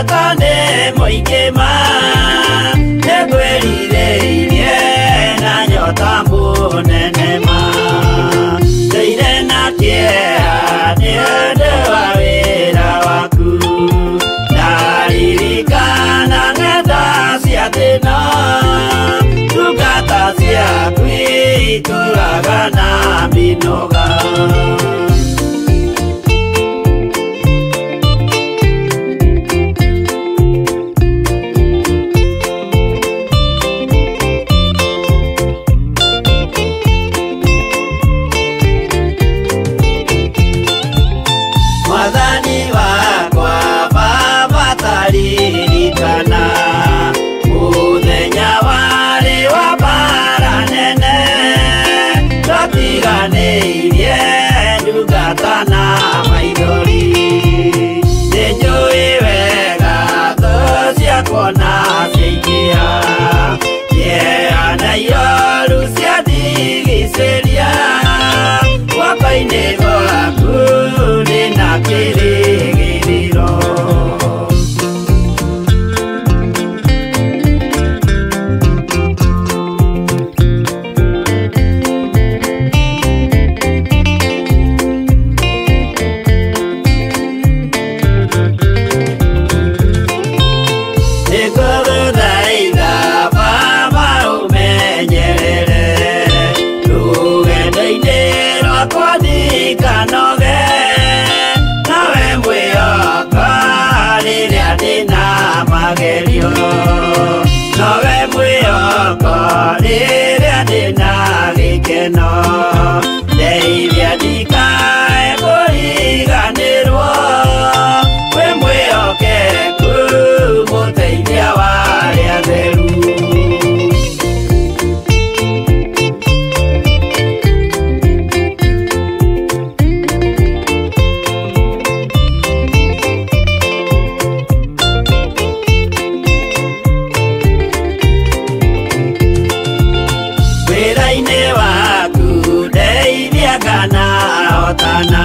nyota nĩ mũingĩ ma nĩngwĩrirĩirie na nyota mũnene ma ndũire na kĩeha nĩ ũndũ wa wĩra waku ndaririkana ng'enda cia thĩna ndungata ciaku itũraga na mĩnoga. Mwathani wakwa Baba taririkana mũthenya warĩ wa mbara nene twatiganĩirie ndungata na maithori nĩnjũĩ wega thũ ciakwa na ciaingĩha kĩeha na ioru ciandigicĩria guoko-inĩ gwaku ndĩna kĩrĩgĩrĩro. Nĩngũgũthaitha Baba ũmenyerere rũgendo-inĩ rwakwa ndikanoge nawe mwĩhoka rĩrĩa ndĩna magerio nowe mwĩhoko rĩrĩa ndĩna gĩkeno ndeithia ndikae kũriganĩrwo wĩ mwĩhokeku mũteithia wa arĩa atheru. Wĩra-inĩ waku ndeithia kana hotana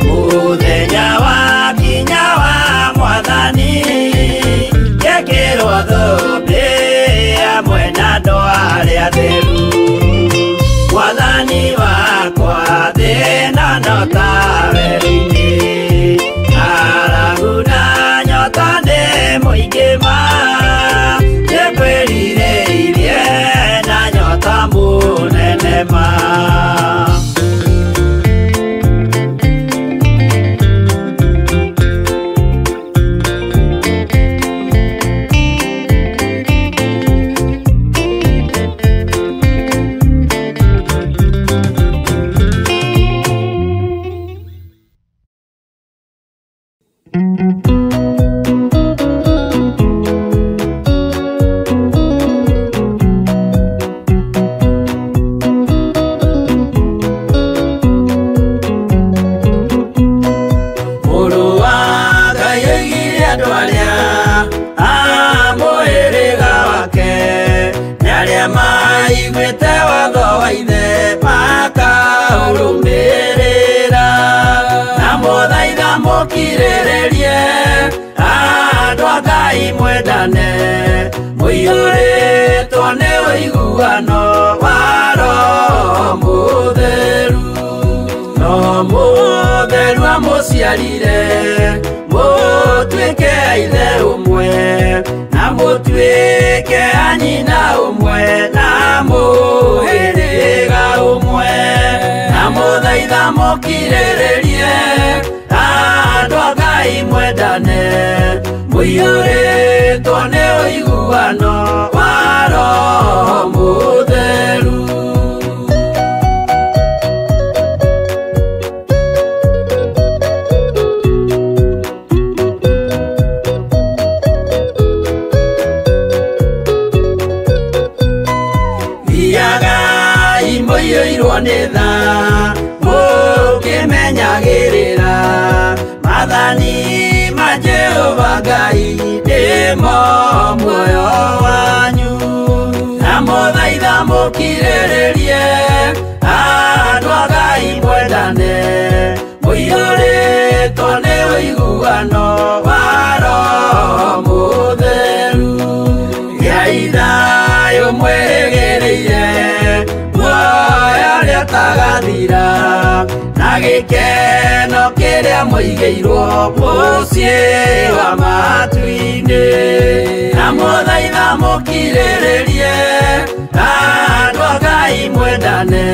mũthenya wakinya wa Mwathani ngekĩrwo thũmbĩ hamwe na andũ arĩa atheru. Mwathani wakwa thĩna no ta werũ-inĩ ng'aragu na nyota nĩ mũingĩ ma nĩngwĩrirĩirie na nyota mũnene ma. Mũrũ wa Ngai oigire andũ arĩa a mũhĩrĩga wake nĩ arĩa maiguĩte watho wa ithe makaũrũmĩrĩra na mũthaitha mũkirĩrĩrie andũ a Ngai mwendane mũiyũrĩtwo nĩ ũiguano wa Roho Mũtheru. No mũtheru amũciarire mũtuĩke a ithe ũmwe na mũtuĩke a nyina ũmwe na mũhĩrĩga ũmwe na mũthaitha mũkirĩrĩrie andũ a Ngai mwendane mũiyũrĩtwo nĩ ũiguano wa Roho Mũtheru. Thiagai mũiyũirwo nĩ tha mũkĩmenyagĩrĩra maathani ma Jehova Ngai nĩmo muoyo wanyu na mũthaitha mũkirĩrĩrie andũ a Ngai mwendane mũiyũrĩtwo nĩ ũiguano wa Roho. ũrĩa mũigĩirwo mũciĩ wa matu-inĩ. Na mũthaitha mũkirĩrĩrie, andũ a Ngai mwendane,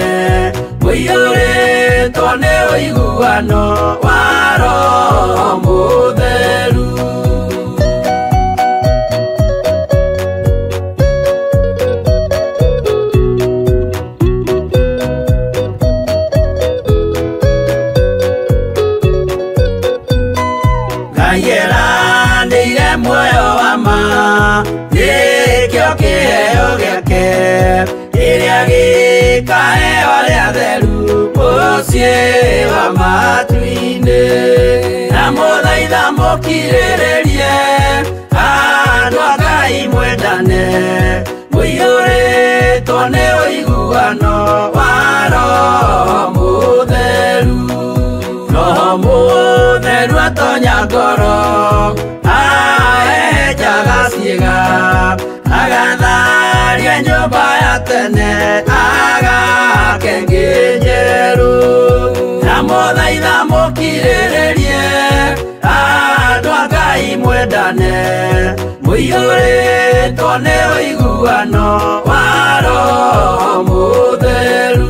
mũiyũrĩtwo nĩ ũiguano wa Roho Mũtheru. Ngai eranĩire muoyo wa ma, nĩkĩo kĩheo gĩake, kĩrĩa gĩkaheo arĩa atheru mũciĩ wa matu-inĩ. Na mũthaitha mũkirĩrĩrie, andũ a Ngai mwendane, mũiyũrĩtwo nĩ ũiguano wa Roho Mũtheru. Roho Mũtheru atonya ngoro, ahehenjaga ciĩga, agatharia nyũmba ya tene, agake ĩngĩ njerũ. Na mũthaitha mũkirĩrĩrie, andũ a Ngai mwendane, mũiyũrĩtwo nĩ ũiguano wa Roho Mũtheru.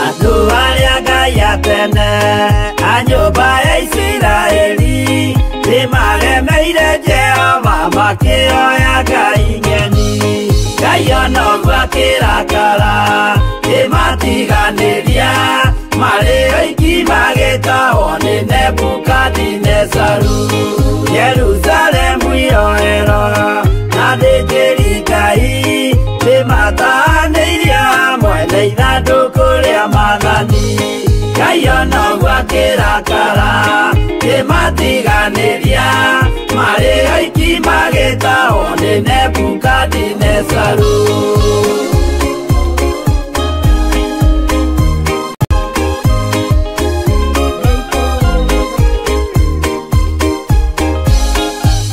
Andũ arĩa Ngai atene a nyũmba ya Isiraeli nĩmaremeire Jehova makĩoya ngai ng'eni. Ngai ona ũguo akĩrakara kĩmatiganĩria, marĩ oiki magĩtahwo nĩ Nebukadinezaru. Jerusalemu iroero na athĩnjĩri Ngai nĩmatanĩirio hamwe na ithandũkũ rĩa maathani. Ngai ona ũguo akĩrakara kĩmatiganĩria, marĩ oiki magĩtahwo nĩ Nebukadinezaru.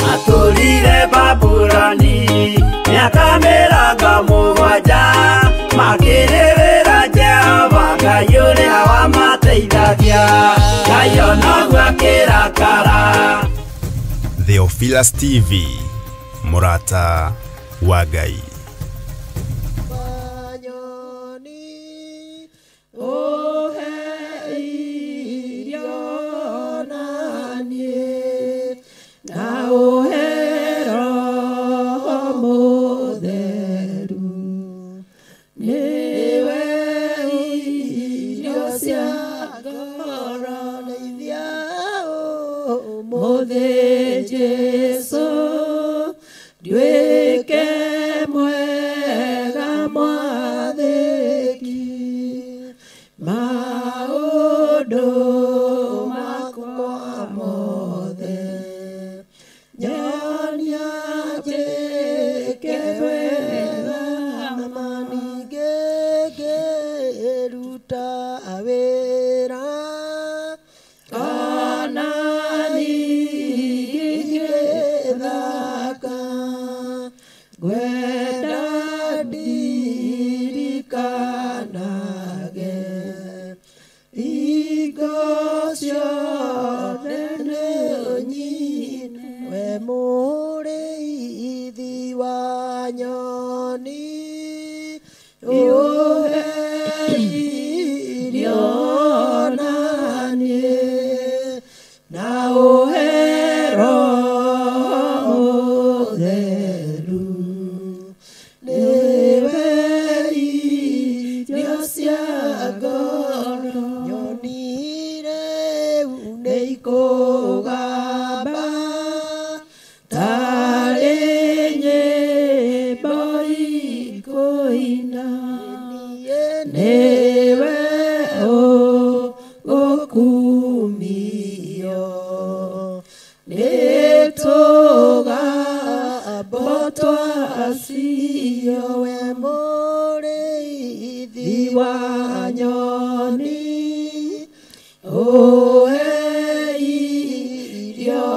Matũrire Babuloni mĩaka mĩrongo mũgwanja, makĩrĩrĩra Jehova Ngai ũrĩa wamateithagia. Ngai ona ũguo akĩrakara. Theophilus TV, mũrata wa Ngai. Nyoni ũhe irio na niĩ, na ũhe Roho Mũtheru, nĩwe irio cia ngoro. Ndeithia ũmũthĩ Jesũ, nduĩke mwega mwathĩki, maũndũ makwa mothe nyonia njĩke wega, na ningĩ ngĩruta wĩra, ona ningĩ ngĩthaka, ngwenda ndirikanage hingo ciothe nĩ nyine. We mũrĩithi wa nyoni, ũhe irio na niĩ, na ũhe Roho Mũtheru, nĩwe irio cia ngoro. Nyoni rĩu nĩikũgamba tarĩ nyĩmbo ikũina, nĩwe Irio we mũrĩithi wa nyoni, ũhe irio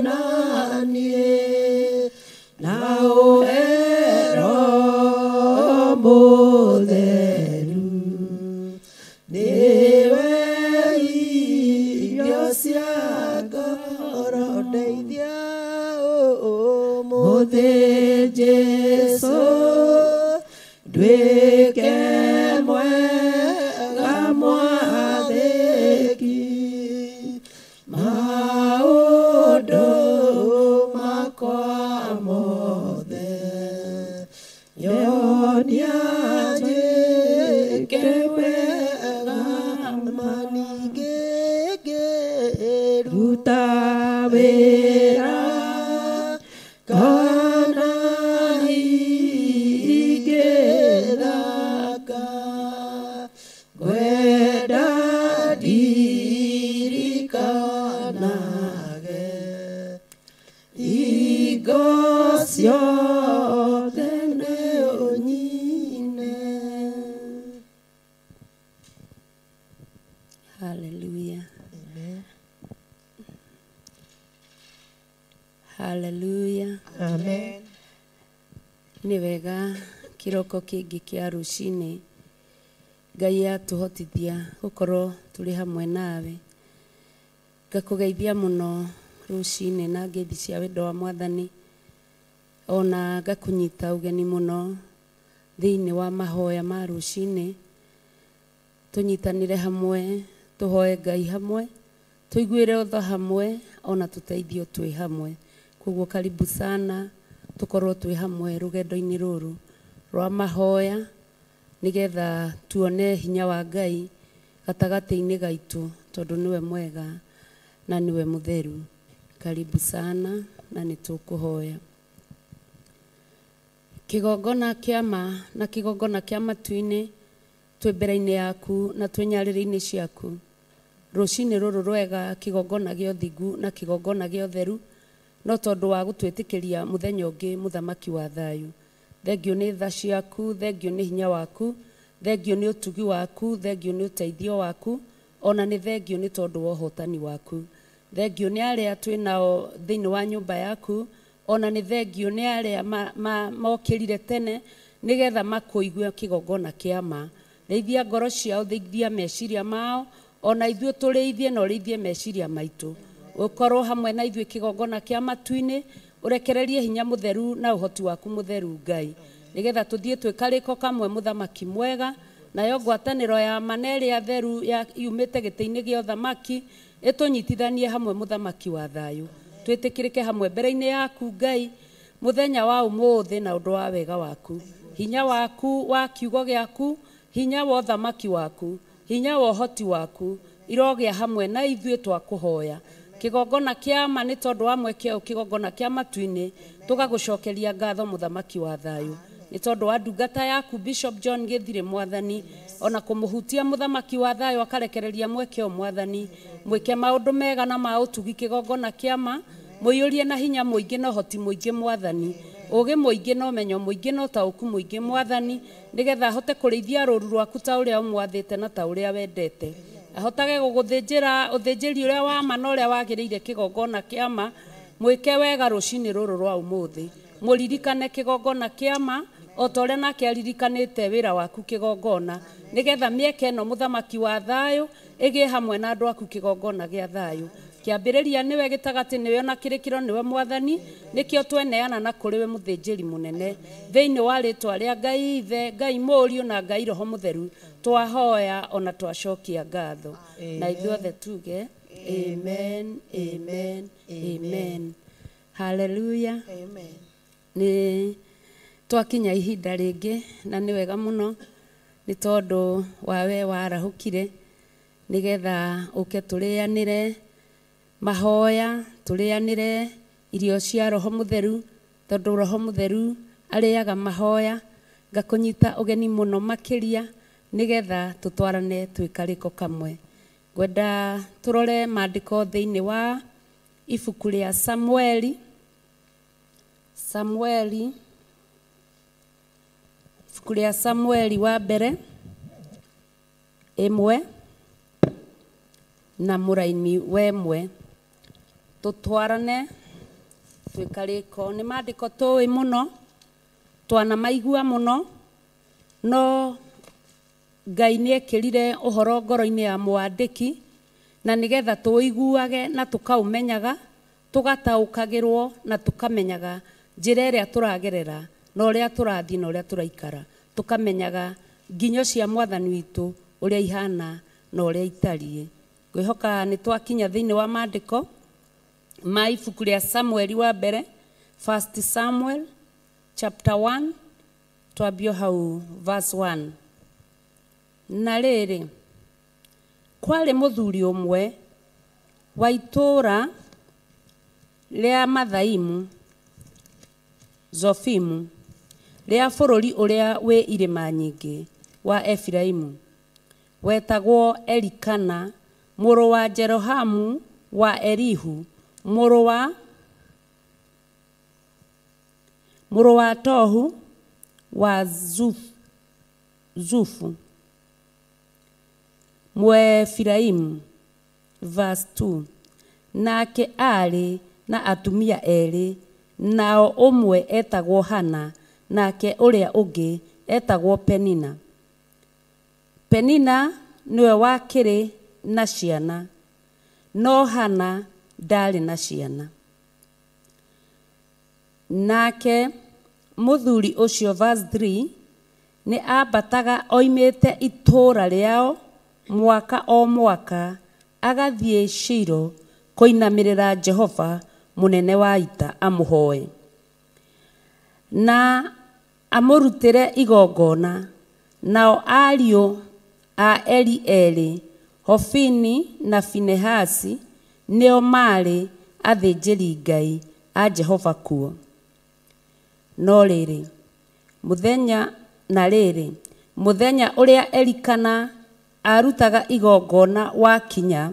na niĩ, na ũhe Roho Mũtheru. Nĩwe irio cia ngoro, ndeithia ũmũthĩ Jesũ, nduĩke mwega mwathĩki, maũndũ makwa mothe nyonia njĩke wega, ma ningĩ ngĩruta wĩra kana ingĩthaka, ngwenda ndirikanage hingo ciothe nĩ ũnyine. Hallelujah. Hallelujah. Amen. Nĩ wega kĩroko kĩngĩ kĩa rũcinĩ Ngai atũhotithia gũkorwo tũrĩ hamwe nawe. Ngakũgeithia mũno rũcinĩ na ngeithi cia wendo wa Mwathani, ona ngakũnyita ũgeni mũno thĩinĩ wa mahoya ma rũcinĩ. Tũnyitanĩre hamwe, tũhoe Ngai hamwe, tũiguĩre tha hamwe, ona tũteithio twĩ hamwe. Koguo karibu sana tũkorwo twĩ hamwe rũgendo-inĩ rũrũ rwa mahoya, nĩgetha tuone hinya wa Ngai gatagatĩ-inĩ gaitũ, tondũ nĩwe mwega na nĩwe mũtheru. Karibu sana na nĩ tũkũhoya. Kĩgongona kĩa ma na kĩgongona kĩa matu-inĩ, twĩ mbere-inĩ yaku na twĩ nyarĩrĩ-inĩ ciaku. Rũcinĩ rũrũ rwega, kĩgongona gĩa ũthingu na kĩgongona gĩa ũtheru, no tondũ wa gũtwĩtĩkĩria mũthenya ũngĩ, mũthamaki wa thayũ. Thengio nĩ tha ciaku, thengio nĩ hinya waku, thengio nĩ ũtugi waku, thengio nĩ ũteithio waku, ona nĩ thengio nĩ tondũ wa ũhotani waku. Thengio nĩ arĩa twĩ nao thĩinĩ wa nyũmba yaku, ona nĩ thengio nĩ arĩa mokĩrire tene nĩgetha makũigue kĩgongona kĩa ma. Rĩithia ngoro ciao, rĩithia meciria mao, ona ithuĩ tũrĩithie na ũrĩithie meciria maitũ. Ũkorwo hamwe na ithuĩ kĩgongona kĩa matu-inĩ, ũrekererie hinya mũtheru na ũhoti waku mũtheru Ngai, nĩgetha tũthiĩ twĩ karĩko kamwe mũthamaki mwega, nayo ngwatanĩro ya ma na ĩrĩa theru ya yumĩte gĩtĩ-inĩ gĩa ũthamaki ĩtũnyitithanie hamwe mũthamaki wa thayũ. Twĩtĩkĩrĩke hamwe mbere-inĩ yaku Ngai mũthenya wa ũmũthĩ na ũndũ wa wega waku, hinya waku wa kiugo gĩaku, hinya wa ũthamaki waku, hinya wa ũhoti waku irogĩa hamwe na ithuĩ twakũhoya. Kĩgongona kĩa ma nĩ tondũ wa mweke ũyũ, kĩgongona kĩa matu-inĩ, tũgagũcokeria ngatho mũthamaki wa thayũ, nĩ tondũ wa ndungata yaku Bishop John Gĩthirĩ Mwathani, ona kũmũhutia mũthamaki wa thayũ akarekereria mweke ũyũ Mwathani, mwĩke maũndũ mega na ma ũtugi kĩgongona kĩa ma, mũiyũrie na hinya mũingĩ na ũhoti mũingĩ Mwathani, ũũgĩ mũingĩ na ũmenyo mũingĩ na ũtaũku mũingĩ Mwathani, nĩgetha ahote kũrĩithia rũũru rwaku ta ũrĩa ũmwathĩte na ta ũrĩa wendete, ahotage gũgũthĩnjĩra ũthĩnjĩri ũrĩa wa ma na ũrĩa wagĩrĩire kĩgongona kĩa ma. Mwĩke wega rũcinĩ rũrũ rwa ũmũthĩ, mũririkane kĩgongona kĩa ma o ta ũrĩa nake aririkanĩte wĩra waku kĩgongona, nĩgetha mĩeke ĩno mũthamaki wa thayũ ĩgĩe hamwe na andũ aku kĩgongona gĩa thayũ. Kĩambĩrĩria nĩwe, gĩtagatĩ nĩwe, na kĩrĩkĩro nĩwe Mwathani, nĩkĩo tweneana na kũrĩ we mũthĩnjĩri mũnene, thĩinĩ wa rĩtwa rĩa Ngai Ithe, Ngai Mũriũ na Ngai Roho Mũtheru, twahoya ona twacokia ngatho. Na ithuothe tuge amen, amen, amen. Hallelujah. Amen. Nĩ twakinya ihinda rĩngĩ na nĩ wega mũno nĩ tondũ wawe warahũkire nĩgetha ũke tũrĩanĩre mahoya, tũrĩanĩre irio cia Roho Mũtheru, tondũ Roho Mũtheru arĩaga mahoya. Ngakũnyita ũgeni mũno makĩria nĩgetha tũtwarane twĩ karĩko kamwe. Ngwenda tũrore maandĩko thĩinĩ wa ibuku rĩa Samueli, Samueli Ibuku rĩa Samueli wa mbere 1 na mũraini wa 1. Tũtwarane twĩkarĩko nĩ maandĩko tũĩ mũno, twanamaigua mũno, no Ngai nĩ ekĩrire ũhoro ngoro-inĩ ya mwandĩki na nĩgetha tũiguage na tũkaũmenyaga, tũgataũkagĩrwo na tũkamenyaga njĩra ĩrĩa tũragerera na ũrĩa tũrathiĩ na ũrĩa tũraikara, tũkamenyaga nginyo cia mwathani witũ ũrĩa ihana na ũrĩa itariĩ. Ngwĩhoka nĩ twakinya thĩinĩ wa maandĩko ma ibuku rĩa Samueli wa mbere, First Samuel chapter 1, twambio hau verse 1. Na rĩrĩ, kwarĩ mũthuri ũmwe wa itũũra rĩa Mathaimu Zofimu, rĩa bũrũri ũrĩa wĩ irĩma nyingĩ wa Efiraimu, wetagwo Elikana mũrũ wa Jerohamu wa Elihu mũrũ wa Tohu wa Zufu Mwefiraimu. Verse 2. Nake aarĩ na atumia erĩ, nao ũmwe etagwo Hana nake ũrĩa ũngĩ etagwo Penina. Penina nĩwe wakĩrĩ na ciana, no Hana ndarĩ na ciana. Nake mũthuri ũcio, verse 3, nĩ ambataga oimĩte itũũra rĩao mwaka o mwaka agathiĩ Shilo kũinamĩrĩra Jehova mũnene wa ita amũhoe na amũrutĩre igongona. Nao ariũ a Eli erĩ, Hofini na Finehasi, nĩo maarĩ athĩnjĩri Ngai a Jehova kuo. No rĩrĩ, mũthenya ũrĩa Elikana arutaga igongona wakinya,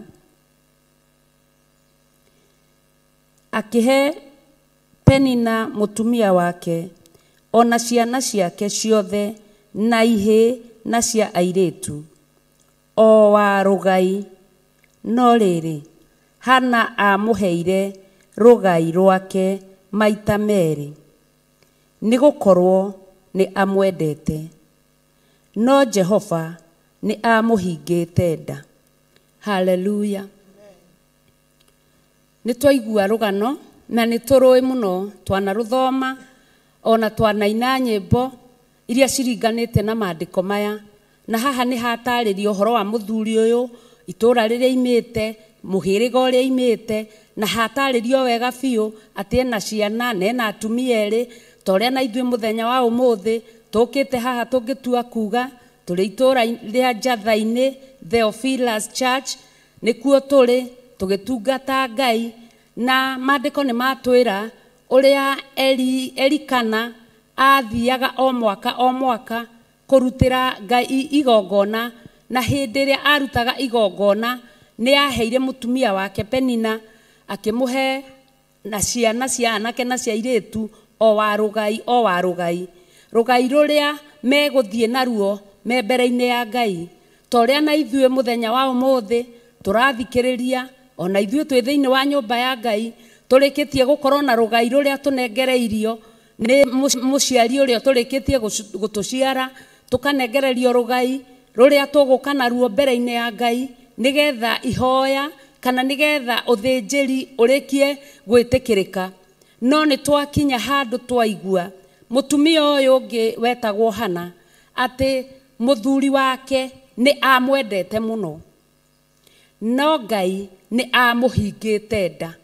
akĩhe Penina mũtumia wake ona ciana ciake ciothe na ihĩĩ na cia airĩtu o wa rũgai. No rĩrĩ, Hana amũheire rũgai rwake maita merĩ, nĩgũkorwo nĩ amwendete, no Jehova nĩ amũhingĩte nda. Haleluya. Nĩ twaigua rũgano na nĩ tũrũĩ mũno, twanarũthoma ona twanaina nyĩmbo iria ciringanĩte na maandĩko maya. Na haha nĩ hatarĩrio ũhoro wa mũthuri ũyũ, itũũra rĩrĩa imĩte, mũhĩrĩga ũrĩa imĩte, na hatarĩrio wega biũ atĩ ena ciana na ena atumia erĩ, ta ũrĩa na ithuĩ mũthenya wa ũmũthĩ tũkĩte haha tũngĩtua kuga tũrĩ itũũra rĩa Njatha-inĩ, Theophilus Church, nĩkuo tũrĩ tũgĩtungata Ngai. Na maandĩko nĩ matwĩra ũrĩa Elikana athiaga o mwaka o mwaka kũrutĩra Ngai igongona, na hĩndĩ ĩrĩa arutaga igongona nĩ aheire mũtumia wake Penina, akĩmũhe na ciana cia anake na cia airĩtu o wa rũgai o wa rũgai, rũgai rũrĩa megũthiĩ naruo me mbere-inĩ ya Ngai. Ta ũrĩa na ithuĩ mũthenya wa ũmũthĩ tũrathikĩrĩria, ona ithuĩ twĩ thĩinĩ wa nyũmba ya Ngai tũrĩkĩtie gũkorwo na rũgai rũrĩa tũnengereirio nĩ mũciari ũrĩa tũrĩkĩtie gũtũciara, tũkanengererio rũgai rũrĩa tũgũka naruo mbere-inĩ ya Ngai, nĩgetha ihoya kana nĩgetha ũthĩnjĩri ũrĩkie gwĩtĩkĩrĩka. No nĩ twakinya handũ twaigua mũtumia ũyũ ũngĩ wetagwo Hana atĩ mũthuri wake nĩ amwendete mũno, no Ngai nĩ amũhingĩte nda.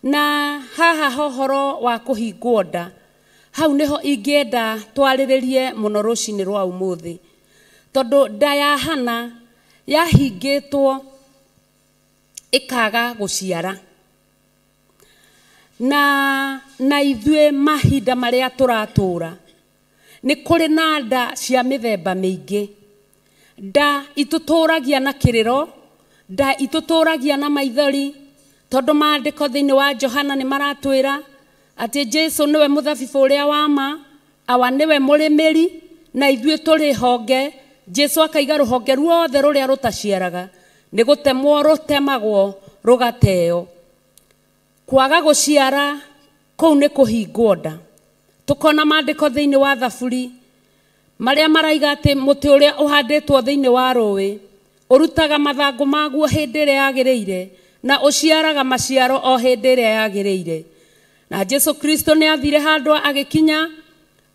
Na haha ũhoro wa kũhingwo nda, hau nĩho ingĩenda twarĩrĩrie mũno rũcinĩ rwa ũmũthĩ, tondũ nda ya Hana yahingĩtwo ĩkaga gũciara. Na ithuĩ mahinda marĩa tũratũũra nĩ kũrĩ na nda cia mĩthemba mĩingĩ. Nda itũtũragia na kĩrĩro, nda itũtũragia na maithori, tondũ maandĩko thĩinĩ wa Johana nĩ maratwĩra atĩ Jesu nĩwe mũthabibũ ũrĩa wa ma, awa nĩwe mũrĩmĩri, na ithuĩ tũrĩ honge. Jesu akaiga rũhonge ruothe rũrĩa rũtaciaraga nĩ gũtemwo rũtemagwo rũgateo. Kwaga gũciara kũu nĩ kũhingwo nda. Tũkona maandĩko thĩinĩ wa Thaburi marĩa maraiga atĩ mũtĩ ũrĩa ũhandĩtwo thĩinĩ wa rũĩ ũrutaga mathangũ maguo hĩndĩ ĩrĩa yagĩrĩire na ũciaraga maciaro o hĩndĩ ĩrĩa yagĩrĩire. Na Jesu Kristo nĩ athire handũ agĩkinya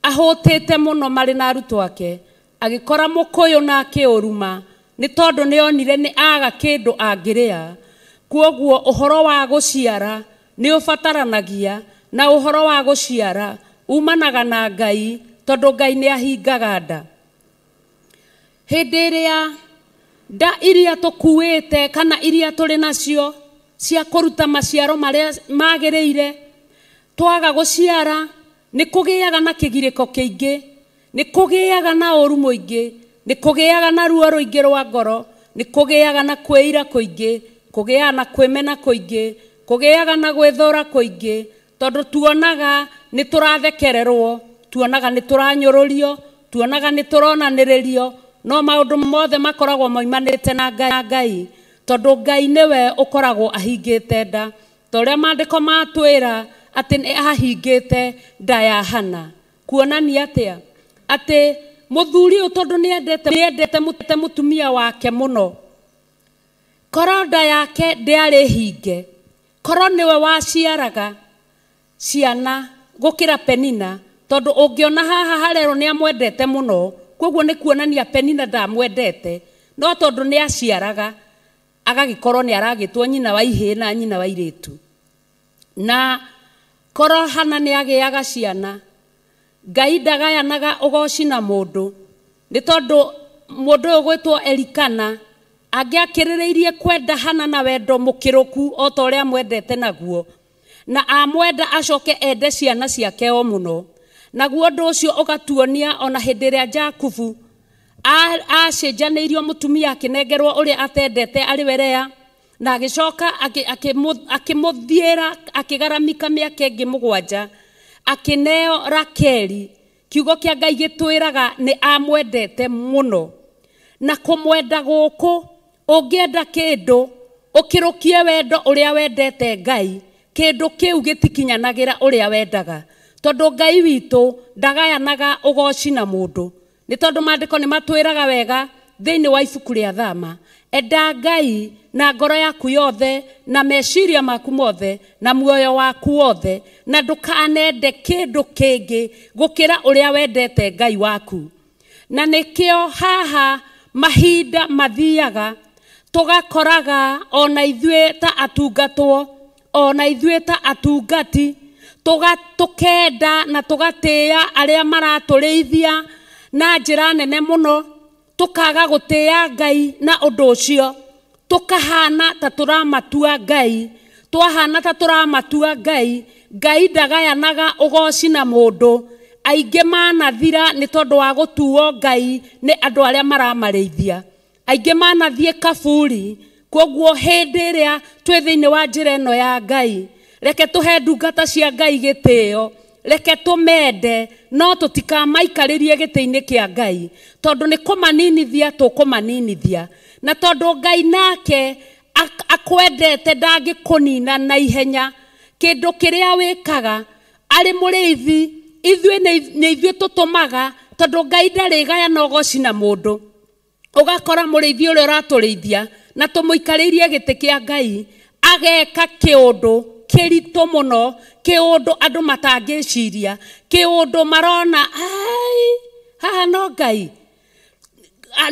ahũtĩte mũno marĩ na arutwo ake, agĩkora mũkũyũ na akĩũruma nĩ tondũ nĩ onire nĩ aga kĩndũ angĩrĩa. Kwoguo ũhoro wa gũciara nĩ ũbataranagia, na ũhoro wa gũciara umanaga na Ngai, tondũ Ngai nĩ ahingaga nda. Hĩndĩ ĩrĩa nda iria tũkuĩte kana iria tũrĩ nacio cia kũruta maciaro marĩa magĩrĩire twaga gũciara, nĩ kũgĩaga na kĩgirĩko kĩingĩ, nĩ kũgĩaga na ũru mũingĩ, nĩ kũgĩaga na ruo rũingĩ rwa ngoro, nĩ kũgĩaga na kwĩira kũingĩ, kũgĩaga na kwĩmena kũingĩ, kũgĩaga na gwĩthũra kũingĩ, tondũ tuonaga nĩ tũrathekererwo, tuonaga nĩ tũranyũrũrio, tuonaga nĩ tũronanĩrĩrio, no maũndũ mothe makoragwo moimanĩte na Ngai, tondũ Ngai nĩwe ũkoragwo ahingĩte nda. Ta ũrĩa maandĩko matwĩra atĩ nĩ ahingĩte nda ya Hana. Kuonania atĩa? Atĩ mũthuri ũyũ tondũ nĩ endete mũtumia wake mũno, korwo nda yake ndĩarĩ hinge, korwo nĩwe waciaraga ciana gũkĩra Penina, tondũ ũngĩona haha harerwo nĩ amwendete mũno, koguo nĩ kuonania Penina ndamwendete, no tondũ nĩ aciaraga agagĩkorwo nĩ aragĩtwo nyina wa ihĩĩ na nyina wa irĩtu. Na korwo Hana nĩ agĩaga ciana, Ngai ndagayanaga ũgoci na mũndũ, nĩ tondũ mũndũ ũyũ gwĩtwo Elikana angĩakĩrĩrĩirie kwenda Hana na wendo mũkĩrũku o ta ũrĩa amwendete naguo, na amwenda acoke ende ciana ciake o mũno. Naguo ũndũ ũcio ũgatuonia ona hĩndĩ ĩrĩa Jakubu acenjanĩirio mũtumia akĩnengerwo ũrĩa atendete arĩ we Lea, na agĩcoka akĩmũthiĩra akĩgaramika mĩaka ĩngĩ 7 akĩneo Rakeli. Kiugo kĩa Ngai gĩtwĩraga nĩ amwendete mũno. Na kũmwenda gũkũ, ũngĩenda kĩndũ ũkĩrũkie wendo ũrĩa wendete Ngai, kĩndũ kĩu gĩtikinyanagĩra ũrĩa wendaga, tondũ Ngai witũ ndagayanaga ũgoci na mũndũ. Nĩ tondũ maandĩko nĩ matwĩraga wega thĩinĩ wa ibuku rĩa Thama, enda Ngai na ngoro yaku yothe na meciria maku mothe na muoyo waku wothe, na ndũkanende kĩndũ kĩngĩ gũkĩra ũrĩa wendete Ngai waku. Na nĩkĩo haha mahinda mathiaga tũgakoraga ona ithuĩ ta atungatwo, ona ithuĩ ta atungati, tũkenda na tũgatĩĩa arĩa maratũrĩithia na njĩra nene mũno, tũkaga gũtĩĩa Ngai na ũndũ ũcio, tũkahana ta tũramatua Ngai, twahana ta tũramatua Ngai. Ngai ndagayanaga ũgoci na mũndũ. Aingĩ manathira nĩ tondũ wa gũtuo Ngai nĩ andũ arĩa maramarĩithia, aingĩ manathiĩ kaburi. Kwoguo hĩndĩ ĩrĩa twĩ thĩinĩ wa njĩra ĩno ya Ngai, reke tũhe ndungata cia Ngai gĩtĩo, reke tũmende, no tũtikamaikarĩrie gĩtĩ-inĩ kĩa Ngai, tondũ nĩ kũmaninithia tũkũmaninithia. Na tondũ Ngai nake akwendete ndangĩkũnina na ihenya. Kĩndũ kĩrĩa wĩkaga arĩ mũrĩithi, ithuĩ nĩ ithuĩ tũtũmaga, tondũ Ngai ndarĩgayana ũgoci na mũndũ. Ũgakora mũrĩithi ũrĩa ũratũrĩithia na tũmũikarĩirie gĩtĩ kĩa Ngai ageka kĩũndũ kĩritũ mũno, kĩũndũ andũ matangĩciria, kĩũndũ marona ai haha no Ngai,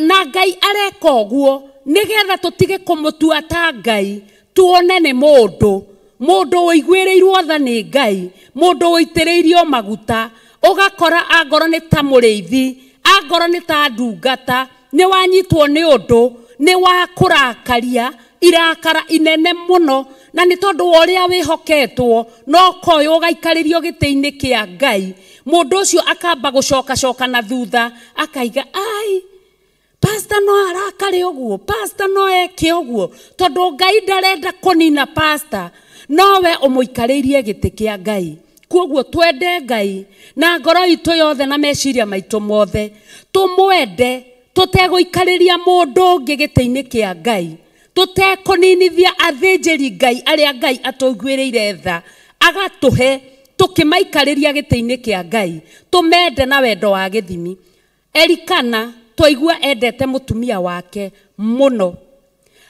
na Ngai areka ũguo nĩgetha tũtige kũmũtua ta Ngai, tuone nĩ mũndũ, mũndũ ũiguĩrĩirwo tha nĩ Ngai, mũndũ ũitĩrĩirio maguta. Ũgakora angorwo nĩ ta mũrĩithi, angorwo nĩ ta ndungata, nĩ wanyitwo nĩ ũndũ, nĩ wakũrakaria irakara inene mũno, na nĩ tondũ wa ũrĩa wĩhoketwo no koywo ũgaikarĩrio gĩtĩ-inĩ kĩa Ngai. Mũndũ ũcio akamba gũcokacoka na thutha akaiga ai pastor no arakare ũguo, pastor no eke ũguo, tondũ Ngai ndarenda kũnina pastor, nowe ũmũikarĩirie gĩtĩ kĩa Ngai. Kuoguo twende Ngai na ngoro itũ yothe na meciria maitũ mothe, tũmwende tũtegũikarĩria mũndũ ũngĩ gĩtĩ-inĩ kĩa Ngai, tũtekũninithia athĩnjĩri Ngai arĩa Ngai atũiguĩrĩire tha agatũhe, tũkĩmaikarĩria gĩtĩ-inĩ kĩa Ngai, tũmende na wendo wa gĩthimi. Elikana twaigua endete mũtumia wake mũno,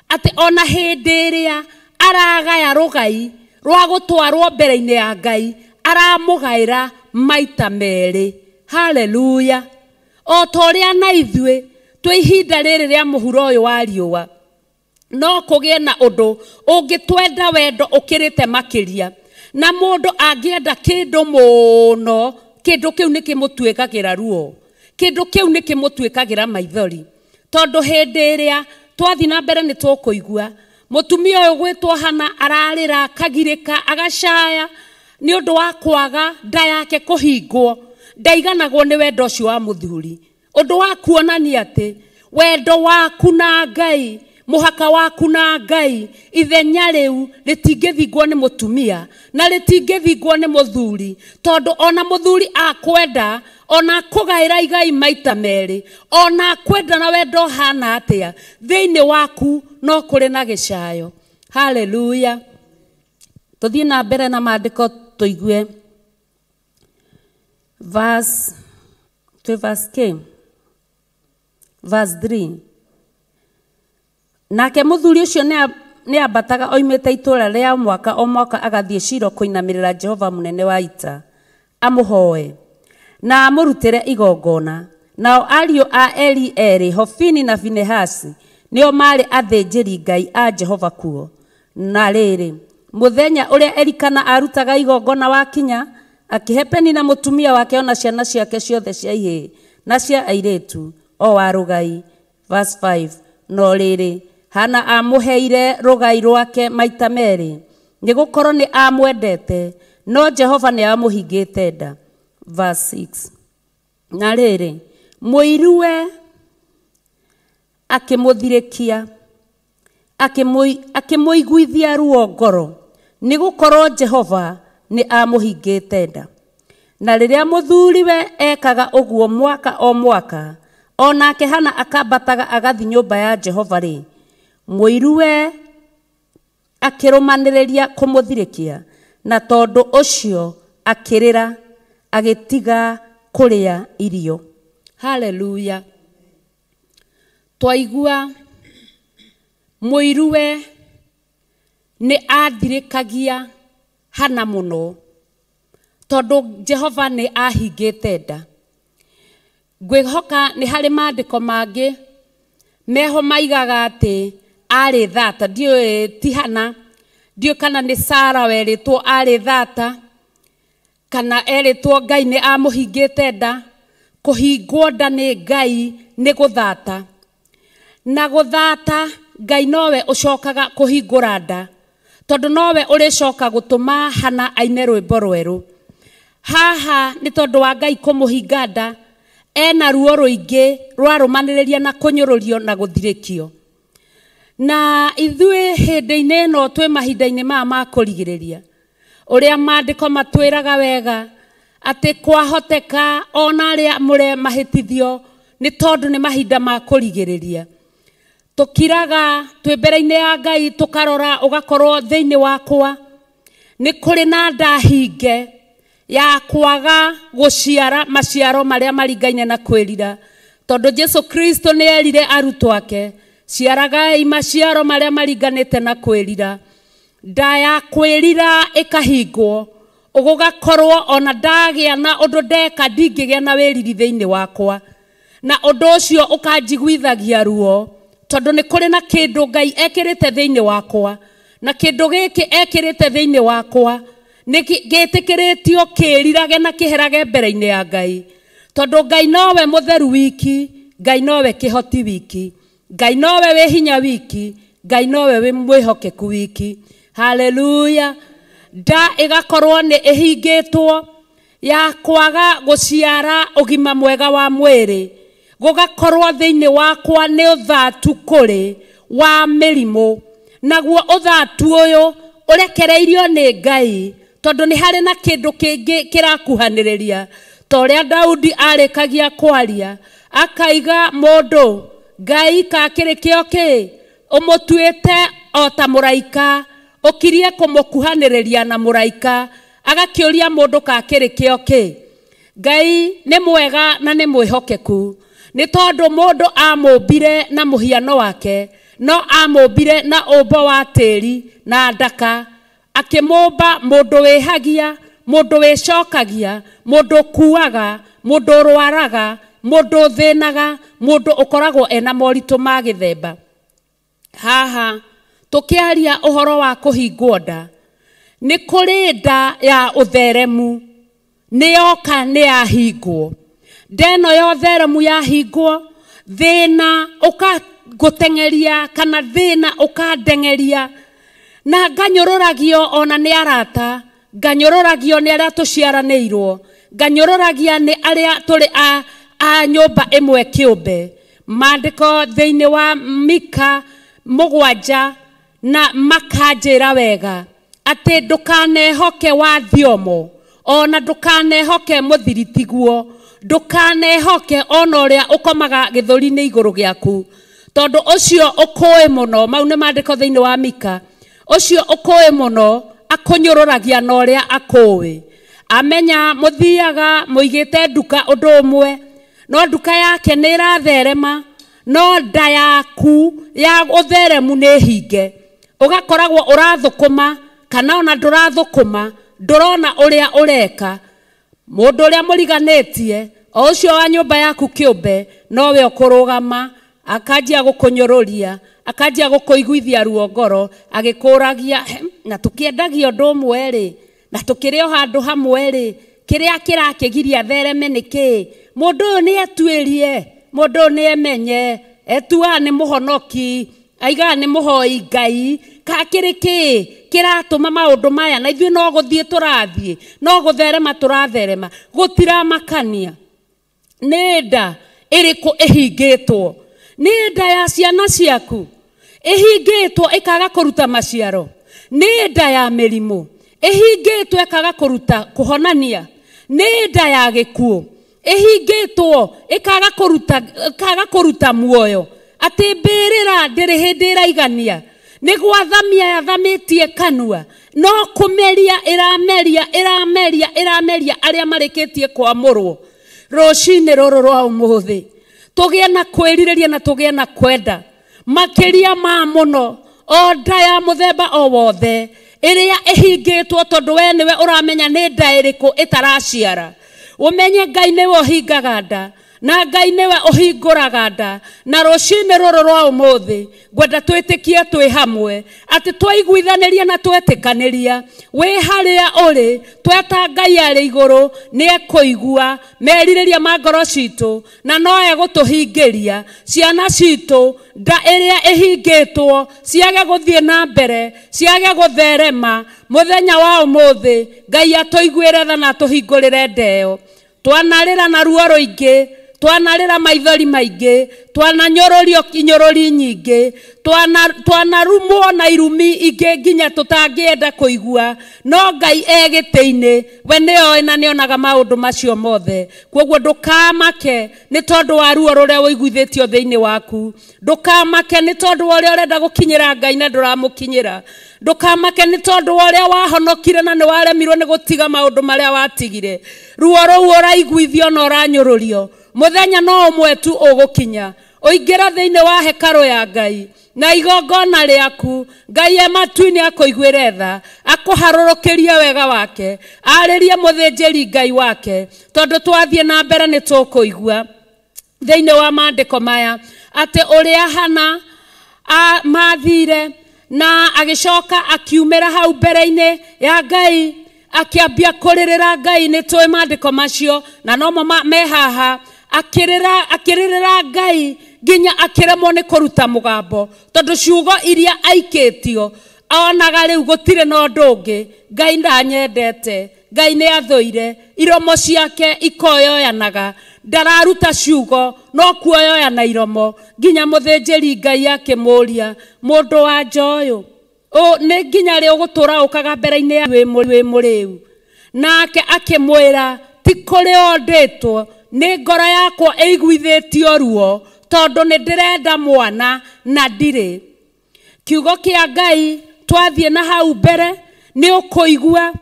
atĩ ona hĩndĩ ĩrĩa aragaya rũgai rwa gũtwarwo mbere-inĩ ya Ngai aramũgaĩra maita merĩ. Haleluya. O ta ũrĩa na ithuĩ twĩ ihinda rĩrĩ rĩa mũhuro ũyũ wa riũa, no kũgĩe na ũndũ ũngĩtwenda wendo ũkĩrĩte makĩria, na mũndũ angĩenda kĩndũ mũno, kĩndũ kĩu nĩ kĩmũtuĩkagĩra ruo, kĩndũ kĩu nĩ kĩmũtuĩkagĩra maithori. Tondũ hĩndĩ ĩrĩa twathiĩ na mbere nĩ tũkũigua mũtumia ũyũ gwĩtwo Hana ararĩra, akagirĩka, agacaya nĩ ũndũ wa kwaga nda yake kũhingwo, ndaiganagwo nĩ wendo ũcio wa mũthuri. Ũndũ wa kuonania atĩ wendo waku na Ngai, mũhaka waku na Ngai, ithenya rĩu rĩtingĩthingwo nĩ mũtumia na rĩtingĩthingwo nĩ mũthuri, tondũ ona mũthuri akwenda, ona akũgaĩra igai maita merĩ, ona akwenda na wendo ũhana atĩa, thĩinĩ waku no kũrĩ na gĩcayo. Haleluya. Tũthiĩ na mbere na maandĩko tũigue verse, twĩ verse K, verse 3. Nake mũthuri ũcio nĩ ambataga oimĩte itũũra rĩa mwaka o mwaka agathiĩ Shilo kũinamĩrĩra Jehova mũnene wa ita, amũhoe na amũrutĩre igongona. Nao ariũ a Eli erĩ, Hofini na Finehasi, nĩo maarĩ athĩnjĩri Ngai a Jehova kuo. Na rĩrĩ, mũthenya ũrĩa Elikana arutaga igongona wakinya, akĩhe Penina mũtumia wake ona ciana ciake ciothe cia ihĩĩ na cia airĩtu o wa rũgai. Verse 5. No rĩrĩ, Hana amũheire rũgai rwake maita merĩ, nĩgũkorwo nĩ amwendete, no Jehova nĩ amũhingĩte nda. Verse 6. Na rĩrĩ, mũiruwe akĩmũthirĩkia, akĩmũiguithia ruo ngoro, nĩgũkorwo Jehova nĩ amũhingĩte nda. Na rĩrĩa mũthuriwe ekaga ũguo mwaka o mwaka, onake Hana akambataga agathiĩ nyũmba ya Jehova rĩ, mũiruwe akĩrũmanĩrĩria kũmũthirĩkia, na tondũ ũcio akĩrĩra agĩtiga kũrĩa irio. Haleluya. Twaigua mũiruwe nĩ athirĩkagia Hana mũno, tondũ Jehova nĩ ahingĩte nda. Ngwĩhoka nĩ harĩ maandĩko mangĩ meho maigaga atĩ arĩ thata, ndiũĩ ti Hana, ndiũĩ kana nĩ Sara werĩtwo arĩ thata, kana erĩtwo Ngai nĩ amũhingĩte nda. Kũhingwo nda nĩ Ngai nĩ gũthata, na gũthata Ngai nowe ũcokaga kũhingũra nda, tondũ nowe ũrĩcoka gũtũma Hana aine rwĩmbo rwerũ. Haha nĩ tondũ wa Ngai kũmũhinga nda, ena ruo rũingĩ rwarũmanĩrĩria na kũnyũrũrio na gũthirĩkio. Na ithuĩ hĩndĩ-inĩ ĩno twĩ mahinda-inĩ maya ma kũrigĩrĩria, ũrĩa maandĩko matwĩraga wega atĩ kwahoteka ona arĩa mũre mahĩtithio nĩ tondũ nĩ mahinda ma kũrigĩrĩria. Tũkiraga twĩ mbere-inĩ ya Ngai, tũkarora ũgakorwo thĩinĩ wakwa nĩ kũrĩ na nda hinge ya kwaga gũciara maciaro marĩa maringaine na kwĩrira, tondũ Jesu Kristo nĩ erire arutwo ake, ciaragai maciaro marĩa maringanĩte na kwĩrira. Nda ya kwĩrira ĩkahingwo, ũgũgakorwo ona ndagĩa na ũndũ ndeka ndingĩgĩa na wĩriri thĩinĩ wakwa, na ũndũ ũcio ũkanjiguithagia ruo, tondũ nĩ kũrĩ na kĩndũ Ngai ekĩrĩte thĩinĩ wakwa, na kĩndũ gĩkĩ ekĩrĩte thĩinĩ wakwa nĩ gĩtĩkĩrĩtio kĩrirage na kĩherage mbere-inĩ ya Ngai, tondũ Ngai nowe mũtheru wiki, Ngai nowe kĩhoti wiki, Ngai nowe wĩ hinya wiki, Ngai nowe wĩ mwĩhokeku wiki. Haleluya. Nda ĩgakorwo nĩ ĩhingĩtwo ya kwaga gũciara ũgima mwega wa mwĩrĩ, gũgakorwo thĩinĩ wakwa nĩ ũthatu kũrĩ wa mĩrimũ, naguo ũthatu ũyũ ũrekereirio nĩ Ngai Tondũ nĩ harĩ na kĩndũ kĩngĩ kĩrakuhanĩrĩria. Ta ũrĩa Daudi arĩkagia kwaria, akaiga mũndũ Ngai kakĩrĩ kĩo kĩ ũmũtuĩte o ta mũraika, ũkirie kũmũkuhanĩrĩria na mũraika, agakĩũria mũndũ kakĩrĩ kĩo kĩ. Ngai nĩ mwega na nĩ mwĩhokeku, nĩ tondũ mũndũ amũmbire na mũhiano wake, no amũmbire na ũmbo wa tĩri na ndaka, akĩmũmba mũndũ wĩhagia, mũndũ wĩcokagia, mũndũ ũkuaga, mũndũ ũrwaraga, mũndũ ũthĩnaga, mũndũ ũkoragwo ena moritũ ma gĩthemba. Haha tũkĩaria ũhoro wa kũhingwo nda, nĩ kũrĩ nda ya ũtheremu, nĩ yoka nĩ yahingwo. Nda ĩno ya ũtheremu yahingwo, thĩna ũkagũteng'eria kana thĩna ũkandengeria, na nganyũrũragio ona nĩ arata, nganyũrũragio nĩ arĩa tũciaranĩirwo, nganyũrũragia nĩ arĩa tũrĩ a nyũmba ĩmwe kĩũmbe. Maandĩko thĩinĩ wa Mika 7 na makanjĩra wega atĩ ndũkanehoke wa thiomo, ona ndũkanehoke mũthiritiguo, ndũkanehoke ona ũrĩa ũkomaga gĩthũri-inĩ igũrũ gĩaku, tondũ ũcio ũkũĩ mũno. Mau nĩ maandĩko thĩinĩ wa Mika. Ũcio ũkũĩ mũno akũnyũrũragia na ũrĩa akũĩ. Amenya mũthiaga mũigĩte nduka ũndũ ũmwe, no nduka yake nĩ ĩratherema, no nda yaku ya ũtheremu nĩ hinge. Ũgakoragwo ũrathũkũma kana ona ndũrathũkũma, ndũrona ũrĩa ũreka. Mũndũ ũrĩa mũriganĩtie, o ũcio wa nyũmba yaku kĩũmbe, nowe ũkũrũgama, akanjia gũkũnyũrũria, akanjia gũkũiguithia ruo ngoro, agĩkũragia, na tũkĩendagia ũndũ ũmwe rĩ, na tũkĩrĩ o handũ hamwe rĩ, kĩrĩa kĩrakĩgiria thereme nĩ kĩĩ? Mũndũ ũyũ nĩ etuĩrie, mũndũ ũyũ nĩ emenye, etuaga nĩ mũhonoki, aigaga nĩ mũhoi Ngai, kakĩrĩ kĩĩ kĩratũma maũndũ maya, na ithuĩ no gũthiĩ tũrathiĩ, no gũtherema tũratherema, gũtiramakania. Nĩ nda ĩrĩkũ ĩhingĩtwo? Nĩ nda ya ciana ciaku ĩhingĩtwo ĩkaga kũruta maciaro? Nĩ nda ya mĩrimũ ĩhingĩtwo ĩkaga kũruta kũhonania? Nĩ nda ya gĩkuũ ĩhingĩtwo ĩkaga kũruta muoyo? Atĩ mbĩrĩra ndĩrĩ hĩndĩ ĩraigania, nĩ gwathamia yathamĩtie kanua, no kũmeria ĩrameria ĩrameria ĩrameria arĩa marĩkĩtie kwamũrwo. Rũcinĩ rũrũ rwa ũmũthĩ tũgĩe na kwĩrirĩria na tũgĩe na kwenda makĩria ma mũno o nda ya mũthemba o wothe ĩrĩa ĩhingĩtwo, tondũ we nĩwe ũramenya nĩ nda ĩrĩkũ ĩtaraciara. Ũmenye Ngai nĩwe ũhingaga nda na Ngai nĩwe ũhingũraga nda. Na rũcinĩ rũrũ rwa ũmũthĩ ngwenda twĩtĩkie twĩ hamwe atĩ twaiguithanĩria na twetĩkanĩria, wĩ harĩa ũrĩ tweta Ngai arĩ igũrũ nĩ ekũigua merirĩria ma ngoro citũ, na no egũtũhingĩria ciana citũ nda ĩrĩa ĩhingĩtwo ciage gũthiĩ na mbere, ciage gũtherema. Mũthenya wa ũmũthĩ Ngai atũiguĩre tha na atũhingũrĩre nda ĩyo. Twanarĩra na ruo rũingĩ, twanarĩra maithori maingĩ, twananyũrũrio inyũrũri nyingĩ, twanarumwo na irumi ingĩ nginya tũtangĩenda kũigua, no Ngai e gĩtĩ-inĩ, we nĩoĩ na nĩonaga maũndũ macio mothe. Kwoguo ndũkamake nĩ tondũ wa ruo rũrĩa ũiguithĩtio thĩinĩ waku, ndũkamake nĩ tondũ wa ũrĩa ũrenda gũkinyĩra Ngai na ndũramũkinyĩra, ndũkamake nĩ tondũ wa ũrĩa wahonokire na nĩ waremirwo nĩ gũtiga maũndũ marĩa watigire. Ruo rũu ũraiguithio na ũranyũrũrio, mũthenya no ũmwe tu ũgũkinya ũingĩra thĩinĩ wa hekarũ ya Ngai na igongona rĩaku. Ngai e matu-inĩ akũiguĩre tha, akũharũrũkĩrie wega wake, arĩrie mũthĩnjĩri Ngai wake, tondũ twathiĩ na mbere nĩ tũkũigua thĩinĩ wa maandĩko maya atĩ ũrĩa Hana mathire na agĩcoka akiumĩra hau mbere-inĩ ya Ngai, akĩambia kũrĩrĩra Ngai. Nĩ tũĩ maandĩko macio na nomo me haha. Akĩrĩrĩra Ngai nginya akĩremwo nĩ kũruta mũgambo, tondũ ciugo iria aikĩtio onaga rĩu gũtirĩ na ũndũ ũngĩ. Ngai ndanyendete, Ngai nĩ athũire, iromo ciake ikoyoyanaga, ndararuta ciugo no kuoyoyana iromo, nginya mũthĩnjĩri Ngai akĩmũũria, mũndũ wa nja ũyũ Nĩ nginya rĩ ũgũtũra ũkaga mbere-inĩ ya wĩ mũrĩu? Nake akĩmwĩra, ti kũrĩ ndĩtwo, nĩ ngoro yakwa ĩiguithĩtio ruo, tondũ nĩ ndĩrenda mwana na ndirĩ. Kiugo kĩa Ngai twathiĩ na hau mbere nĩ ũkũigua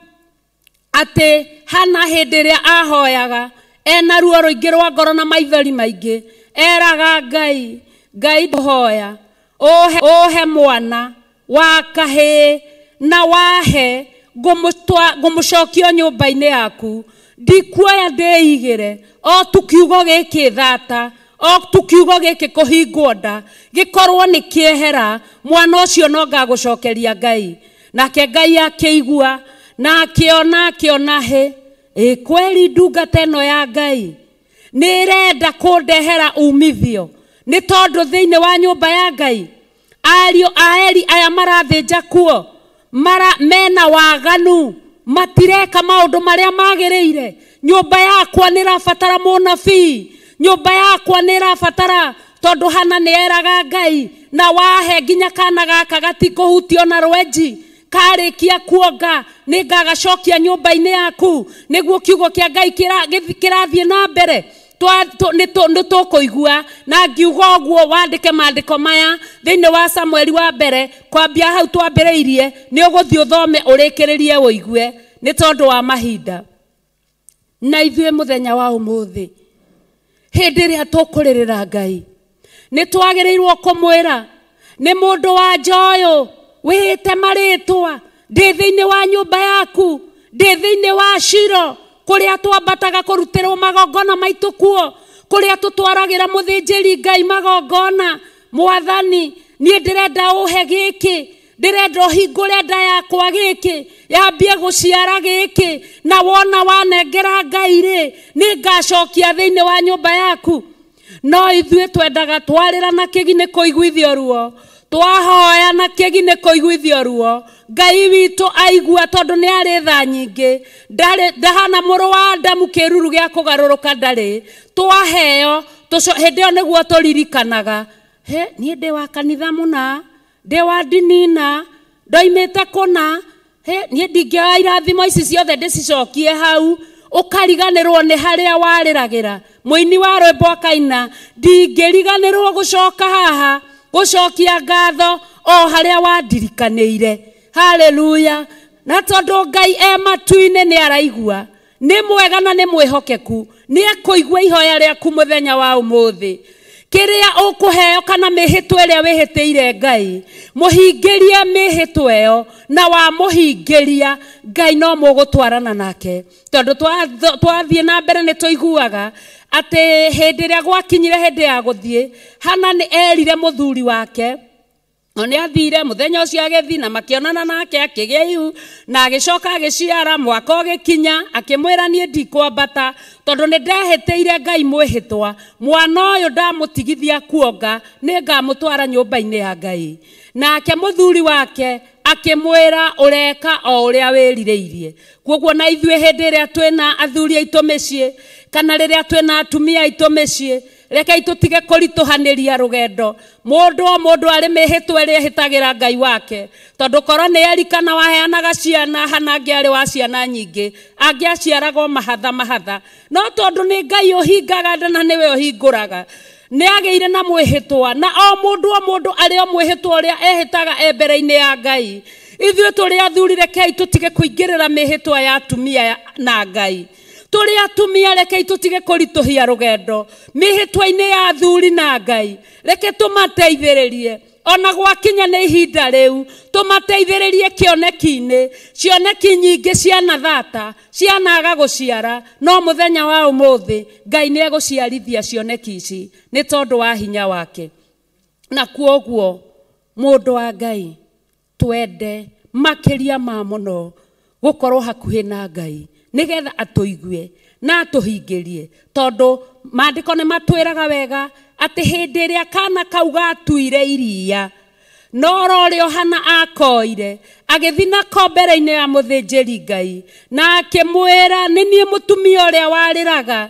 atĩ Hana hĩndĩ ĩrĩa ahoyaga ena ruo rũingĩ rwa ngoro na maithori maingĩ, eraga Ngai, Ngai ndũhoya ũhe mwana wa kahĩĩ na wahe ngũmũcokia nyũmba-inĩ yaku, ndikuoya ndĩigĩre o tu kiugo gĩkĩ thata, o tu kiugo gĩkĩ kũhingwo nda gĩkorwo nĩ kĩehera, mwana ũcio no ngagũcokeria Ngai. Nake Ngai akĩigua na akĩona hĩ, ĩ kweli ndungata ĩno ya Ngai nĩ ĩrenda kũndehera umithio, nĩ tondũ thĩinĩ wa nyũmba ya Ngai ariũ a Eli aya marathĩnja kuo mara mena waganu, matireka maũndũ marĩa magĩrĩire. Nyũmba yakwa nĩ ĩrabatara mũnabii, nyũmba yakwa nĩ ĩrabatara, tondũ Hana nĩ eraga Ngai na wahe nginya kana gaka gatikũhutio na rwenji, karĩkia kuonga nĩ ngagacokia nyũmba-inĩ yaku, nĩguo kiugo kĩa Ngai kĩrathiĩ na mbere. Nĩ tũkũigua na ngiuga ũguo wandĩke maandĩko maya thĩinĩ wa Samueli wa mbere kwambia hau twambĩrĩirie, nĩ ũgũthiĩ ũthome ũrĩkĩrĩrie ũigue, nĩ tondũ wa mahinda. Na ithuĩ mũthenya wa ũmũthĩ hĩndĩ ĩrĩa tũkũrĩrĩra Ngai nĩ twagĩrĩirwo kũmwĩra, nĩ mũndũ wa nja ũyũ wĩhĩte marĩtwa, ndĩ thĩinĩ wa nyũmba yaku, ndĩ thĩinĩ wa Shilo kũrĩa twambataga kũrutĩrwo magongona maitũ kuo, kũrĩa tũtwaragĩra mũthĩnjĩri Ngai magongona. Mwathani, niĩ ndĩrenda ũhe gĩkĩ, ndĩrenda ũhingũre nda yakwa gĩkĩ, yambie gũciara gĩkĩ, na wona wanengera Ngai rĩ, nĩ ngacokia thĩinĩ wa nyũmba yaku. No ithuĩ twendaga twarĩra na kĩgi nĩ kũiguithio ruo, twahoya na kĩgi nĩ kũiguithio ruo. Ngai witũ aigua tondũ nĩ arĩ tha nyingĩ, ndahana mũrũ wa Adamu kĩruru gĩa kũgarũrũka ndarĩ. Twaheo hĩndĩ ĩyo nĩguo tũririkanaga, he niĩ ndĩ wa kanitha mũna, ndĩ wa ndini na ndoimĩte kũna, he niĩ ndingĩoya irathimo ici ciothe ndĩcicokie hau. Ũkariganĩrwo nĩ harĩa warĩragĩra. Mũini wa rwĩmbo akaina, ndingĩriganĩrwo gũcoka haha gũcokia ngatho o harĩa wandirikanĩire. Haleluya. Na tondũ Ngai e matu-inĩ nĩ araigua, nĩ mwega na nĩ mwĩhokeku, nĩ ekũigua ihoya rĩaku mũthenya wa ũmũthĩ. Kĩrĩa ũkũheo kana mĩhĩtwa ĩrĩa wĩhĩtĩire Ngai, mũhingĩrie mĩhĩtwa ĩyo, na wamũhingĩria Ngai no mũgũtwarana nake. Tondũ twathiĩ na mbere nĩ tũiguaga atĩ hĩndĩ ĩrĩa gwakinyire hĩndĩ ya gũthiĩ, Hana nĩ erire mũthuri wake, no nĩ athire mũthenya ũcio agĩthiĩ na makĩonana nake akĩgĩa ihu, na agĩcoka agĩciara. Mwaka ũgĩkinya akĩmwĩra, niĩ ndikwambata tondũ nĩ ndehĩtĩire Ngai mwĩhĩtwa, mwana ũyũ ndamũtigithia kuonga, nĩ ngamũtwara nyũmba-inĩ ya Ngai. Nake mũthuri wake akĩmwĩra, ũreka o ũrĩa wĩrirĩirie. Kwoguo na ithuĩ hĩndĩ ĩrĩa twĩna athuri aitũ mĩciĩ kana rĩrĩa twĩna atumia aitũ mĩciĩ, rekei tũtige kũritũhanĩria rũgendo. Mũndũ o mũndũ arĩ mĩhĩtwa ĩrĩa ĩhĩtagĩra Ngai wake, tondũ korwo nĩ Eli kana waheanaga ciana, Hana angĩarĩ wa ciana nyingĩ, angĩaciaragwo mahatha mahatha. No tondũ nĩ Ngai ũhingaga nda na nĩwe ũhingũraga, nĩ agĩire na mwĩhĩtwa, na o mũndũ o mũndũ arĩ o mwĩhĩtwa ũrĩa ehĩtaga e mbere-inĩ ya Ngai. Ithuĩ tũrĩ athuri rekei tũtige kũingĩrĩra mĩhĩtwa ya atumia na Ngai. Tũrĩ atumia rekei tũtige kũritũhia rũgendo mĩhĩtwa-inĩ ya athuri na Ngai. Reke tũmateithĩrĩrie ona gwakinya nĩ ihinda rĩu, tũmateithĩrĩrie kĩoneki-inĩ. Cioneki nyingĩ cianathata, cianaga gũciara, no mũthenya wa ũmũthĩ Ngai nĩ egũciarithia cioneki ici nĩ tondũ wa hinya wake. Na kwoguo mũndũ wa Ngai twende makĩria ma mũno gũkorwo hakuhĩ na Ngai, nĩgetha atũigue na atũhingĩrie, tondũ maandĩko nĩ matwĩraga wega atĩ hĩndĩ ĩrĩa kana kau gatuire iria, no rorĩo Hana akoire agĩthiĩ nako mbere-inĩ ya mũthĩnjĩri Ngai, na akĩmwĩra, nĩ niĩ mũtumia ũrĩa warĩraga,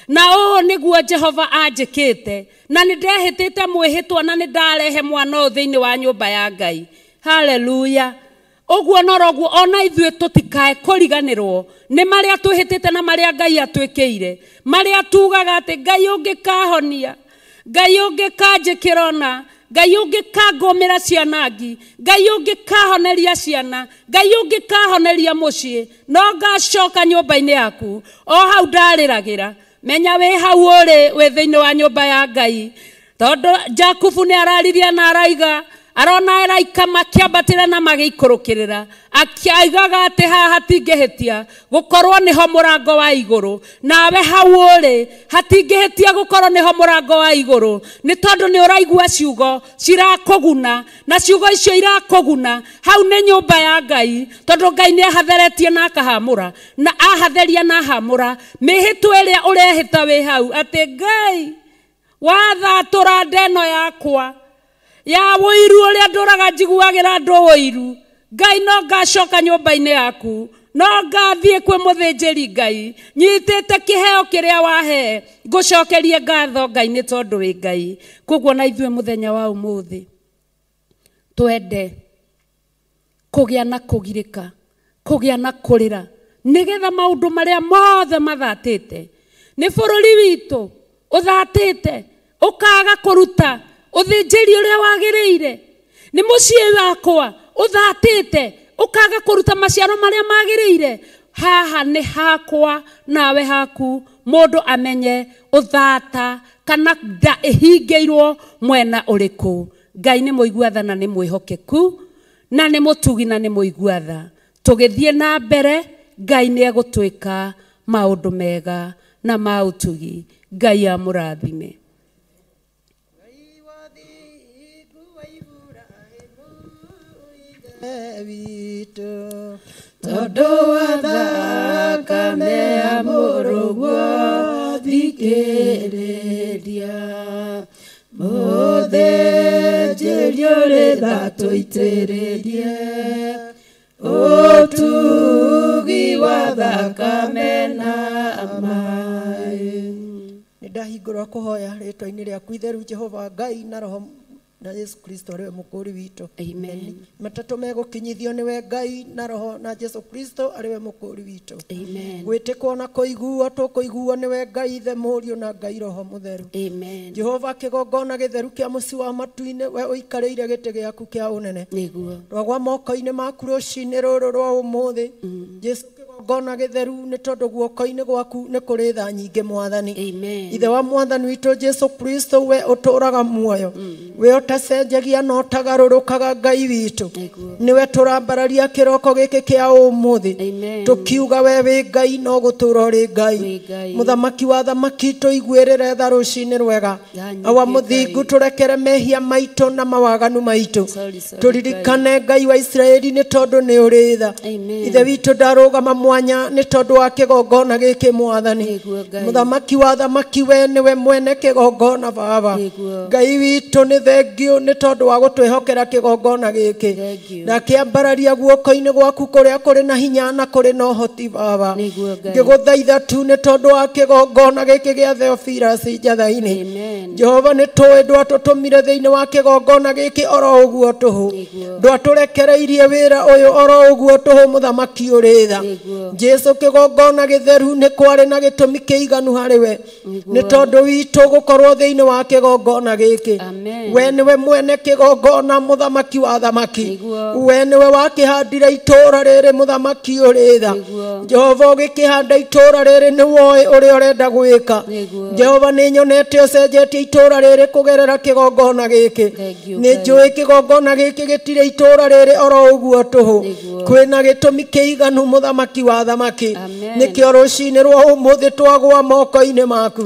na ũũ nĩguo Jehova anjĩkĩte, na nĩ ndehĩtĩte mwĩhĩtwa na nĩ ndarehe mwana ũyũ thĩinĩ wa nyũmba ya Ngai. Haleluya. Ũguo noroguo ona ithuĩ tũtikae kũriganĩrwo nĩ marĩa twĩhĩtĩte na marĩa Ngai atwĩkĩire, marĩa tugaga atĩ Ngai ũngĩkahonia, Ngai ũngĩkanjĩkĩra ona, Ngai ũngĩkangũmĩra ciana ngi, Ngai ũngĩkahoneria ciana, Ngai ũngĩkahoneria mũciĩ, no ngacoka nyũmba-inĩ yaku o hau ndarĩragĩra. Menya wĩ hau ũrĩ wĩ thĩinĩ wa nyũmba ya Ngai, tondũ Jakubu nĩ araririe na araiga arona araika makĩambatĩra na magĩikũrũkĩrĩra, akiaigaga atĩ haha hatingĩhĩtia gũkorwo nĩho mũrango wa igũrũ. Nawe hau ũrĩ hatingĩhĩtia gũkorwo nĩho mũrango wa igũrũ, nĩ tondũ nĩ ũraigua ciugo cirakũguna, na ciugo icio irakũguna hau nĩ nyũmba ya Ngai, tondũ Ngai nĩ ahatheretie na akahamũra, na ahatheria na ahamũra mĩhĩtwa ĩrĩa ũrehĩta wĩ hau atĩ Ngai wathatũra ndeno yakwa ya ũiru ũrĩa ndũraga njiguagĩra andũ ũiru, Ngai no ngacoka nyũmba-inĩ yaku, no ngathiĩ kwĩ mũthĩnjĩri Ngai nyitĩte kĩheo kĩrĩa wahe, ngũcokerie ngatho Ngai nĩ tondũ wĩ Ngai. Koguo na ithuĩ mũthenya wa ũmũthĩ twende kũgĩa na kũgirĩka, kũgĩa na kũrĩra, nĩgetha maũndũ marĩa mothe mathatĩte nĩ bũrũri witũ ũthatĩte ũkaga kũruta ũthĩnjĩri ũrĩa wagĩrĩire, nĩ mũciĩ wakwa ũthatĩte ũkaga kũruta maciaro marĩa magĩrĩire, haha nĩ hakwa nawe haku, mũndũ amenye ũthata kana nda ĩhingĩirwo mwena ũrĩkũ. Ngai nĩ mũigua tha na nĩ mwĩhokeku na nĩ mũtugi na nĩ mũigua tha. Tũgĩthiĩ na mbere Ngai nĩ egũtwĩka maũndũ mega na ma ũtugi. Ngai amũrathime. Tondũ wa thakame ya mũrũguo thikĩrĩria, mũthĩnjĩri ũrĩ tha tũitĩrĩrie ũtugi wa thakame na maĩ. Nĩ ndahingũra kũhoya rĩtwa-inĩ rĩaku itheru Jehova Ngai na Roho na Yesu Kristo arĩwe mũkũũri witũ. Amen. Matatũ megũkinyithio nĩwe Ngai na Roho na Jesu Kristo arĩwe mũkũũri witũ. Amen. Gwĩtĩkwo na kũiguo tũkũiguo nĩwe Ngai Ithe Mũriũ na Ngai Roho Mũtheru. Amen. Jehova kĩgongona gĩtheru kĩa mũciĩ wa matu-inĩ, we ũikarĩire gĩtĩ gĩaku kĩa ũnene. Nĩguo. Rwagwa moko-inĩ maku rũcinĩ rũrũ rwa ũmũthĩ. Jesu kĩgongona gĩtheru nĩ tondũ guoko-inĩ gwaku nĩ kũrĩ tha nyingĩ Mwathani. Amen. Ithe wa Mwathani witũ Jesu Kristo, we ũtũũraga muoyo, we ũtacenjagia na ũtagarũrũkaga Ngai witũ, nĩwe tũrambararia kĩroko gĩkĩ kĩa ũmũthĩ tũkiuga we wĩ Ngai no gũtũũra ũrĩ Ngai. Mũthamaki wa thamaki tũiguĩrĩre tha rũcinĩ rwega. Awa mũthingu tũrekere mehia maitũ na mawaganu maitũ, tũririkane Ngai wa Isiraeli nĩ tondũ nĩ ũrĩ tha. Ithe witũ ndarũgama mwanya nĩ tondũ wa kĩgongona gĩkĩ Mwathani. Mũthamaki wa thamaki we nĩwe mwene kĩgongona Baba. Ngai witũ nĩ thengio nĩ tondũ wa gũtwĩhokera kĩgongona gĩkĩ na kĩambararia guoko-inĩ gwaku kũrĩa kũrĩ na hinya na kũrĩ na ũhoti Baba. Ngĩgũthaitha tu nĩ tondũ wa kĩgongona gĩkĩ gĩa Theophilus Njatha-inĩ. Jehova nĩ tũĩ ndwatũtũmire thĩinĩ wa kĩgongona gĩkĩ oro ũguo tũhũ, ndwatũrekereirie wĩra ũyũ oro ũguo tũhũ mũthamaki ũrĩ tha. Jesu kĩgongona gĩtheru nĩ kwarĩ na gĩtũmi kĩiganu harĩ we nĩ tondũ witũ gũkorwo thĩinĩ wa kĩgongona gĩkĩ. We nĩwe mwene kĩgongona mũthamaki wa thamaki, we nĩwe wakĩhandire itũũra rĩrĩ mũthamaki ũrĩ tha. Jehova ũgĩkĩhanda itũũra rĩrĩ nĩ woĩ ũrĩa ũrenda gwĩka. Jehova nĩ nyonete ũcenjetie itũũra rĩrĩ kũgerera kĩgongona gĩkĩ. Nĩ njũĩ kĩgongona gĩkĩ gĩtirĩ itũũra rĩrĩ oro ũguo tũhũ, kwĩna gĩtũmi kĩiganu mũthamaki wa thamaki. Nĩkĩo rũcinĩ rwa ũmũthĩ twagwa moko-inĩ maku,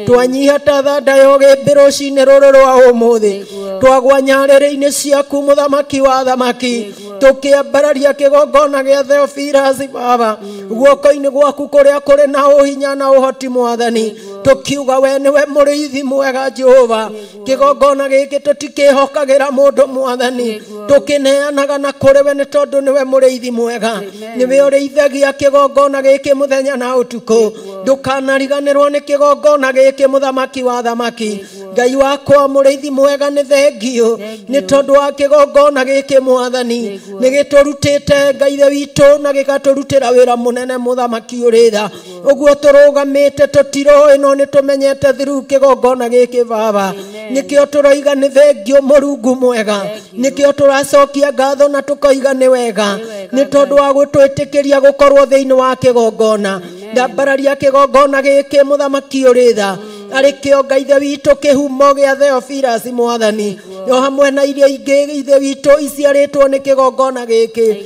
twanyiha ta thanda ya ũgĩmbĩ rũcinĩ rũrũ rwa ũmũthĩ, twagwa nyarĩrĩ-inĩ ciaku mũthamaki wa thamaki, tũkĩambararia kĩgongona gĩa Theophilus Baba guoko-inĩ gwaku kũrĩa kũrĩ na ũhinya na ũhoti Mwathani, tũkiuga we nĩwe mũrĩithi mwega Jehova. Kĩgongona gĩkĩ tũtikĩhokagĩra mũndũ Mwathani, tũkĩneanaga na kũrĩ we nĩ tondũ nĩwe mũrĩithi mwega, nĩwe ũrĩithagia kĩgongona gĩkĩ mũthenya na ũtukũ. Ndũkanariganĩrwo nĩ kĩgongona gĩkĩ mũthamaki wa thamaki. Ngai wakwa mũrĩithi mwega nĩ thengio nĩ tondũ wa kĩgongona gĩkĩ mwathani. Nĩ gĩtũrutĩte Ngai ithe witũ na gĩgatũrutĩra wĩra mũnene mũthamaki ũrĩ tha. Ũguo tũrũgamĩte tũtiroĩ no nĩ tũmenyete through kĩgongona gĩkĩ baba. Nĩkĩo tũroiga nĩ thengio Mũrungu mwega. Nĩkĩo tũracokia ngatho na tũkoiga nĩ wega nĩ tondũ wa gũtwĩtĩkĩria gũkorwo thĩinĩ wa kĩgongona. Ndambararia kĩgongona gĩkĩ mũthamaki ũrĩ tha arĩ kĩo Ngai ithe witũ kĩhumo gĩa Theophilus mwathani o hamwe na iria ingĩ ithe witũ iciarĩtwo nĩ kĩgongona gĩkĩ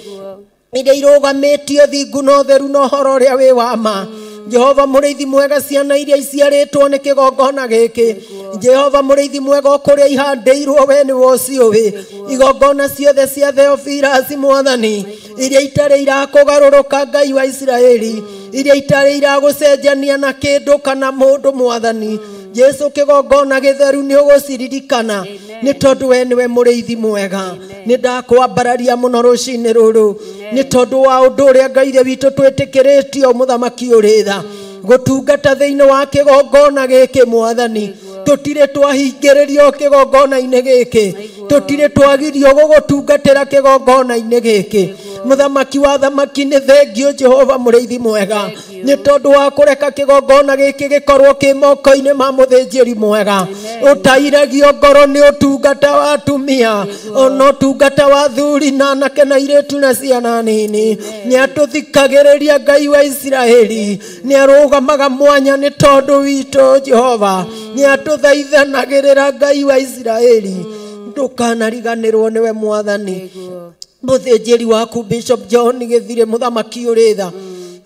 iria irũgamĩtio thingu na ũtheru na ũhoro ũrĩa wĩ wa ma. Jehova mũrĩithi mwega ciana iria iciarĩtwo nĩ kĩgongona gĩkĩ. Jehova mũrĩithi mwega o kũrĩa ihandĩirwo we nĩwe ũciũĩ. Igongona ciothe cia Theophilus mwathani iria itarĩ irakũgarũrũka Ngai wa Isiraeli, iria itarĩ iragũcenjania na kĩndũ kana mũndũ mwathani. Jesu kĩgongona gĩtheru nĩ ũgũciririkana nĩ tondũ we nĩwe mũrĩithi mwega. Nĩ ndakwambararia mũno rũcinĩ rũrũ nĩ tondũ wa ũndũ ũrĩa Ngai ithe witũ twĩtĩkĩrĩtio mũthamaki ũrĩ tha gũtungata thĩinĩ wa kĩgongona gĩkĩ mwathani. Tũtirĩ twahingĩrĩrio kĩgongona-inĩ gĩkĩ, tũtirĩ twagirio gũgũtungatĩra kĩgongona-inĩ gĩkĩ. Mũthamaki wa thamaki nĩ thengio Jehova mũrĩithi mwega nĩ tondũ wa kũreka kĩgongona gĩkĩ gĩkorwo kĩ moko-inĩ ma mũthĩnjĩri mwega ũtairagio ngoro nĩ ũtungata wa atumia ona ũtungata wa athuri na anake na airĩtu na ciana nini. Nĩ atũthikagĩrĩria Ngai wa Isiraeli, nĩ arũgamaga mwanya nĩ tondũ witũ Jehova, nĩ atũthaithanagĩrĩra Ngai wa Isiraeli. Ndũkanariganĩrwo nĩwe mwathani. Mũthĩnjĩri waku Bishop John Gĩthire mũthamaki ũrĩ tha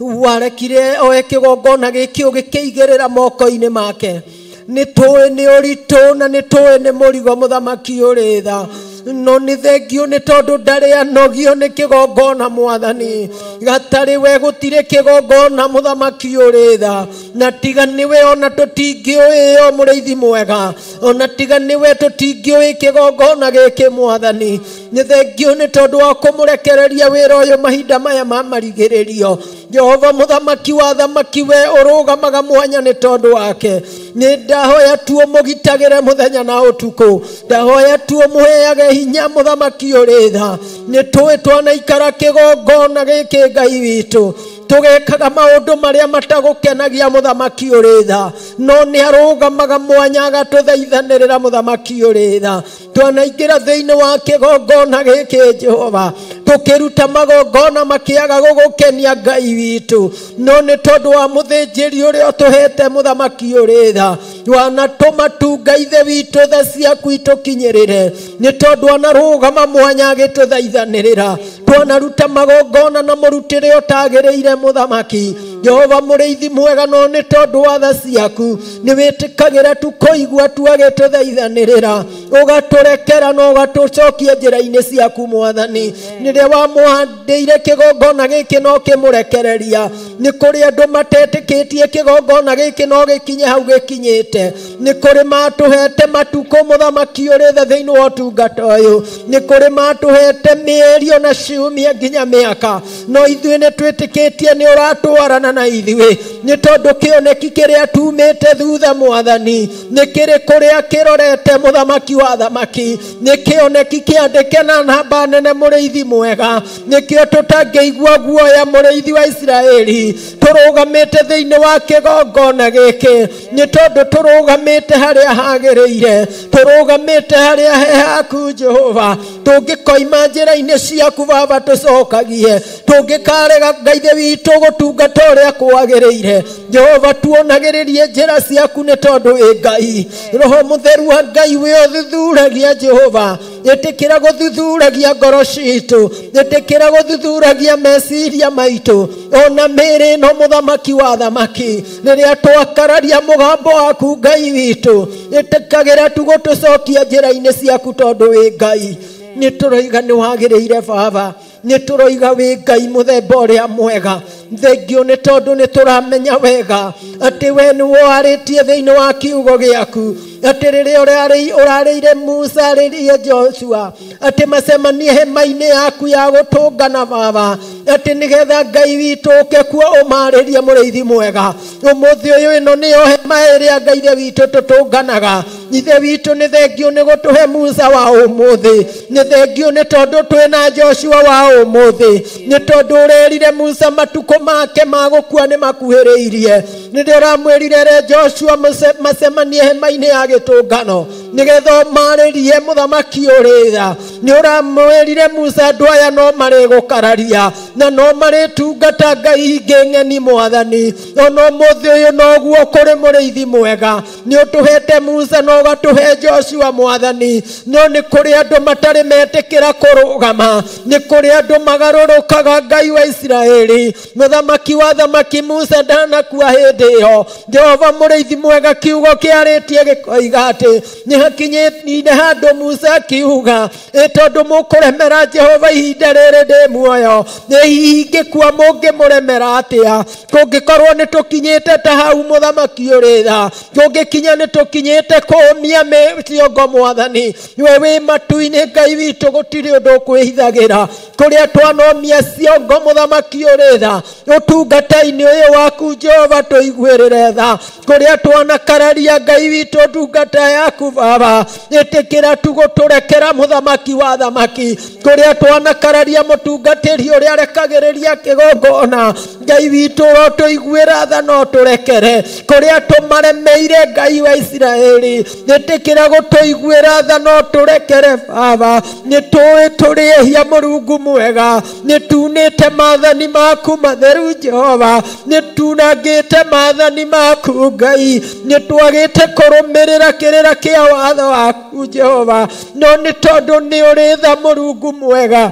warekire oe kĩgongona gĩkĩ ũgĩkĩigĩrĩra moko-inĩ make. Nĩ tũĩ nĩ ũritũ na nĩ tũĩ nĩ mũrigo mũthamaki ũrĩ tha, no nĩ thengio nĩ tondũ ndarĩ anogio nĩ kĩgongona mwathani. Gatarĩ we gũtirĩ kĩgongona mũthamaki ũrĩ tha, na tiga nĩwe ona tũtingĩũĩ o mũrĩithi mwega, ona tiga nĩwe tũtingĩũĩ kĩgongona gĩkĩ mwathani. Nĩ thengio nĩ tondũ wa kũmũrekereria wĩra ũyũ mahinda maya ma marigĩrĩrio. Jehova mũthamaki wa thamaki we ũrũgamaga mwanya nĩ tondũ wake. Nĩ ndahoya tu ũmũgitagĩre mũthenya na ũtukũ, ndahoya tu ũmũheage hinya mũthamaki ũrĩ tha. Nĩ tũĩ twanaikara kĩgongona gĩkĩ Ngai witũ tũgekaga maũndũ marĩa matagũkenagia mũthamaki ũrĩ tha, no nĩ arũgamaga mwanya agatũthaithanĩrĩra mũthamaki ũrĩ tha. Twanaingĩra thĩinĩ wa kĩgongona gĩkĩ Jehova tũkĩruta magongona makĩaga gũgũkenia Ngai witũ, no nĩ tondũ wa mũthĩnjĩri ũrĩa ũtũhete mũthamaki ũrĩ tha wanatũma tu Ngai ithe witũ tha ciaku itũkinyĩrĩre, nĩ tondũ anarũgama mwanya agĩtũthaithanĩrĩra. Twanaruta magongona na mũrutĩre ũtagĩrĩire mũthamaki Jehova mũrĩithi mwega, no nĩ tondũ wa tha ciaku nĩ wĩtĩkagĩra tu kũigua tu agĩtũthaithanĩrĩra, ũgatũrekera na ũgatũcokia njĩra-inĩ ciaku mwathani. Nĩrĩa wamũhandĩire kĩgongona gĩkĩ no kĩmũrekereria. Nĩ kũrĩ andũ matetĩkĩtie kĩgongona gĩkĩ no gĩkinye hau gĩkinyĩte. Nĩ kũrĩ matũhete matukũ mũthamaki ũrĩ tha thĩinĩ wa ũtungata ũyũ, nĩ kũrĩ matũhete mĩeri ona ciumia nginya mĩaka, no ithuĩ nĩ twĩtĩkĩtie nĩ ũratwarana na ithuĩ nĩ tondũ kĩoneki kĩrĩa tumĩte thutha mwathani nĩ kĩrĩ kũrĩa kĩrorete mũthamaki wa thamaki, nĩ kĩoneki kĩandĩke na namba nene mũrĩithi mwega. Nĩkĩo tũtangĩigua guoya mũrĩithi wa Isiraeli tũrũgamĩte thĩinĩ wa kĩgongona gĩkĩ nĩ tondũ tũrũgamĩte harĩa hagĩrĩire, tũrũgamĩte harĩa he haku Jehova. Tũngĩkoima njĩra-inĩ ciaku Baba tũcokagie, tũngĩkarega Ngai ithe witũ gũtungata ũrĩa kwagĩrĩire Jehova tuonagĩrĩrie njĩra ciaku nĩ tondũ wĩ Ngai. Roho mũtheru wa Ngai wĩ ũthuthuragia Jehova, ĩtĩkĩra gũthuthuragia ngoro citũ, ĩtĩkĩra gũthuthuragia meciria maitũ ona mĩĩrĩ ĩno mũthamaki wa thamaki. Rĩrĩa twakararia mũgambo waku Ngai witũ, ĩtĩkagĩra tu gũtũcokia njĩra-inĩ ciaku tondũ wĩ Ngai. Nĩ tũroiga nĩ wagĩrĩire Baba, nĩ tũroiga wĩ Ngai mũthemba ũrĩa mwega. Thengio nĩ tondũ nĩ tũramenya wega atĩ we nĩ warĩtie thĩinĩ wa kiugo gĩaku Atĩ rĩrĩa ũrarĩire Musa arĩrie Joshua atĩ macemanie hema-inĩ yaku ya gũtũngana baba, atĩ nĩgetha Ngai witũ ũke kuo ũmarĩrie mũrĩithi mwega. Ũmũthĩ ũyũ ĩno nĩyo hema ĩrĩa Ngai ithe witũ tũtũnganaga. Ithe witũ nĩ thengio nĩ gũtũhe Musa wa ũmũthĩ, nĩ thengio nĩ tondũ twĩna Joshua wa ũmũthĩ, nĩ tondũ ũrerire Musa matukũ make ma gũkua nĩ makuhĩrĩirie. Nĩrĩo ũramwĩrire re Joshua macemanie hema-inĩ ya gĩtũngano nĩgetha ũmarĩrie mũthamaki ũrĩ tha. Nĩ ũramwĩrire Musa andũ aya no marĩgũkararia na no marĩtungata ngai ingĩ ng'eni mwathani. Ona ũmũthĩ ũyũ noguo kũrĩ mũrĩithi mwega, nĩ ũtũhete Musa na ũgatũhe Joshua mwathani. No nĩ kũrĩ andũ matarĩ metĩkĩra kũrũgama, nĩ kũrĩ andũ magarũrũkaga Ngai wa Isiraeli. Mũthamaki wa thamaki Musa ndanakua hĩndĩ ĩyo. Jehova mũrĩithi mwega kiugo kĩarĩtie gĩkoiga atĩ nĩ hakinyĩte handũ Musa akiuga ĩ tondũ mũkũremera Jehova ihinda rĩrĩ ndĩ muoyo, nĩ hihi ingĩkua mũngĩmũremera atĩa? Kũngĩkorwo nĩ tũkinyĩte ta hau mũthamaki ũrĩ tha, kũngĩkinya nĩ tũkinyĩte kũũmia ciongo mwathani, we wĩ matu-inĩ Ngai witũ gũtirĩ ũndũ ũkwĩhithagĩra. Kũrĩa twanomia ciongo mũthamaki ũrĩ tha, ũtungata-inĩ ũyũ waku Jehova tũiguĩrĩre tha. Kũrĩa twanakararia Ngai witũ ndungata yaku baba, ĩtĩkĩra tu gũtũrekera mũthamaki wa thamaki. Kũrĩa twanakararia mũtungatĩri ũrĩa arekagĩrĩria kĩgongona, Ngai witũ ũrotũiguĩra tha no tũrekere. Kũrĩa tũmaremeire Ngai wa Isiraeli, ĩtĩkĩra gũtũiguĩra tha no tũrekere baba. Nĩ tũĩ tũrĩ ehia Mũrungu mwega, nĩ tunĩte maathani maku matheru Jehova, nĩ tunangĩte maathani maku Ngai, nĩ twagĩte kũrũmĩrĩra kĩrĩra kĩa watho waku Jehova. No nĩ tondũ nĩ ũrĩ tha Mũrungu mwega,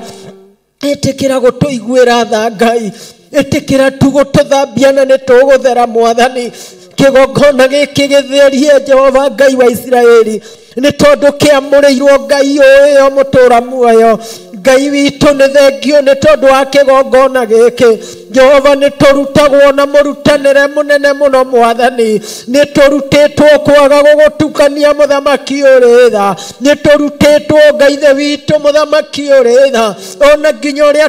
ĩtĩkĩra gũtũiguĩra tha Ngai, ĩtĩkĩra tu gũtũthambia na nĩ tũgũthera mwathani. Kĩgongona gĩkĩ gĩtherie Jehova Ngai wa Isiraeli, nĩ tondũ kĩamũrĩirwo Ngai ũyũ mũtũra muoyo. Ngai witũ nĩ thengio nĩ tondũ wa kĩgongona gĩkĩ. Jehova nĩ tũrutagwo na mũrutanĩre mũnene mũno mwathani, nĩ tũrutĩtwo kwaga gũgũtukania mũthamaki ũrĩ tha, nĩ tũrutĩtwo Ngai ithe witũ mũthamaki ũrĩ tha, ona nginya ũrĩa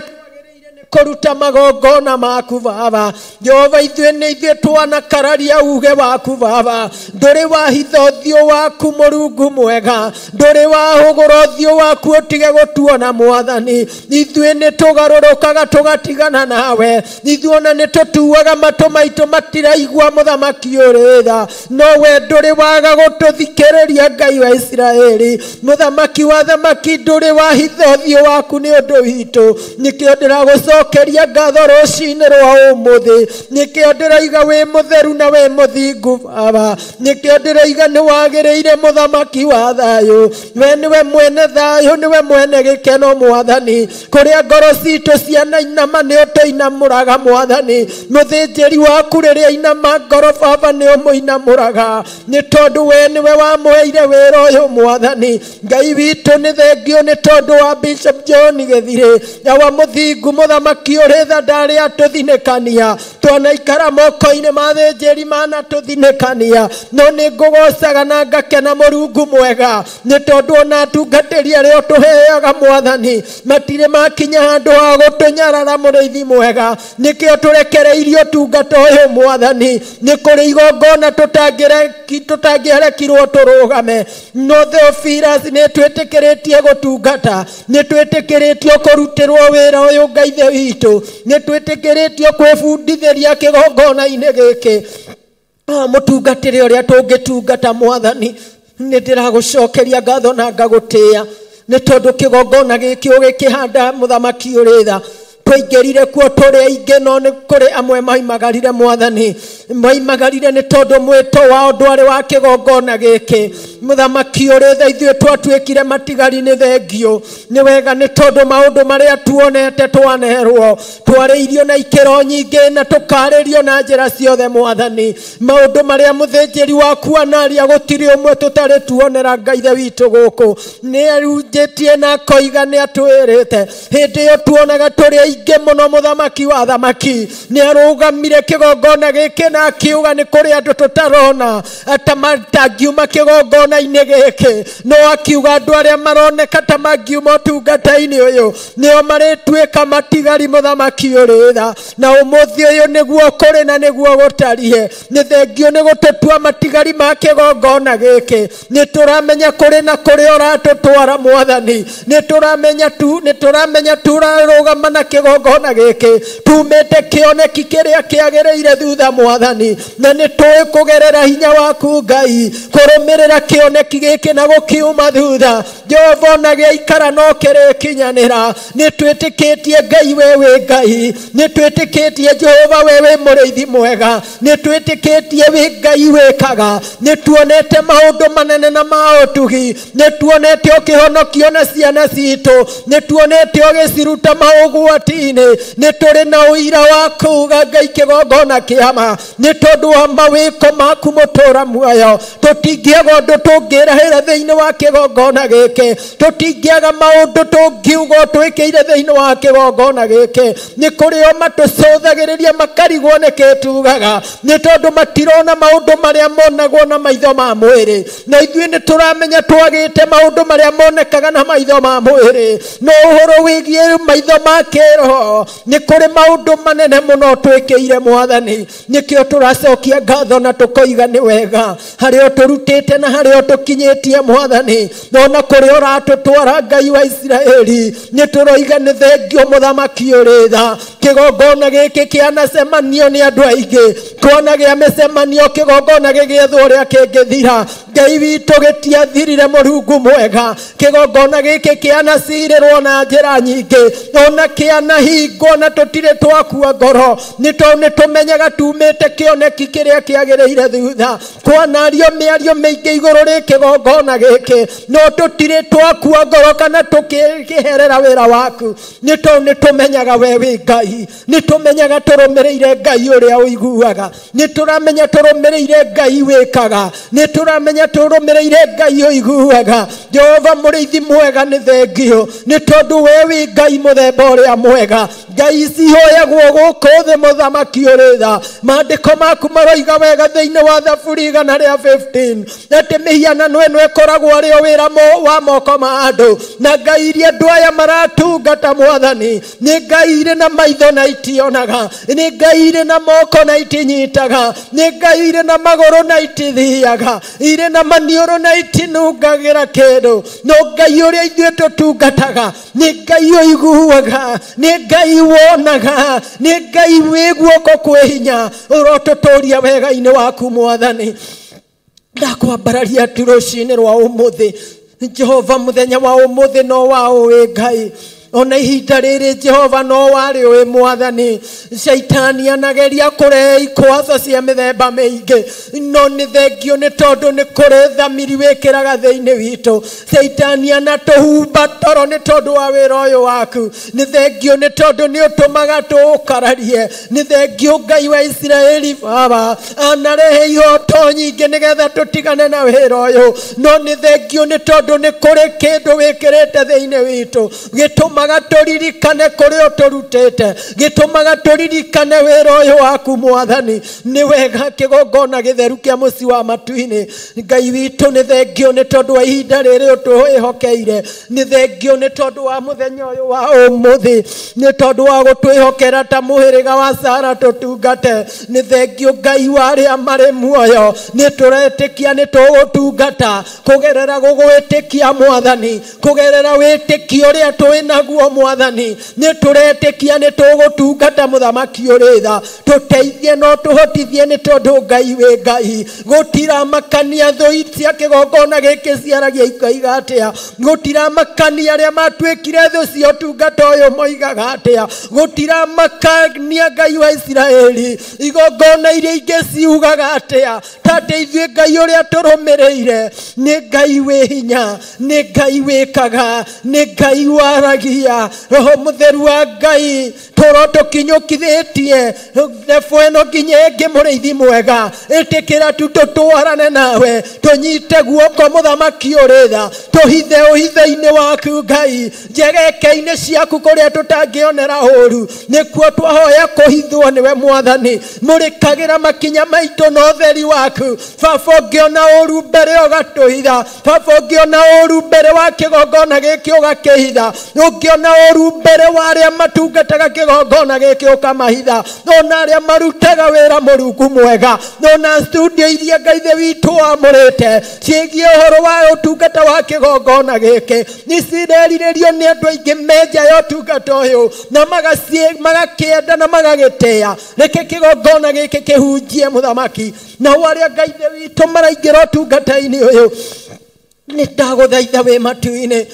kũruta magongona maku baba. Jehova ithuĩ nĩ ithuĩ twanakararia uge waku baba, ndũrĩ wahitha ũthiũ waku Mũrungu mwega, ndũrĩ wahũgũra ũthiũ waku ũtige gũtuona mwathani. Ithuĩ nĩ tũgarũrũkaga tũgatigana nawe, ithuĩ ona nĩ tũtuaga matũ maitũ matiraigua mũthamaki ũrĩ tha, no we ndũrĩ waga gũtũthikĩrĩria Ngai wa Isiraeli. Mũthamaki wa thamaki ndũrĩ wahitha ũthiũ waku nĩ ũndũ witũ, nĩkĩo ndĩragũcokeria ngatho rũcinĩ rwa ũmũthĩ, nĩkĩo ndĩroiga wĩ mũtheru na wĩ mũthingu baba, nĩkĩo ndĩroiga nĩ wagĩrĩire mũthamaki wa thayũ. We nĩwe mwene thayũ, nĩwe mwene gĩkeno mwathani. Kũrĩa ngoro citũ cianainama nĩ ũtũinamũraga mwathani. Mũthĩnjĩri waku rĩrĩa inama ngoro baba nĩ ũmũinamũraga, nĩ tondũ we nĩwe wamũheire wĩra ũyũ mwathani. Ngai witũ nĩ thengio nĩ tondũ wa Bishop John Gĩthirĩ, awa mũthingu mũthamaki ũrĩ tha ndarĩ atũthinĩkania, twanaikara moko-inĩ ma thĩnjĩri manatũthinĩkania, no nĩ ngũgocaga na ngakena Mũrungu mwega, nĩ tondũ ona atungatĩri arĩa ũtũheaga mwathani matirĩ makinya handũ ha gũtũnyarara mũrĩithi mwega. Nĩkĩo tũrekereirio ũtungata ũyũ mwathani, nĩ kũrĩ igongona tũtangĩarekirwo tũrũgame, no Theophilus nĩ twĩtĩkĩrĩtie gũtungata, nĩ twĩtĩkĩrĩtio kũrutĩrwo wĩra ũyũ Ngai ithe witũ, nĩ twĩtĩkĩrĩtio kwĩbundithĩria kĩgongona-inĩ gĩkĩ. Mũtungatĩre ũrĩa tũngĩtungata mwathani, nĩ ndĩragũcokeria ngatho na ngagũtĩĩa, nĩ tondũ kĩgongona gĩkĩ ũgĩkĩhanda mũthamaki ũrĩ tha, twaingĩrire kuo tũrĩ aingĩ, no nĩ kũrĩ amwe maimagarire mwathani, maimagarire nĩ tondũ mwĩto wao ndwarĩ wa kĩgongona gĩkĩ. Mũthamaki ũrĩ tha, ithuĩ twatuĩkire matigari nĩ thengio. Nĩ wega nĩ tondũ maũndũ marĩa tuonete twanerwo, twarĩirio na ikĩro nyingĩ na tũkarĩrio na njĩra ciothe mwathani. Maũndũ marĩa mũthĩnjĩri waku anaria gũtirĩ ũmwe tũtarĩ tuonera Ngai ithe witũ gũkũ. Nĩ arunjĩtie na akoiga nĩ atwĩrĩte. Hĩndĩ ĩyo tuonaga tũrĩ aingĩ aingĩ mũno mũthamaki wa thamaki nĩ arũgamire kĩgongona gĩkĩ na akiuga nĩ kũrĩ andũ tũtarona ata matangiuma kĩgongona-inĩ gĩkĩ no akiuga andũ arĩa maroneka ta mangiuma ũtungata-inĩ ũyũ nĩo marĩtuĩka matigari mũthamaki ũrĩ tha na ũmũthĩ ũyũ nĩguo kũrĩ na nĩguo gũtariĩ nĩ thengio nĩ gũtũtua matigari ma kĩgongona gĩkĩ nĩ tũramenya kũrĩ na kũrĩa ũratũtwara mwathani nĩ tũramenya tũrarũgama na kĩgongona gĩkĩ tumĩte kĩoneki kĩrĩa kĩagĩrĩire thutha mwathani na nĩ tũĩ kũgerera hinya waku Ngai kũrũmĩrĩra kĩoneki gĩkĩ na gũkiuma thutha Jehova ona gĩaikara no kĩrĩkinyanĩra nĩ twĩtĩkĩtie Ngai we wĩ Ngai nĩ twĩtĩkĩtie Jehova we wĩ mũrĩithi mwega nĩ twĩtĩkĩtie wĩ Ngai wĩkaga nĩ tuonete maũndũ manene na ma ũtugi nĩ tuonete ũkĩhonokio na ciana citũ nĩ tuonete ũgĩciruta maũgwati-inĩ nĩ tũrĩ na ũira wa kuuga Ngai kĩgongona kĩama nĩ tondũ wa mawĩko maku mũtũra muoyo tũtingĩaga ũndũ tũngĩrahĩra thĩinĩ wa kĩgongona gĩkĩ tũtingĩaga maũndũ tũngiuga twĩkĩire thĩinĩ wa kĩgongona gĩkĩ nĩ kũrĩ o matũcũthagĩrĩria makarigwo nĩkĩ tugaga nĩ tondũ matirona maũndũ marĩa monagwo na maitho ma mwĩrĩ na ithuĩ nĩ tũramenya twagĩte maũndũ marĩa monekaga na maitho ma mwĩrĩ no ũhoro wĩgiĩ maitho ma kĩroho nĩ kũrĩ maũndũ manene mũno twĩkĩire mwathani nĩkĩo tũracokia ngatho na tũkoiga nĩ wega harĩa ũtũrutĩte na harĩa ũtũkinyĩtie mwathani ona kũrĩa ũratũtwara Ngai wa Isiraeli nĩ tũroiga nĩ thengio mũthamaki ũrĩ tha kĩgongona gĩkĩ kĩanacemanio nĩ andũ aingĩ kuona gĩa mĩcemanio kĩgongona gĩgĩethwo ũrĩa kĩngĩthira Ngai witũ gĩtiathirire Mũrungu mwega kĩgongona gĩkĩ kĩanacirĩrwo na njĩra nyingĩ ona kĩanahingwo na tũtirĩ twakua ngoro nĩ tondũ nĩ tũmenyaga tumĩte kĩoneki kĩrĩa kĩagĩrĩire thutha kwanario mĩario mĩingĩ igũrũ rĩ kĩgongona gĩkĩ no tũtirĩ twakua ngoro kana tũkĩherera wĩra waku nĩ tondũ nĩ tũmenyaga we wĩ Ngai nĩ tũmenyaga tũrũmĩrĩire Ngai ũrĩa ũiguaga nĩ tũramenya tũrũmĩrĩire Ngai wĩkaga nĩ tũramenya tũrũmĩrĩire Ngai ũiguaga Jehova mũrĩithi mwega nĩ thengio nĩ tondũ we wĩ Ngai mũthemba ũrĩa mwega Ngai cihoyagwo gũkũ thĩ mũthamaki ũrĩ tha maandĩko maku maroiga wega thĩinĩ wa Thaburi 115 atĩ mĩhianano ĩno ĩkoragwo arĩ o wĩra wa moko ma andũ na Ngai iria andũ aya maratungata mwathani nĩ Ngai irĩ na maitho na itionaga nĩ Ngai irĩ na moko na itinyitaga nĩ Ngai irĩ na magũrũ na itithiaga irĩ na maniũrũ na itinungagĩra kĩndũ no Ngai ũrĩa ithuĩ tũtungataga nĩ Ngai ũiguaga nĩ Ngai wonaga nĩ Ngai wĩ guoko kwĩ hinya ũrotũtũria wega-inĩ waku mwathani ndakwambararia tu rũcinĩ rwa ũmũthĩ Jehova mũthenya wa ũmũthĩ no wa ũĩ Ngai ona ihinda rĩrĩ Jehova no warĩ ũĩ mwathani Shaitani anageria kũrehe ikwaco cia mĩthemba mĩingĩ no nĩ thengio nĩ tondũ nĩ kũrĩ thamiri wĩkĩraga thĩinĩ witũ Shaitani anatũhumba toro nĩ tondũ wa wĩra ũyũ waku nĩ thengio nĩ tondũ nĩ ũtũmaga tũũkararie nĩ thengio Ngai wa Isiraeli baba anarehe ihoto nyingĩ nĩgetha tũtigane na wĩra ũyũ no nĩ thengio nĩ tondũ nĩ kũrĩ kĩndũ wĩkĩrĩte thĩinĩ witũ gĩtũma tũririkane kũrĩa ũtũrutĩte gĩtũmaga tũririkane wĩra ũyũ waku mwathani nĩ wega kĩgongona gĩtheru kĩa mũciĩ wa matu-inĩ Ngai witũ nĩ thengio nĩ tondũ wa ihinda rĩrĩ ũtwĩhokeire nĩ thengio nĩ tondũ wa mũthenya ũyũ wa ũmũthĩ nĩ tondũ wa gũtwĩhokera ta mũhĩrĩga wa Sara tũtungate nĩ thengio Ngai wa arĩa marĩ muoyo nĩ tũretĩkia nĩ tũgũtungata kũgerera gũgwĩtĩkia mwathani kũgerera wĩtĩkio ũrĩa twĩ naguo mwathani nĩ tũretĩkia nĩ tũgũtungata mũthamaki ũrĩ tha tũteithie no tũhotithie nĩ tondũ Ngai wĩ Ngai gũtiramakania thũ cia kĩgongona gĩkĩ ciaragia ikoiga atĩa gũtiramakania arĩa matuĩkire thũ cia ũtungata ũyũ moigaga atĩa gũtiramakania Ngai wa Isiraeli igongona iria ingĩ ciugaga atĩa tatĩ ithuĩ Ngai ũrĩa tũrũmĩrĩire nĩ Ngai wĩ hinya nĩ Ngai wĩkaga nĩ Ngai waragia mehia roho mutheru wa Ngai tũro tũkinyũkithĩtie thebo ĩno nginya ĩngĩ mũrĩithi mwega ĩtĩkĩra tu tũtwarane nawe tũnyite guoko mũthamaki ũrĩ tha tũhithe ũhithe-inĩ waku Ngai njegeke-inĩ ciaku kũrĩa tũtangĩonera ũru nĩkuo twahoya kũhithwo nĩwe mwathani mũrĩkagĩra makinya maitũ na ũtheri waku baba ũngĩona ũru mbere ũgatũhitha baba ũngĩona ũru mbere wa kĩgongona gĩkĩ ũgakĩhitha ũngĩona ũru mbere wa arĩa matungataga kĩgongona gĩkĩ ũkamahitha ona arĩa marutaga wĩra mũrungu mwega ona studio iria Ngai ithe witũ wamũrĩte ciĩgiĩ ũhoro wa ũtungata wa kĩgongona gĩkĩ nĩcirerirĩrio nĩ andũ aingĩ menja ya ũtungata ũyũ na magakĩenda na magagĩtĩa reke kĩgongona gĩkĩ kĩhunjie mũthamaki nao arĩa Ngai ithe witũ maraingĩra ũtungata-inĩ ũyũ nĩ ndagũthaitha wĩ matu-inĩ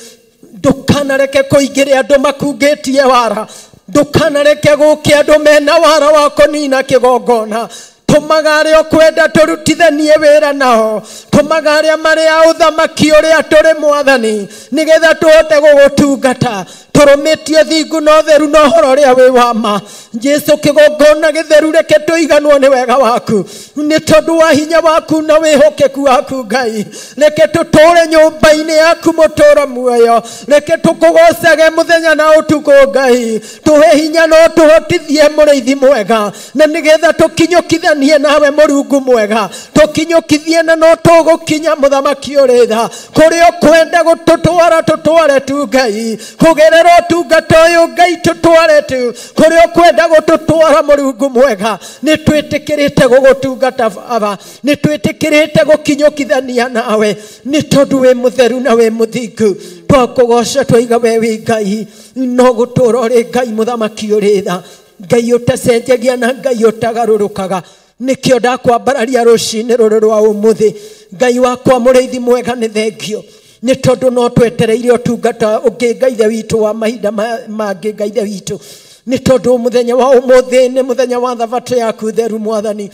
ndũkanareke kũingĩre andũ makungĩtie wara ndũkanareke gũke andũ mena wara wa kũnina kĩgongona tũmaga arĩa ũkwenda tũrutithanie wĩra nao tũmaga arĩa marĩ a ũthamaki ũrĩa tũrĩ mwathani nĩgetha tũhote gũgũtungata tũrũmĩtie thingu na ũtheru na ũhoro ũrĩa wĩ wa ma Jesu kĩgongona gĩtheru reke tũiganwo nĩ wega waku nĩ tondũ wa hinya waku na wĩhokeku waku Ngai reke tũtũũre nyũmba-inĩ yaku mũtũũro muoyo reke tũkũgocage mũthenya na ũtukũ Ngai tũhe hinya no tũhotithie mũrĩithi mwega na nĩgetha tũkinyũkithanie nawe mũrungu mwega tũkinyũkithie na no tũgũkinya mũthamaki ũrĩ tha kũrĩa ũkwenda gũtũtwara tũtware tu Ngai kũgerera ũtungata ũyũ Ngai tũtware tu kũrĩa ũkwenda gũtũtwara mũrungu mwega nĩ twĩtĩkĩrĩte gũgũtungata Baba nĩ twĩtĩkĩrĩte gũkinyũkithania nawe nĩ tondũ wĩ mũtheru na wĩ mũthingu twakũgoca twaiga we wĩ Ngai no gũtũũra ũrĩ Ngai mũthamaki ũrĩ tha Ngai ũtacenjagia na Ngai ũtagarũrũkaga nĩkĩo ndakwambararia rũcinĩ rũrũ rwa ũmũthĩ Ngai wakwa mũrĩithi mwega nĩ thengio nĩ tondũ no twetereire ũtungata ũngĩ Ngai ithe witũ wa mahinda mangĩ Ngai ithe witũ nĩ tondũ mũthenya wa ũmũthĩ nĩ mũthenya wa thabatũ yaku theru mwathani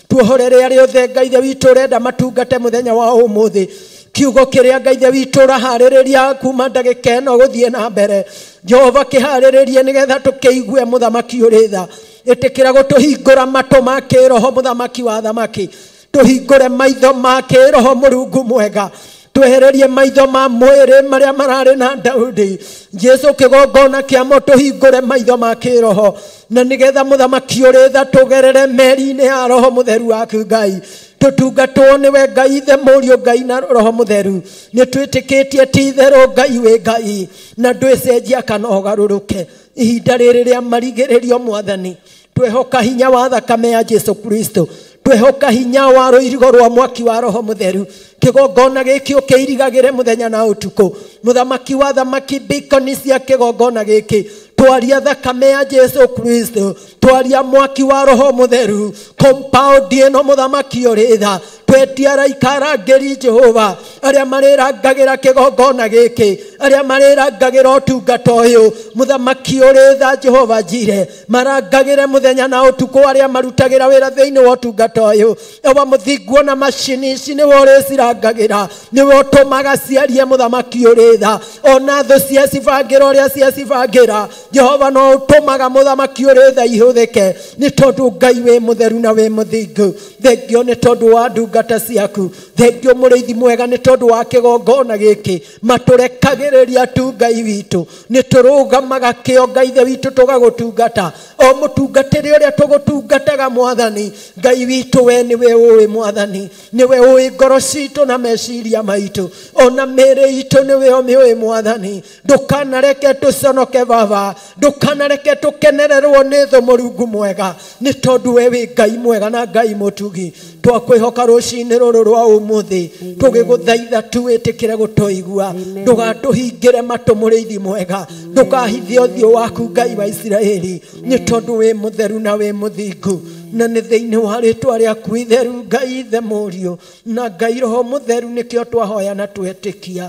tuohorere arĩa othe Ngai ithe witũ ũrenda matungate mũthenya wa ũmũthĩ kiugo kĩrĩa Ngai ithe witũ ũraharĩrĩria kuma ndagĩka ĩno gũthiĩ na mbere Jehova kĩharĩrĩrie nĩgetha tũkĩigue mũthamaki ũrĩ tha ĩtĩkĩra gũtũhingũra matũ ma kĩroho mũthamaki wa thamaki tũhingũre maitho ma kĩroho mũrungu mwega twehererie maitho ma mwĩrĩ marĩa mararĩ na Daudi Jesu kĩgongona kĩamo tũhingũre maitho ma kĩroho na nĩgetha mũthamaki ũrĩ tha tũgerere meri-inĩ ya roho mũtheru waku Ngai tũtungatwo nĩwe Ngai ithe mũriũ Ngai na roho mũtheru nĩ twĩtĩkĩtie ti itherũ Ngai wĩ Ngai na ndwĩcenjia kana ũgarũrũke ihinda rĩrĩ rĩa marigĩrĩrio mwathani twehoka hinya wa thakame ya Jesu Kristo twehoka hinya wa rũirigo rwa mwaki wa roho mũtheru kĩgongona gĩkĩ ũkĩirigagĩre mũthenya na ũtukũ mũthamaki wa thamaki bikoni cia kĩgongona gĩkĩ twaria thakame ya Jesu Kristo twaria mwaki wa roho mũtheru compound ĩno mũthamaki ũrĩ tha twetia araika arangĩri Jehova arĩa marĩrangagĩra kĩgongona gĩkĩ arĩa marĩrangagĩra ũtungata ũyũ mũthamaki ũrĩ tha Jehova Jire marangagĩre mũthenya na ũtukũ arĩa marutagĩra wĩra thĩinĩ wa ũtungata ũyũ ewa mũthingu ona macini ici nĩwe ũrĩcirangagĩra nĩwe ũtũmaga ciarie mũthamaki ũrĩ tha ona thũ ciacibangĩra ũrĩa ciacibangĩra Jehova no ũtũmaga mũthamaki ũrĩ tha ihũthĩke nĩ tondũ Ngai wĩ mũtheru na wĩ mũthingu thengio nĩ tondũ wa ndungata ciaku thengio mũrĩithi mwega nĩ tondũ wa kĩgongona gĩkĩ matũrekagĩrĩria tu Ngai witũ nĩ tũrũgamaga kĩo Ngai ithe witũ tũgagũtungata o mũtungatĩre ũrĩa tũgũtungataga mwathani Ngai witũ we nĩwe ũĩ mwathani nĩwe ũĩ ngoro citũ na meciria maitũ ona mĩĩrĩ itũ nĩwe ũmĩũĩ mwathani ndũkanareke tũconoke Baba ndũkanareke tũkenererwo nĩ thũ mũrungu mwega nĩ tondũ we wĩ Ngai mwega na Ngai mũtugi twakwĩhoka rũcinĩ rũrũ rwa ũmũthĩ tũgĩgũthaitha tu wĩtĩkĩre gũtũigua ndũgatũhingĩre matũ mũrĩithi mwega ndũkahithe ũthiũ waku Ngai wa Isiraeli nĩ tondũ wĩ mũtheru na wĩ mũthingu na nĩ thĩinĩ wa rĩtwa rĩaku itheru Ngai ithe mũriũ na Ngai roho mũtheru nĩkĩo twahoya na twetĩkia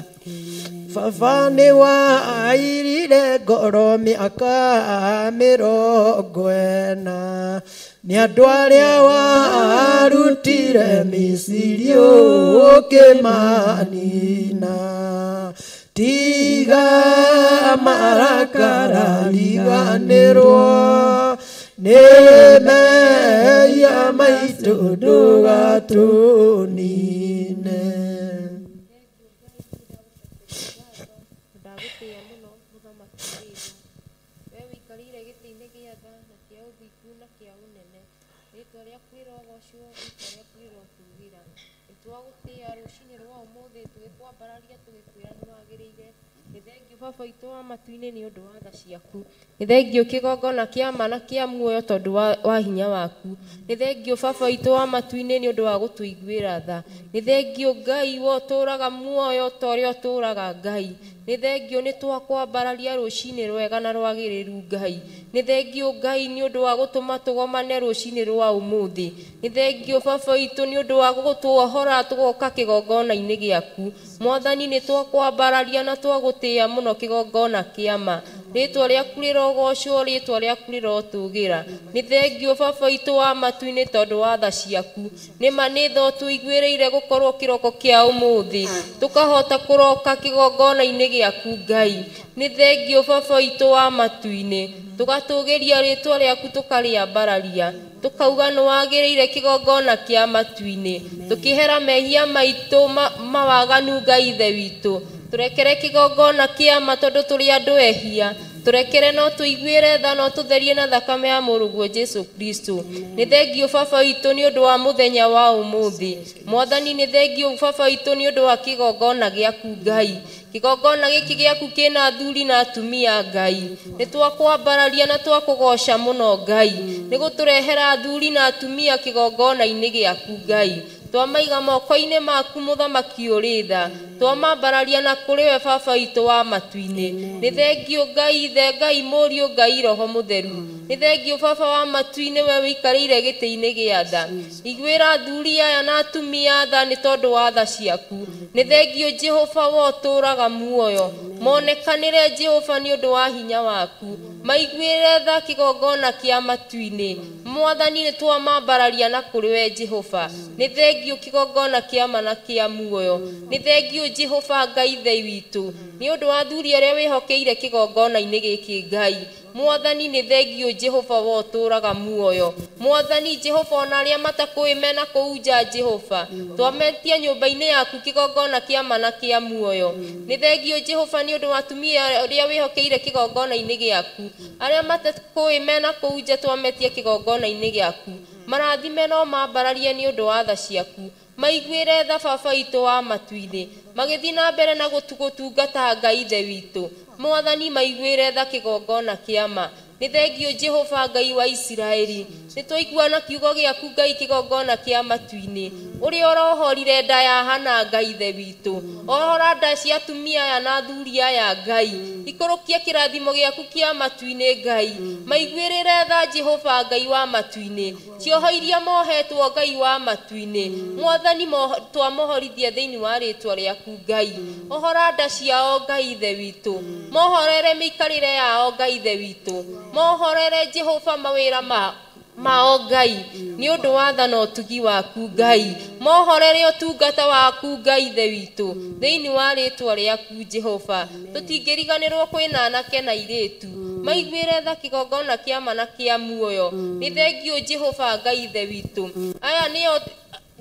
Baba nĩ wairire ngoro mĩaka 40 nĩ andũ arĩa warutire Misiri ũkĩmanina Tiga marakara riganĩrwo nĩ mehia maitũ ndũgatũnine. Ndagũtĩĩa mũno mũthamaki wĩ tha, we wĩikarĩire gĩtĩ-inĩ gĩa tha na kĩa ũthingu na kĩa ũnene. Rĩĩtwa rĩaku rĩrogocwo, rĩĩtwa rĩaku rĩrotũgĩra. Nĩtwagũtĩĩa rũcinĩ rwa ũmũthĩ tũgĩkwambararia tũgĩkwĩra nĩwagĩrĩire. Nĩ thengiũ Baba witũ wa matu-inĩ nĩ ũndũ wa tha ciaku. Nĩ thengiũ kĩgongona kĩa ma na kĩa muoyo tondũ wa hinya waku. Nĩ thengiũ Baba witũ wa matu-inĩ nĩ ũndũ wa gũtũiguĩra tha. Nĩ thengiũ Ngai we ũtũũraga muoyo ta ũrĩa ũtũũraga Ngai. Nĩ thengiũ nĩ twakwambararia rũcinĩ rwega na rwagĩrĩru Ngai. Nĩ thengiũ Ngai nĩ ũndũ wa gũtũma tũgomane rũcinĩ rwa ũmũthĩ. Nĩ thengiũ Baba witũ nĩ ũndũ wa gũtuohora tũgoka kĩgongona-inĩ gĩaku. Mwathani nĩ twakwambararia na twagũtĩĩa mũno kĩgongona kĩa ma. Rĩĩtwa rĩaku rĩrogocwo, rĩĩtwa rĩaku rĩrotũgĩra. Nĩ thengiũ Baba witũ wa matu-inĩ tondũ wa tha ciaku. Nĩ ma nĩ tha ũtũiguĩrĩire gũkorwo kĩroko kĩa ũmũthĩ, tũkahota kũroka kĩgongona-inĩ gĩaku Ngai. Nĩ thengiũ Baba witũ wa matu-inĩ, tũgatũgĩria rĩĩtwa rĩaku tũkarĩambararia, tũkauga nĩwagĩrĩire kĩgongona kĩa matu-inĩ, tũkĩhera mehia maitũ mawaganu Ngai Ithe witũ. Tũrekere kĩgongona kĩa ma tondũ tũrĩ andũ ehia. Tũrekere no tũiguĩre tha no tũtherie na thakame ya mũrũguo Jesu Kristo. Nĩ thengiũ Baba witũ nĩ ũndũ wa mũthenya wa ũmũthĩ. Mwathani nĩ thengiũ Baba witũ nĩ ũndũ wa kĩgongona gĩaku Ngai. Kĩgongona gĩkĩ gĩaku kĩna athuri na atumia Ngai. Nĩ twakwambararia na twakũgoca mũno Ngai. Nĩ gũtũrehera athuri na atumia kĩgongona-inĩ gĩaku Ngai. Twamaiga moko-inĩ maku mũthamaki ũrĩ tha. Twamambararia na kũrĩ we Baba witũ wa matu-inĩ. Nĩ thengiũ Ngai Ithe, Ngai Mũriũ, Ngai Roho Mũtheru. Nĩ thengiũ Baba wa matu-inĩ we wĩikarĩire gĩtĩ-inĩ gĩa tha. Iguĩra athuri aya na atumia tha nĩ tondũ wa tha ciaku. Nĩ thengiũ Jehova we ũtũũraga muoyo. Monekanĩre Jehova nĩ ũndũ wa hinya waku. Maiguĩre tha kĩgongona kĩa matu-inĩ. Mwathani nĩ twamambararia na kũrĩ we Jehova. Nĩ thengiũ kĩgongona kĩa ma na kĩa muoyo. Nĩ thengiũ Jehova Ngai Ithe witũ nĩ ũndũ wa athuri arĩa wĩhokeire kĩgongona-inĩ gĩkĩ Ngai. Mwathani nĩ thengiũ Jehova we ũtũũraga muoyo. Mwathani Jehova ona arĩa matakũĩ mena kũu nja Jehova, twametia nyũmba-inĩ yaku kĩgongona kĩa ma na kĩa muoyo. Nĩ thengiũ Jehova nĩ ũndũ wa atumia arĩa wĩhokeire kĩgongona-inĩ gĩaku, arĩa matakũĩ mena kũu nja twametia kĩgongona-inĩ gĩaku. Marathime no mambararie nĩ ũndũ wa tha ciaku. Maiguĩre tha Baba witũ wa matu-inĩ, magĩthiĩ na mbere na gũtungata Ngai Ithe witũ. Mwathani maiguĩre tha kĩgongona kĩa ma. Nĩ thengiũ Jehova Ngai wa Isiraeli. Nĩ twaigua na kiugo gĩaku Ngai kĩgongona kĩa matu-inĩ, ũrĩa ũrohorire nda ya Hana Ngai Ithe witũ. Ohora nda cia atumia aya na athuri aya Ngai. Ikũrũkia kĩrathimo gĩaku kĩa matu-inĩ Ngai. Maiguĩrĩre tha Jehova Ngai wa matu-inĩ. Cioho iria mohetwo Ngai wa matu-inĩ, Mwathani twamohorithia thĩinĩ wa rĩĩtwa rĩaku Ngai. Ohora nda ciao Ngai Ithe witũ. Mohorere mĩikarĩre yao Ngai Ithe witũ. Mohorere Jehova mawĩra mao Ngai nĩ ũndũ wa tha na ũtugi waku Ngai. Mohorere ũtungata waku Ngai Ithe witũ thĩinĩ wa rĩĩtwa rĩaku Jehova. Tũtingĩriganĩrwo kwĩna anake na airĩtu. Maiguĩre tha kĩgongona kĩa ma na kĩa muoyo. Nĩ thengiũ Jehova Ngai Ithe witũ. Aya nĩo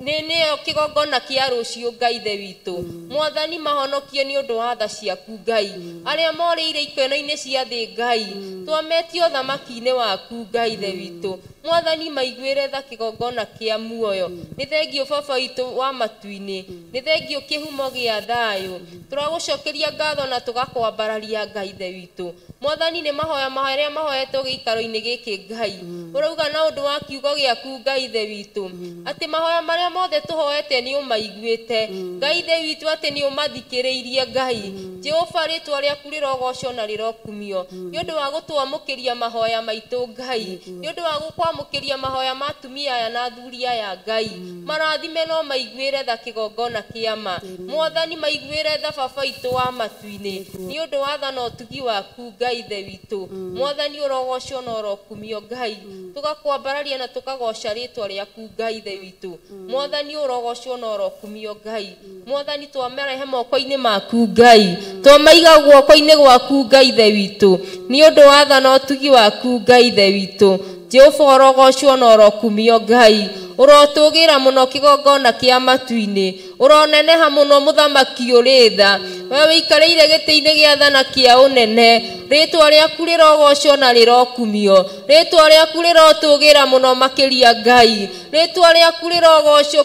nĩo kĩgongona kĩa rũciũ Ngai Ithe witũ. Mwathani mahonokie nĩ ũndũ wa tha ciaku Ngai. Arĩa morĩire ikeno-inĩ cia thĩ Ngai, twametio ũthamaki-inĩ waku Ngai Ithe witũ. Mwathani maiguĩre tha kĩgongona kĩa muoyo. Nĩ thengiũ Baba witũ wa matu-inĩ. Nĩ thengiũ kĩhumo gĩa thayũ. Tũragũcokeria ngatho na tũgakwambararia Ngai Ithe witũ. Mwathani nĩ mahoya marĩa mahoetwo gĩikaro-inĩ gĩkĩ Ngai. Ũrauga na ũndũ wa kiugo gĩaku Ngai Ithe witũ atĩ mahoya marĩa mothe tũhoete nĩ ũmaiguĩte Ngai Ithe witũ, atĩ nĩ ũmathikĩrĩirie Ngai. Jehova rĩĩtwa rĩaku rĩrogocwo na rĩrokumio nĩ ũndũ wa gũtwamũkĩria mahoya maitũ Ngai, nĩ ũndũ wa gũkwamũkĩria mahoya ma atumia aya na athuri aya Ngai. Marathime no maiguĩre tha kĩgongona kĩa ma. Mwathani maiguĩre tha Baba witũ wa matu-inĩ nĩ ũndũ wa tha na ũtugi waku Ngai Ithe witũ. Mwathani ũrogocwo na ũrokumio Ngai. Tũgakwambararia na tũkagoca rĩĩtwa rĩaku Ngai Ithe witũ. Mwathani ũrogocwo na ũrokumio Ngai. Mwathani twamerehe moko-inĩ maku Ngai. Twamaiga guoko-inĩ gwaku Ngai Ithe witũ, nĩ ũndũ wa tha na ũtugi waku Ngai Ithe witũ. Jehova ũrogocwo na ũrokumio Ngai, ũrotũgĩra mũno kĩgongona kĩa matu-inĩ, ũroneneha mũno mũthamaki ũrĩ tha. We wĩikarĩire gĩtĩ-inĩ gĩa tha na kĩa ũnene, rĩtwa rĩaku rĩrogocwo na rĩrokumio, rĩtwa rĩaku rĩrotũgĩra mũno makĩria Ngai, rĩtwa rĩaku rĩrogocwo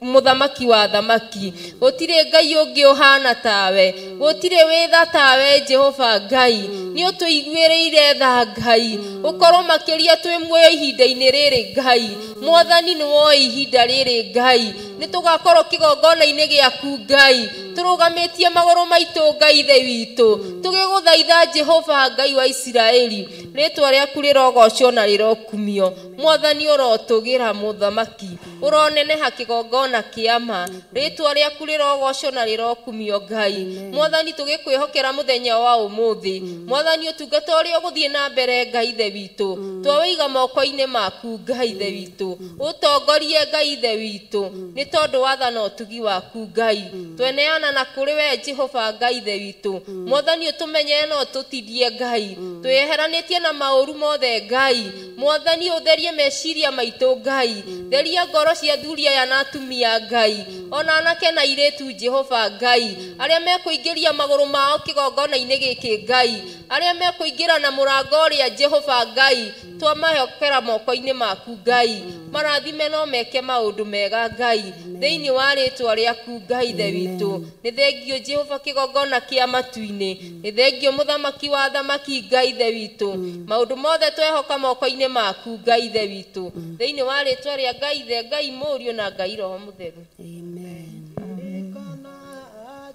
mũthamaki wa thamaki. Gũtirĩ Ngai ũngĩ ũhana tawe, gũtirĩ wĩtha tawe Jehova Ngai. Nĩ ũtũiguĩrĩire tha Ngai, ũkorwo makĩria twĩ muoyo ihinda-inĩ rĩrĩ Ngai. Mwathani nĩ woĩ ihinda rĩrĩ Ngai, nĩ tũgakorwo kĩgongona-inĩ gĩaku Ngai, tũrũgamĩtie magũrũ maitũ Ngai Ithe witũ, tũgĩgũthaitha Jehova Ngai wa Isiraeli. Rĩtwa rĩaku rĩrogocwo na rĩrokumio. Mwathani ũrotũgĩra mũthamaki, ũroneneha kĩgongona kĩama, rĩtwa rĩaku rĩrogocwo na rĩrokumio Ngai. Mwathani tũgĩkwĩhokera mũthenya wa ũmũthĩ, Mwathani ũtungata ũrĩa ũgũthiĩ na mbere Ngai Ithe witũ, twawĩiga moko-inĩ maku Ngai Ithe witũ, ũtongorie Ngai Ithe witũ, nĩ tondũ wa tha na ũtugi waku Ngai. Tweneana na kũrĩ we Jehova Ngai Ithe witũ. Mwathani ũtũmenyere na ũtũtithie Ngai, twĩyeheranĩtie na maũru mothe Ngai. Mwathani ũtherie meciria maitũ Ngai, theria ngoro cia athuri aya na atumia Ngai, ona anake na airĩtu Jehova Ngai, arĩa mekũingĩria magũrũ mao kĩgongona-inĩ gĩkĩ Ngai, arĩa mekũingĩra na mũrango ũrĩa Jehova Ngai, twamahokera moko-inĩ maku Ngai, marathime no meke maũndũ mega Ngai, thĩinĩ wa rĩtwa rĩaku Ngai Ithe witũ. Nĩ thengio Jehova kĩgongona kĩa matu-inĩ, nĩ thengio mũthamaki wa thamaki Ngai Ithe witũ. Maũndũ mothe twehoka moko-inĩ maku Ngai Ithe witũ, thĩinĩ wa rĩtwa rĩa Ngai Ithe, Ngai Mũriũ na Ngai Roho Mũtheru. Amen.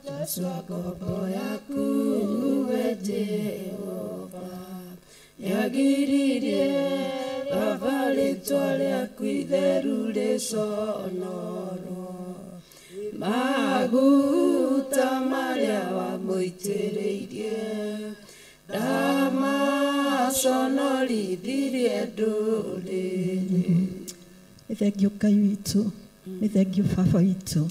Jesu ngombo yaku we Jehova, nĩagiririe Baba rĩtwa rĩaku itheru rĩconorwo, maguta marĩa wamũitĩrĩirie ndamaconorithirie ndũrĩrĩ. Nĩ thengio Ngai witũ, nĩ thengio Baba witũ,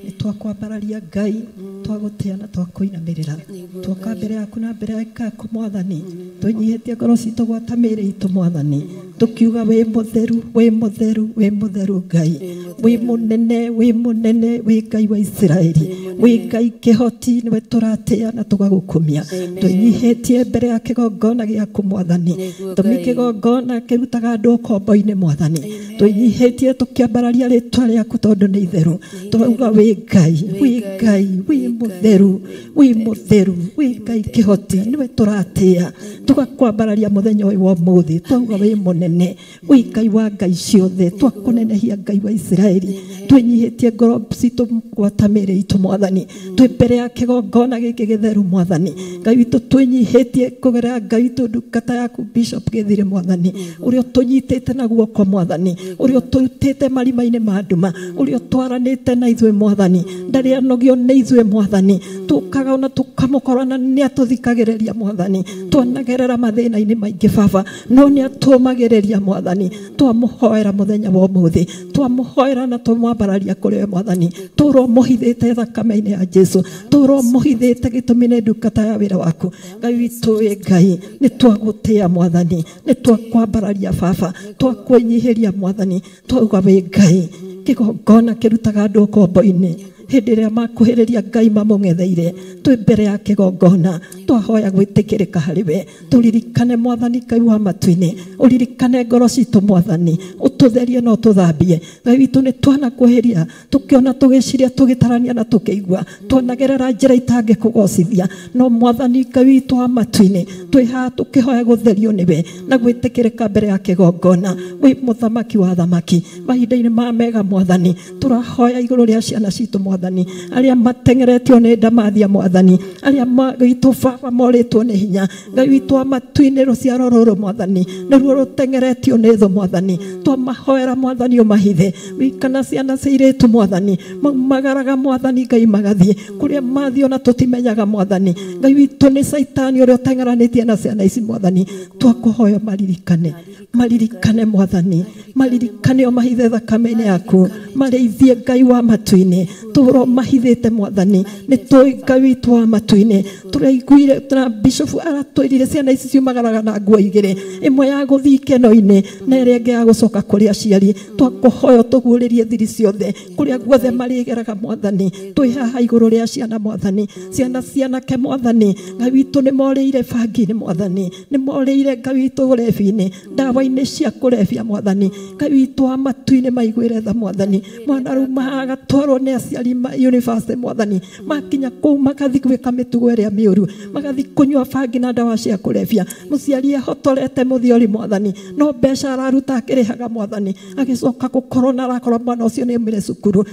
nĩ twakwambararia Ngai, twagũtĩa na twakũinamĩrĩra, twoka mbere yaku na mbere yaku Mwathani, twĩnyihĩtie ngoro citũ gwata mĩĩrĩ itũ Mwathani, tũkiuga wĩ mũtheru, wĩ mũtheru, wĩ mũtheru Ngai, wĩ mũnene, wĩ mũnene, wĩ Ngai wa Isiraeli, wĩ Ngai kĩhoti, nĩwe tũratĩa na tũgagũkumia. Twĩnyihĩtie mbere ya kĩgongona gĩaku Mwathani, tũmi kĩgongona kĩrutaga andũ ũkombo-inĩ Mwathani, twĩnyihĩtie tũkĩambararia rĩtwa rĩaku tondũ nĩ itheru, tũrauga wĩ Ngai, wĩ Ngai, wĩ mũtheru, wĩ mũtheru, wĩ Ngai kĩhoti, nĩwe tũratĩa tũgakwambararia mũthenya ũyũ wa ũmũthĩ, twauga wĩ mũnene, wĩ Ngai wa ngai ciothe, twakũnenehia Ngai wa Isiraeli. Twĩnyihĩtie ngoro citũ gwata mĩĩrĩ itũ Mwathani, twĩ mbere ya kĩgongona gĩkĩ gĩtheru Mwathani. Ngai witũ twĩnyihĩtie kũgerera Ngai witũ ndungata yaku Bishop Gĩthire Mwathani, ũrĩa ũtũnyitĩte na guoko Mwathani, ũrĩa ũtũrutĩte marima-inĩ ma nduma, ũrĩa ũtwaranĩte na ithuĩ Mwathani, ndarĩ anogio nĩ ithuĩ Mwathani, tũkaga ona tũkamũkora na nĩ atũthikagĩrĩria Mwathani, twanagerera mathĩna-inĩ maingĩ Baba, no nĩ atũmagĩrĩria Mwathani. Twamũhoera mũthenya wa ũmũthĩ, twamũhoera na twamwambararia kũrĩ we Mwathani, tũromũhithĩte thakame-inĩ ya Jesu, tũromũhithĩte gĩtũmi nĩ ndungata ya wĩra waku. Ngai witũ wĩ Ngai, nĩ twagũtĩa Mwathani, nĩ twakwambararia Baba, twakwĩnyihĩria Mwathani, twauga wĩ Ngai. Kĩgongona kĩrutaga andũ ũkombo-inĩ, hĩndĩ ĩrĩa makuhĩrĩria Ngai mamũng'etheire, twĩ mbere ya kĩgongona, twahoya gwĩtĩkĩrĩka harĩ we. Tũririkane Mwathani Ngai wa matu-inĩ, ũririkane ngoro citũ Mwathani, ũtũtherie na ũtũthambie. Ngai witũ nĩ twanakuhĩria, tũkĩona, tũgĩciria, tũgĩtarania na tũkĩigua, twanagerera njĩra itangĩkũgocithia, no Mwathani Ngai witũ wa matu-inĩ, twĩ haha tũkĩhoya gũtherio nĩwe na gwĩtĩkĩrĩka mbere ya kĩgongona. Wĩ mũthamaki wa thamaki, mahinda-inĩ ma mega Mwathani, tũrahoya igũrũ rĩa ciana citũ Mwathani, arĩa mateng'eretio nĩ ndamathia Mwathani, arĩa witũ Baba morĩtwo nĩ hinya. Ngai witũ wa matu-inĩ, rũciaro rũrũ Mwathani nĩruo rũteng'eretio nĩ thũ Mwathani, twamahoera Mwathani ũmahithe. Wikana ciana cia airĩtu Mwathani, maumagaraga Mwathani Ngai magathiĩ kũrĩa mathiĩ ona tũtimenyaga Mwathani. Ngai witũ nĩ Caitani ũrĩa ũteng'eranĩtie na ciana ici Mwathani, twakũhoya maririkane, maririkane Mwathani, maririkane ũmahithe thakame-inĩ yaku, marĩithie Ngai wa matu-inĩ. Tũrwo mahithĩte mwathani nĩ tũĩ Ngai witũ wa matu-inĩ tũraiguire na bishop aratwĩrire ciana ici ciumagaraga na nguo igĩrĩ ĩmwe ya gũthiĩ ikeno-inĩ na ĩrĩa ĩngĩ ya gũcoka kũrĩ aciari twakũhoya tũguũrĩrie thiri ciothe kũrĩa guothe marĩgeraga mwathani twĩ haha igũrũ rĩa ciana mwathani ciana cianake mwathani Ngai witũ nĩ morĩire bangi-inĩ mwathani nĩ morĩire Ngai witũ ũrebi-inĩ ndawa-inĩ cia kũrebia mwathani Ngai witũ wa matu-inĩ maiguĩre tha mwathani mwana rauma agatwarwo nĩ aciari university mwathani makinya kũu magathi gwĩka mĩtugo ĩrĩa mĩũru magathi kũnyua bangi na ndawa cia kũrebia mũciari ehotorete mũthiori mwathani no mbeca araruta akĩrĩhaga mwathani agĩcoka gũkorwo na arakorwo mwana ũcio nĩ aumire cukuru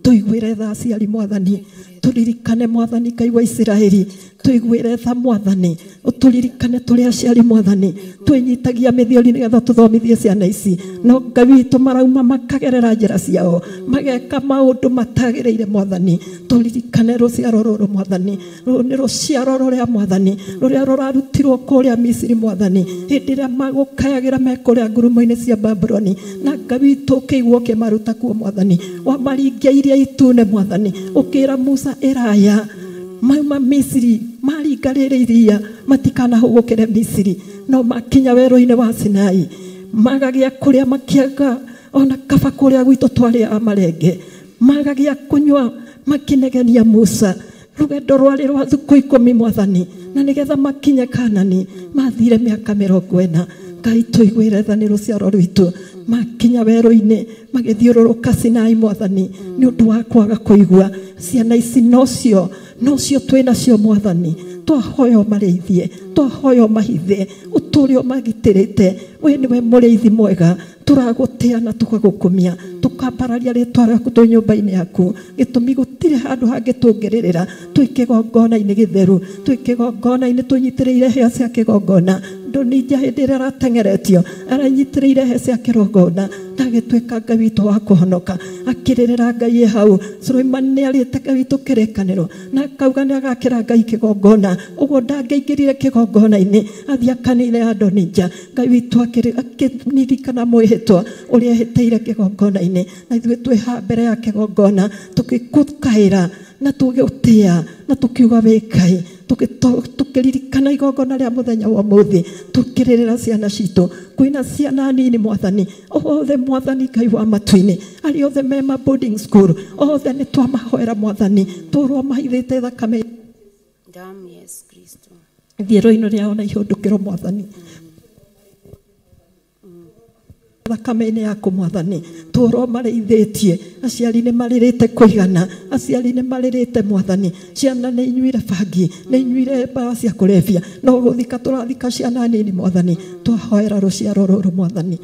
tũiguĩre tha aciari mwathani tũririkane mwathani Ngai wa Isiraeli tũiguĩre tha mwathani ũtũririkane tũrĩ aciari mwathani twĩnyitagia mĩthiori nĩgetha tũthomithie ciana ici no Ngai witũ marauma makagerera njĩra ciao mageka maũndũ matagĩrĩire mwathani tũririkane rũciaro rũrũ mwathani rũrũ nĩ rũciaro rũrĩa mwathani rũrĩa rũrarutirwo kũrĩa Misiri mwathani hĩndĩ ĩrĩa magũkayagĩra me kũrĩa ngurumo-inĩ cia Babuloni na Ngai witũ ũkĩigua ũkĩmaruta kuo mwathani wamaringia iria itune mwathani ũkĩra Musa ĩraya mauma Misiri maringa rĩrĩ iria matikanahũgũkĩre Misiri no makinya werũ-inĩ wa Sinai magagĩa kũrĩa makĩaga ona kaba kũrĩa gwitũ twarĩaga marenge magagĩa kũnyua makinegenia Musa rũgendo rwarĩ rwa thikũ 10 mwathani na nĩgetha makinye Kanani mathire mĩaka 40 Ngai tũiguĩre tha nĩ rũciaro rwitũ makinya werũ-inĩ magĩthiũrũrũka Sinai mwathani nĩ ũndũ wa kwaga kũigua ciana ici nocio twĩ nacio mwathani twahoya ũmarĩithie twahoya ũmahithe ũtũũre ũmagitĩrĩte we nĩwe mũrĩithi mwega tũragũtĩa na tũgagũkumia tũkambararia rĩtwa rĩaku twĩ nyũmba-inĩ yaku gĩtũmi gũtirĩ handũ hangĩ tũngĩrĩrĩra twĩ kĩgongona-inĩ gĩtheru twĩ kĩgongona-inĩ tũnyitĩrĩire hĩa cia kĩgongona Ndonija hĩndĩ ĩrĩa arateng'eretio aranyitĩrĩire hĩa cia kĩgongona na agĩtuĩka Ngai witũ wa kũhonoka akĩrĩrĩra Ngai hau Suleimani nĩ arĩte Ngai witũ kĩrĩkanĩro na akauga nĩ agakĩra Ngai kĩgongona ũguo ndangĩingĩrire kĩgongona-inĩ athiĩ akanĩire Adonija Ngai witũ akĩririkana mwĩhĩtwa ũrĩa ehĩtĩire kĩgongona-inĩ na ithuĩ twĩ haha mbere ya kĩgongona tũgĩkũkaĩra na tũgĩũtĩa na tũkiuga wĩ Ngai tũkĩririkana igongona rĩa mũthenya wa ũmũthĩ tũkĩrĩrĩra ciana citũ kwĩna ciana nini mwathani othe mwathani Ngai wa matu-inĩ arĩa othe me ma boarding school othe nĩ twamahoera mwathani tũrwo mahithĩte thakame damu Yesu Kristo ithiĩro-inĩ rĩao na ihũndũkĩro mwathani thakame-inĩ yaku mwathani tũrwo marĩithĩtie aciari nĩ marĩrĩte kũigana aciari nĩ marĩrĩte mwathani ciana nĩ inyuire bangi nĩ inyuire ndawa cia kũrebia no gũthika tũrathika ciana nini mwathani twahoera rũciaro rũrũ mwathani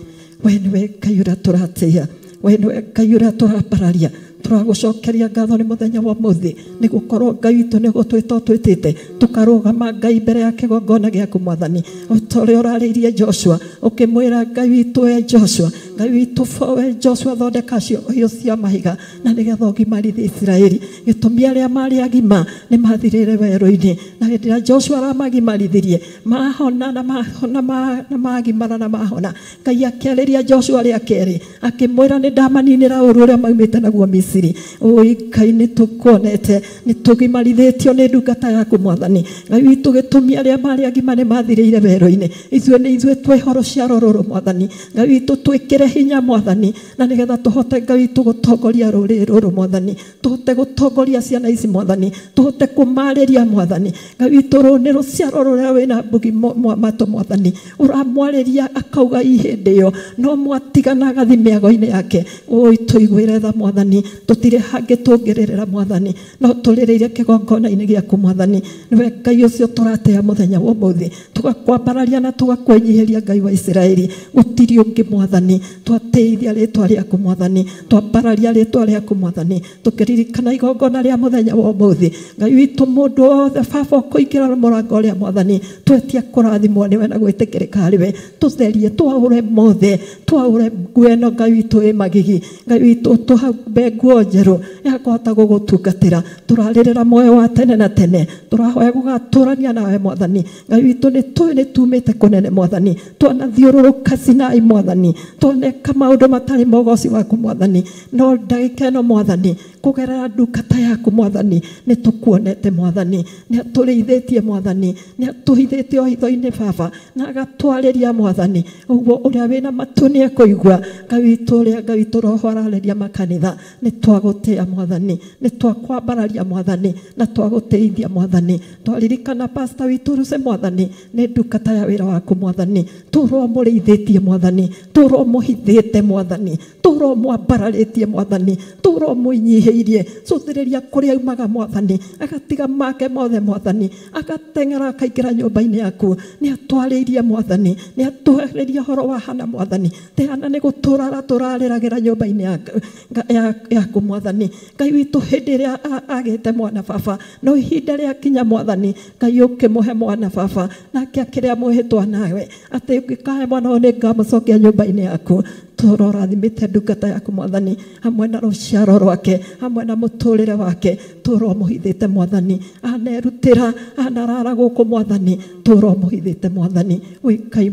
we nĩwe Ngai ũrĩa tũratĩĩa we nĩwe Ngai ũrĩa tũrambararia tũragũcokeria ngatho nĩ mũthenya wa ũmũthĩ nĩ gũkorwo Ngai witũ nĩ gũtwĩta ũtwĩtĩte tũkarũgama Ngai mbere ya kĩgongona gĩaku mwathani o ta ũrĩa ũrarĩirie Joshua ũkĩmwĩra Ngai witũ we Joshua Ngai witũ we Joshua thondeka hiũ cia mahiga na nĩgetha ũgimarithie Isiraeli gĩtũmi arĩa marĩ agima nĩ mathirĩre werũ-inĩ na hĩndĩ ĩrĩa Joshua aramagimarithirie mahona na mahona na magimara na mahona Ngai akĩarĩria Joshua rĩa kerĩ akĩmwĩra nĩ ndamaninĩra ũũru ũrĩa maumĩte naguo Misiri oi Ngai nĩ tũkuonete nĩ tũgimarithĩtio nĩ ndungata yaku mwathani Ngai witũ gĩtũmi arĩa marĩ agima nĩ mathirĩire werũ-inĩ ithuĩ nĩ ithuĩ twĩho rũciaro rũrũ mwathani Ngai witũ twĩkĩre hinya mwathani na nĩgetha tũhote Ngai witũ gũtongoria rũrĩrĩ rũrũ mwathani tũhote gũtongoria ciana ici mwathani tũhote kũmarĩria mwathani Ngai witũ rũrũ nĩ rũciaro rũrĩa wĩna mbugi matũ mwathani ũramwarĩria akauga i hĩndĩ ĩyo no mwatigana agathi mĩago-inĩ yake oi tũiguĩre tha mwathani tũtirĩ hangĩ tũngĩrĩrĩra mwathani no tũrĩrĩire kĩgongona-inĩ gĩaku mwathani nĩwe Ngai ũcio tũratĩa mũthenya wa ũmũthĩ tũgakwambararia na tũgakwĩnyihĩria Ngai wa Isiraeli gũtirĩ ũngĩ mwathani twatĩithia rĩtwa rĩaku mwathani twambararia rĩtwa rĩaku mwathani tũkĩririkana igongona rĩa mũthenya wa ũmũthĩ Ngai witũ mũndũ wothe baba ũkũingĩra mũrango ũrĩa mwathani twetia kũrathimwo nĩwe na gwĩtĩkĩrĩka harĩwe tũtherie twaũre mothe twaũre nguo ĩno Ngai witũ ĩ magigi Ngai witũ tũhambe nguo njerũ ya kũhota gũgũtungatĩra tũrarĩrĩra muoyo wa tene na tene tũrahoya gũgatũrania nawe mwathani Ngai witũ nĩ tũĩ nĩ tumĩte kũnene mwathani twanathiũrũrũka Sinai mwathani twaneka maũndũ matarĩ ma ũgoci waku mwathani no ndagĩka ĩno mwathani Kũgerera ndungata yaku Mwathani nĩ tũkuonete Mwathani, nĩ atũrĩithĩtie Mwathani, nĩ atũhithĩte o hitho-inĩ Baba, na agatwarĩria Mwathani. Ũguo ũrĩa wĩna matũ nĩ ekũigua. Ngai witũ ũrĩa Ngai witũ roho ararĩria makanitha, nĩ twagũtĩa Mwathani, nĩ twakwambararia Mwathani, na twagũtĩithia Mwathani. Twaririkana pastor witũ Ruse Mwathani, nĩ ndungata ya wĩra waku Mwathani, tũrwo mũrĩithĩtie Mwathani, tũrwo mũhithĩte Mwathani, tũrwo mwambararĩtie Mwathani, tũrwo mũinyihĩirie. Cũthĩrĩria kũrĩa aumaga Mwathani, agatiga make mothe Mwathani, agateng'era akaingĩra nyũmba-inĩ yaku. Nĩ atwarĩirie Mwathani, nĩ atwarĩirie ũhoro wa Hana Mwathani. Te Hana nĩ gũtũra aratũrarĩragĩra nyũmba-inĩ yaku Mwathani. Ngai witũ hĩndĩ ĩrĩa agĩte mwana Baba, no ihinda rĩakinya Mwathani, Ngai ũkĩmũhe mwana Baba, nake akĩrĩa mwĩhĩtwa nawe atĩ ũngĩkahe mwana ũyũ nĩngamũcokia nyũmba-inĩ yaku. Tũrora ũrathimĩte ndungata yaku Mwathani, hamwe na rũciaro rwake, hamwe na mũtũrĩre wake. Tũrora ũmũhithĩte Mwathani, anerutĩra anarara gũkũ Mwathani, tũrora ũmũhithĩte Mwathani. Wĩ Ngai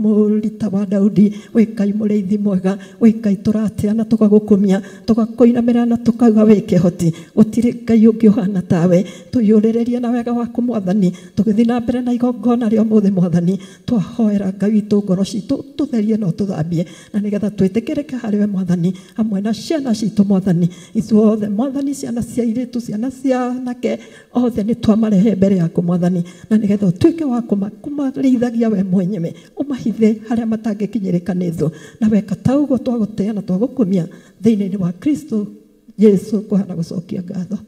mũrita wa Daudi, wĩ Ngai mũrĩithi mwega, wĩ Ngai tũratĩa na tũgagũkumia, tũgakũinamĩrĩra na tũkauga wĩ kĩhoti. Gũtirĩ Ngai ũngĩ ũhana tawe. Tũiyũrĩrĩrie na wega waku Mwathani, tũgĩthiĩ na mbere na igongona rĩa ũmũthĩ Mwathani. Twahoera Ngai witũ ngoro citũ tũtherie na ũtũthambie, na nĩgetha twĩtĩkĩrĩke harĩ we Mwathani, hamwe na ciana citũ Mwathani. Ithuothe Mwathani, ciana cia airĩtu, ciana cia anake, othe nĩ twamarehe mbere yaku Mwathani, na nĩgetha ũtuĩke wa kũmarĩithagia we mwenyewe, ũmahithe harĩa matangĩkinyĩrĩka nĩ thũ. Na weka ta ũguo twagũtĩa na twagũkumia thĩinĩ wa Kristo Yesu, kũhana gũcokia ngatho.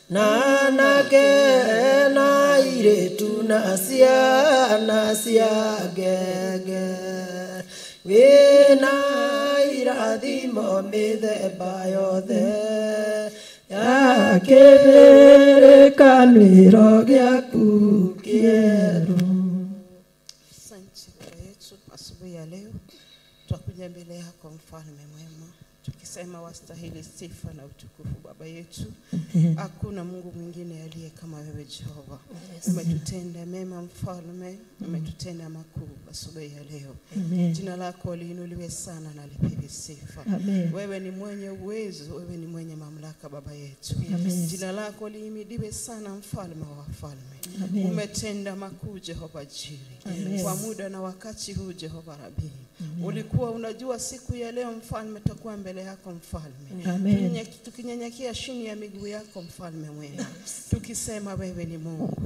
Na anake na airĩtu na ciana cia ngenge, wĩna irathimo mĩthemba yothe ya kĩrĩkanĩro gĩaku kĩerũ. Asante Baba yetu, asubuhi ya leo twakuja mbele yako mfalme mwema, tukisema wastahili sifa na utukufu Baba yetu. Hakuna Mungu mwingine aliye kama wewe Jehova. Umetutenda mema mfalme, umetutenda makuu asubuhi ya leo. Jina lako liinuliwe sana na lipewe sifa. Wewe ni mwenye uwezo, wewe ni mwenye mamlaka Baba yetu. Jina lako lihimidiwe sana mfalme wa wafalme. Umetenda makuu Jehova Jiri. Kwa muda na wakati huu Jehova Rabi, ulikuwa unajua siku ya leo mfalme takuwa mbele yako mfalme. Tukinyenyekea chini ya miguu yako mfalme mwema, tukisema wewe ni Mungu.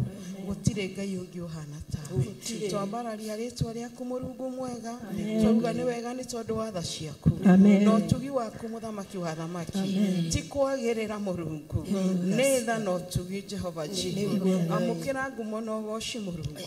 Gũtirĩ Ngai ũngĩ ũhana tawe. Twambararia rĩtwa rĩaku Mũrungu mwega, twauga nĩ wega nĩ tondũ wa tha ciaku na ũtugi waku mũthamaki wa thamaki. Ti kwagĩrĩra Mũrungu, nĩ tha na ũtugi Jehova Jiri. Amũkĩra ngumo na ũgoci Mũrungu,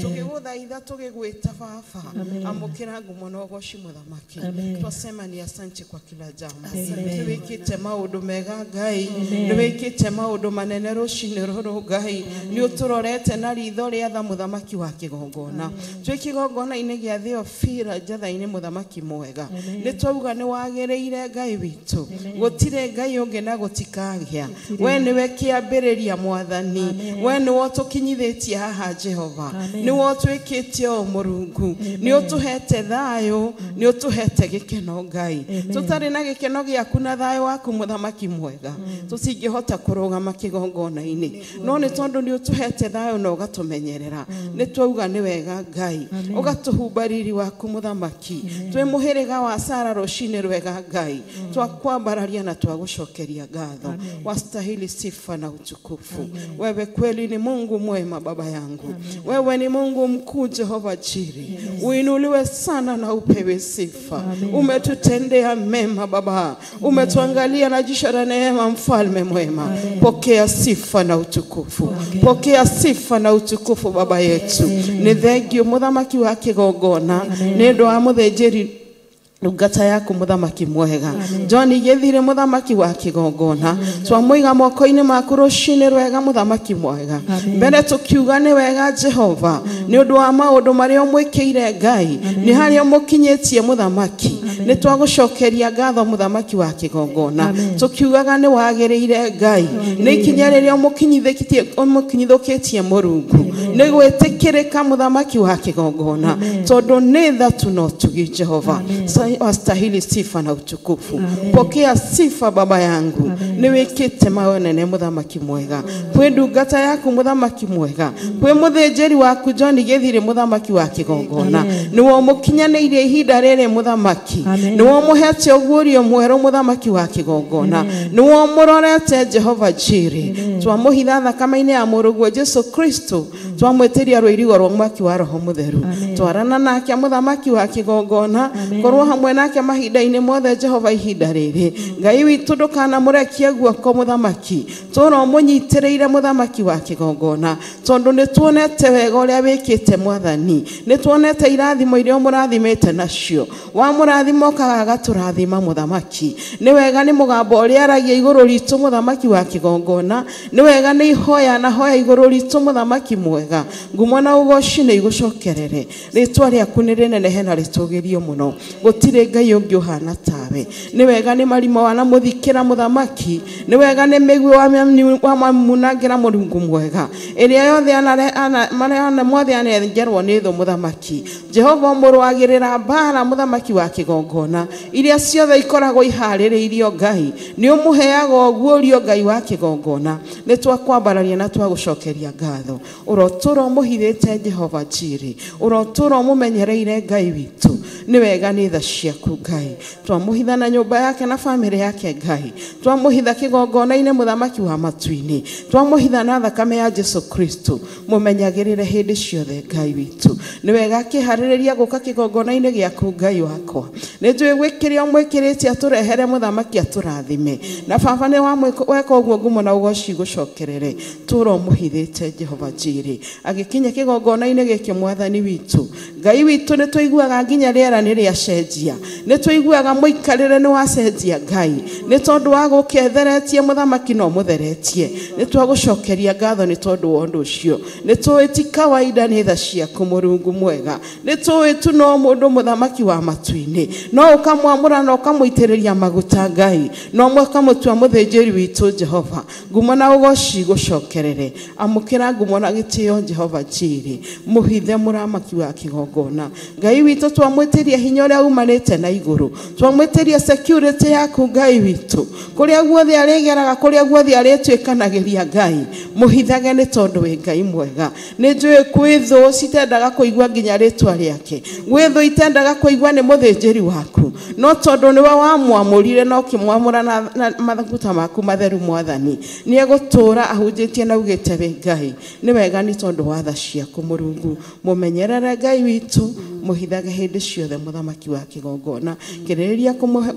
tũgĩgũthaitha tũgĩgwĩta Baba. Amũkĩra ngumo na ũgoci mũthamaki. Twasema ni asante kwa kila jambo. Nĩwĩkĩte maũndũ mega Ngai, nĩwĩkĩte maũndũ manene rũcinĩ rũrũ Ngai, nĩ ũtũrorete na ritho rĩa tha mũthamaki wa kĩgongona. Twĩ kĩgongona-inĩ gĩa Theofila njatha-inĩ mũthamaki mwega, nĩ twauga nĩ wagĩrĩire Ngai witũ, gũtirĩ Ngai ũngĩ na gũtikagĩa. We nĩwe kĩambĩrĩria Mwathani, we nĩwe ũtũkinyithĩtie haha Jehova, nĩwe ũtwĩkĩte ũũ Mũrungu, nĩ ũtũhete thayũ, nĩ ũtũhete gĩkeno Ngai. Tũtarĩ na gĩkeno gĩaku na thayũ waku mũthamaki mwega, tũtingĩhota kũrũgama kĩgongona-inĩ. No nĩ tondũ nĩ ũtũhete thayũ na ũgatũmenyerera, nĩ twauga nĩ wega Ngai, ũgatũhumba riri waku mũthamaki. Twĩ mũhĩrĩga wa Sara rũcinĩ rwega Ngai, twakwambararia na twagũcokeria ngatho. Wastahili sifa na utukufu. Wewe kweli ni Mungu mwema Baba yangu. Wewe ni Mungu mkuu Jehova Jiri. Uinuliwe sana na upewe sifa. Umetutendea mema Baba, umetuangalia na jicho la neema mfalme mwema. Pokea sifa na utukufu. Pokea sifa na utukufu Baba yetu. Nĩ thengio mũthamaki wa kĩgongona, nĩ ũndũ wa mũthĩnjĩri ndungata yaku mũthamaki mwega John gĩthire mũthamaki wa kĩgongona. Twamũiga moko-inĩ maku rũcinĩ rwega mũthamaki mwega. Mbere tũkiuga nĩ wega Jehova, nĩ ũndũ wa maũndũ marĩa ũmwĩkĩire Ngai, nĩ harĩa ũmũkinyĩtie mũthamaki. Nĩ twagũcokeria ngatho mũthamaki wa kĩgongona tũkiugaga nĩ wagĩrĩire Ngai nĩ ikinya rĩrĩa ũmũkinyithũkĩtie Mũrungu nĩ gwĩtĩkĩrĩka mũthamaki wa kĩgongona tondũ nĩ tha tu no tugi Jehova. Wastahili sifa na utukufu. Pokea sifa baba yangu. Nĩ wĩkĩte maonene mũthamaki mwega kwĩ ndungata yaku mũthamaki mwega kwĩ mũthĩnjĩri waku John Gĩthiri mũthamaki wa kĩgongona nĩwe ũmũkinyanĩirie ihinda rĩrĩ mũthamaki nĩwe ũmũhete ũguũrio mwerũ mũthamaki wa kĩgongona nĩwe ũmũrorete Jehova Jireh. Twamũhitha thakame-inĩ ya mũrũguo Jesu Kristo twamwĩtĩria rũirigo rwa mwaki wa Roho Mũtheru twarana nake mũthamaki wa kĩgongona korwo hamwe nake mahinda-inĩ mothe Jehova ihinda rĩrĩ Ngai witũ ndũkanamũrekie guoko mũthamaki tũra ũmũnyitĩrĩire mũthamaki wa kĩgongona tondũ nĩ tuonete wega ũrĩa wĩkĩte mwathani nĩ tuonete irathimo iria ũmũrathimĩte nacio wamũrathima ũkaga agatũrathima mũthamaki nĩ wega nĩ mũgambo ũrĩa aragia igũrũ ritũ mũthamaki wa kĩgongona nĩ wega nĩ ihoya na hoya igũrũ ritũ mũthamaki mwega ngumo na ũgoci nĩ igũcokerere rĩtwa rĩaku nĩ rĩnenehe na rĩtũgĩrio mũno gũtirĩ Ngai ũngĩ ũhana tawe nĩ wega nĩ marima wanamũthikĩra mũthamaki nĩ wega nĩ mĩguĩ wamunangĩra Mũrungu mwega ĩrĩa yothe marĩa mothe anengerwo nĩ thũ mũthamaki Jehova ũmũrũagĩrĩra mbara mũthamaki wa kĩgongona iria ciothe ikoragwo iharĩrĩirio Ngai nĩ ũmũheaga ũguũrio Ngai wa kĩgongona nĩ twakwambararia na twagũcokeria ngatho ũrotũra ũmũhithĩte Jehova Jireh ũrotũra ũmũmenyereire Ngai witũ nĩ wega nĩ tha ciaku Ngai twamũhitha na nyũmba yake na bamĩrĩ yake Ngai twamũhitha kĩgongona-inĩ mũthamaki wa matu-inĩ twamũhitha na thakame ya Jesu Kristo mũmenyagĩrĩre hĩndĩ ciothe Ngai witũ nĩ wega akĩharĩrĩria gũka kĩgongona-inĩ gĩaku Ngai wakwa nĩ njũĩ gwĩkĩrĩa ũmwĩkĩrĩte atũrehere mũthamaki atũrathime na baba nĩ weka ũguo ngumo na ũgoci gũcokerere tũra ũmũhithĩte Jehova Jireh agĩkinya kĩgongona-inĩ gĩkĩ mwathani witũ Ngai witũ nĩ tũiguaga nginya rĩera nĩ rĩacenjia nĩ tũiguaga mũikarĩre nĩ wacenjia Ngai nĩ tondũ wa gũkĩetheretie mũthamaki no mũtheretie nĩ twagũcokeria ngatho nĩ tondũ wa ũndũ ũcio nĩ tũĩ ti kawaida nĩ tha ciaku Mũrungu mwega nĩ tũĩ tu no mũndũ mũthamaki wa matu-inĩ no ũkamwamũra na ũkamũitĩrĩria maguta Ngai no ũkamũtua mũthĩnjĩri witũ Jehova ngumo na ũgoci gũcokerere amũkĩra ngumo na gĩtĩo Jehova Jireh mũhithe mũramaki wa kĩgongona Ngai witũ twamwĩtĩria hinya ũrĩa umanĩte na igũrũ twamwĩtĩria security yaku Ngai witũ kũrĩa guothe arĩgeraga kũrĩa guothe arĩtuĩkanagĩria Ngai mũhithage nĩ tondũ wĩ Ngai mwega nĩ njũĩ kwĩ thũ citendaga kũigua nginya rĩtwa rĩake gwĩ thũ itendaga kũigua nĩ mũthĩnjĩri waku no tondũ nĩwe wamwamũrire na ũkĩmwamũra na maguta maku matheru mwathani nĩ egũtũũra ahunjĩtie na ugĩte wĩ Ngai nĩ wega nĩ tondũ wa tha ciaku Mũrungu mũmenyerere Ngai witũ mũhithage hĩndĩ ciothe mũthamaki wa kĩgongona kĩrĩrĩria kũmũhe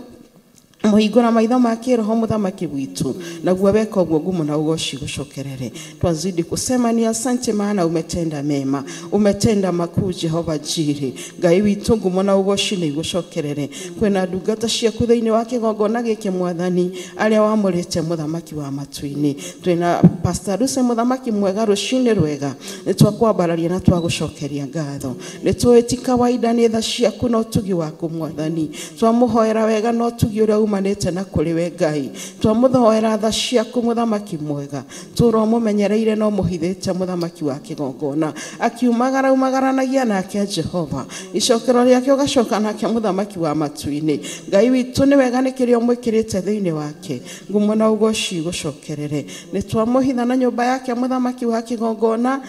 mũhingũra maitho ma kĩroho mũthamaki witũ naguo weka ũguo ngumo na ũgoci gũcokerere twazidi kusema ni asante maana umetenda mema umetenda makuu Jehova Jireh Ngai witũ ngumo na ũgoci nĩ igũcokerere kwĩna ndungata ciaku thĩinĩ wa kĩgongona gĩkĩ mwathani arĩa wamũrĩte mũthamaki wa matu-inĩ twĩna Pastor Ruse mũthamaki mwega rũcinĩ rwega nĩ twakwambararia na twagũcokeria ngatho nĩ tũĩ ti kawaida nĩ tha ciaku na ũtugi waku mwathani twamũhoera wega na ũtugi ũrĩa umanĩte na kũrĩ we Ngai twamũthoera tha ciaku mũthamaki mwega tũra ũmũmenyereire na ũmũhithĩte mũthamaki wa kĩgongona akiumagara umagaranagia nake Jehova icokero rĩake ũgacoka nake mũthamaki wa matu-inĩ Ngai witũ nĩ wega nĩ kĩrĩa ũmwĩkĩrĩte thĩinĩ wake ngumo na ũgoci gũcokerere nĩ twamũhitha na nyũmba yake mũthamaki wa kĩgongona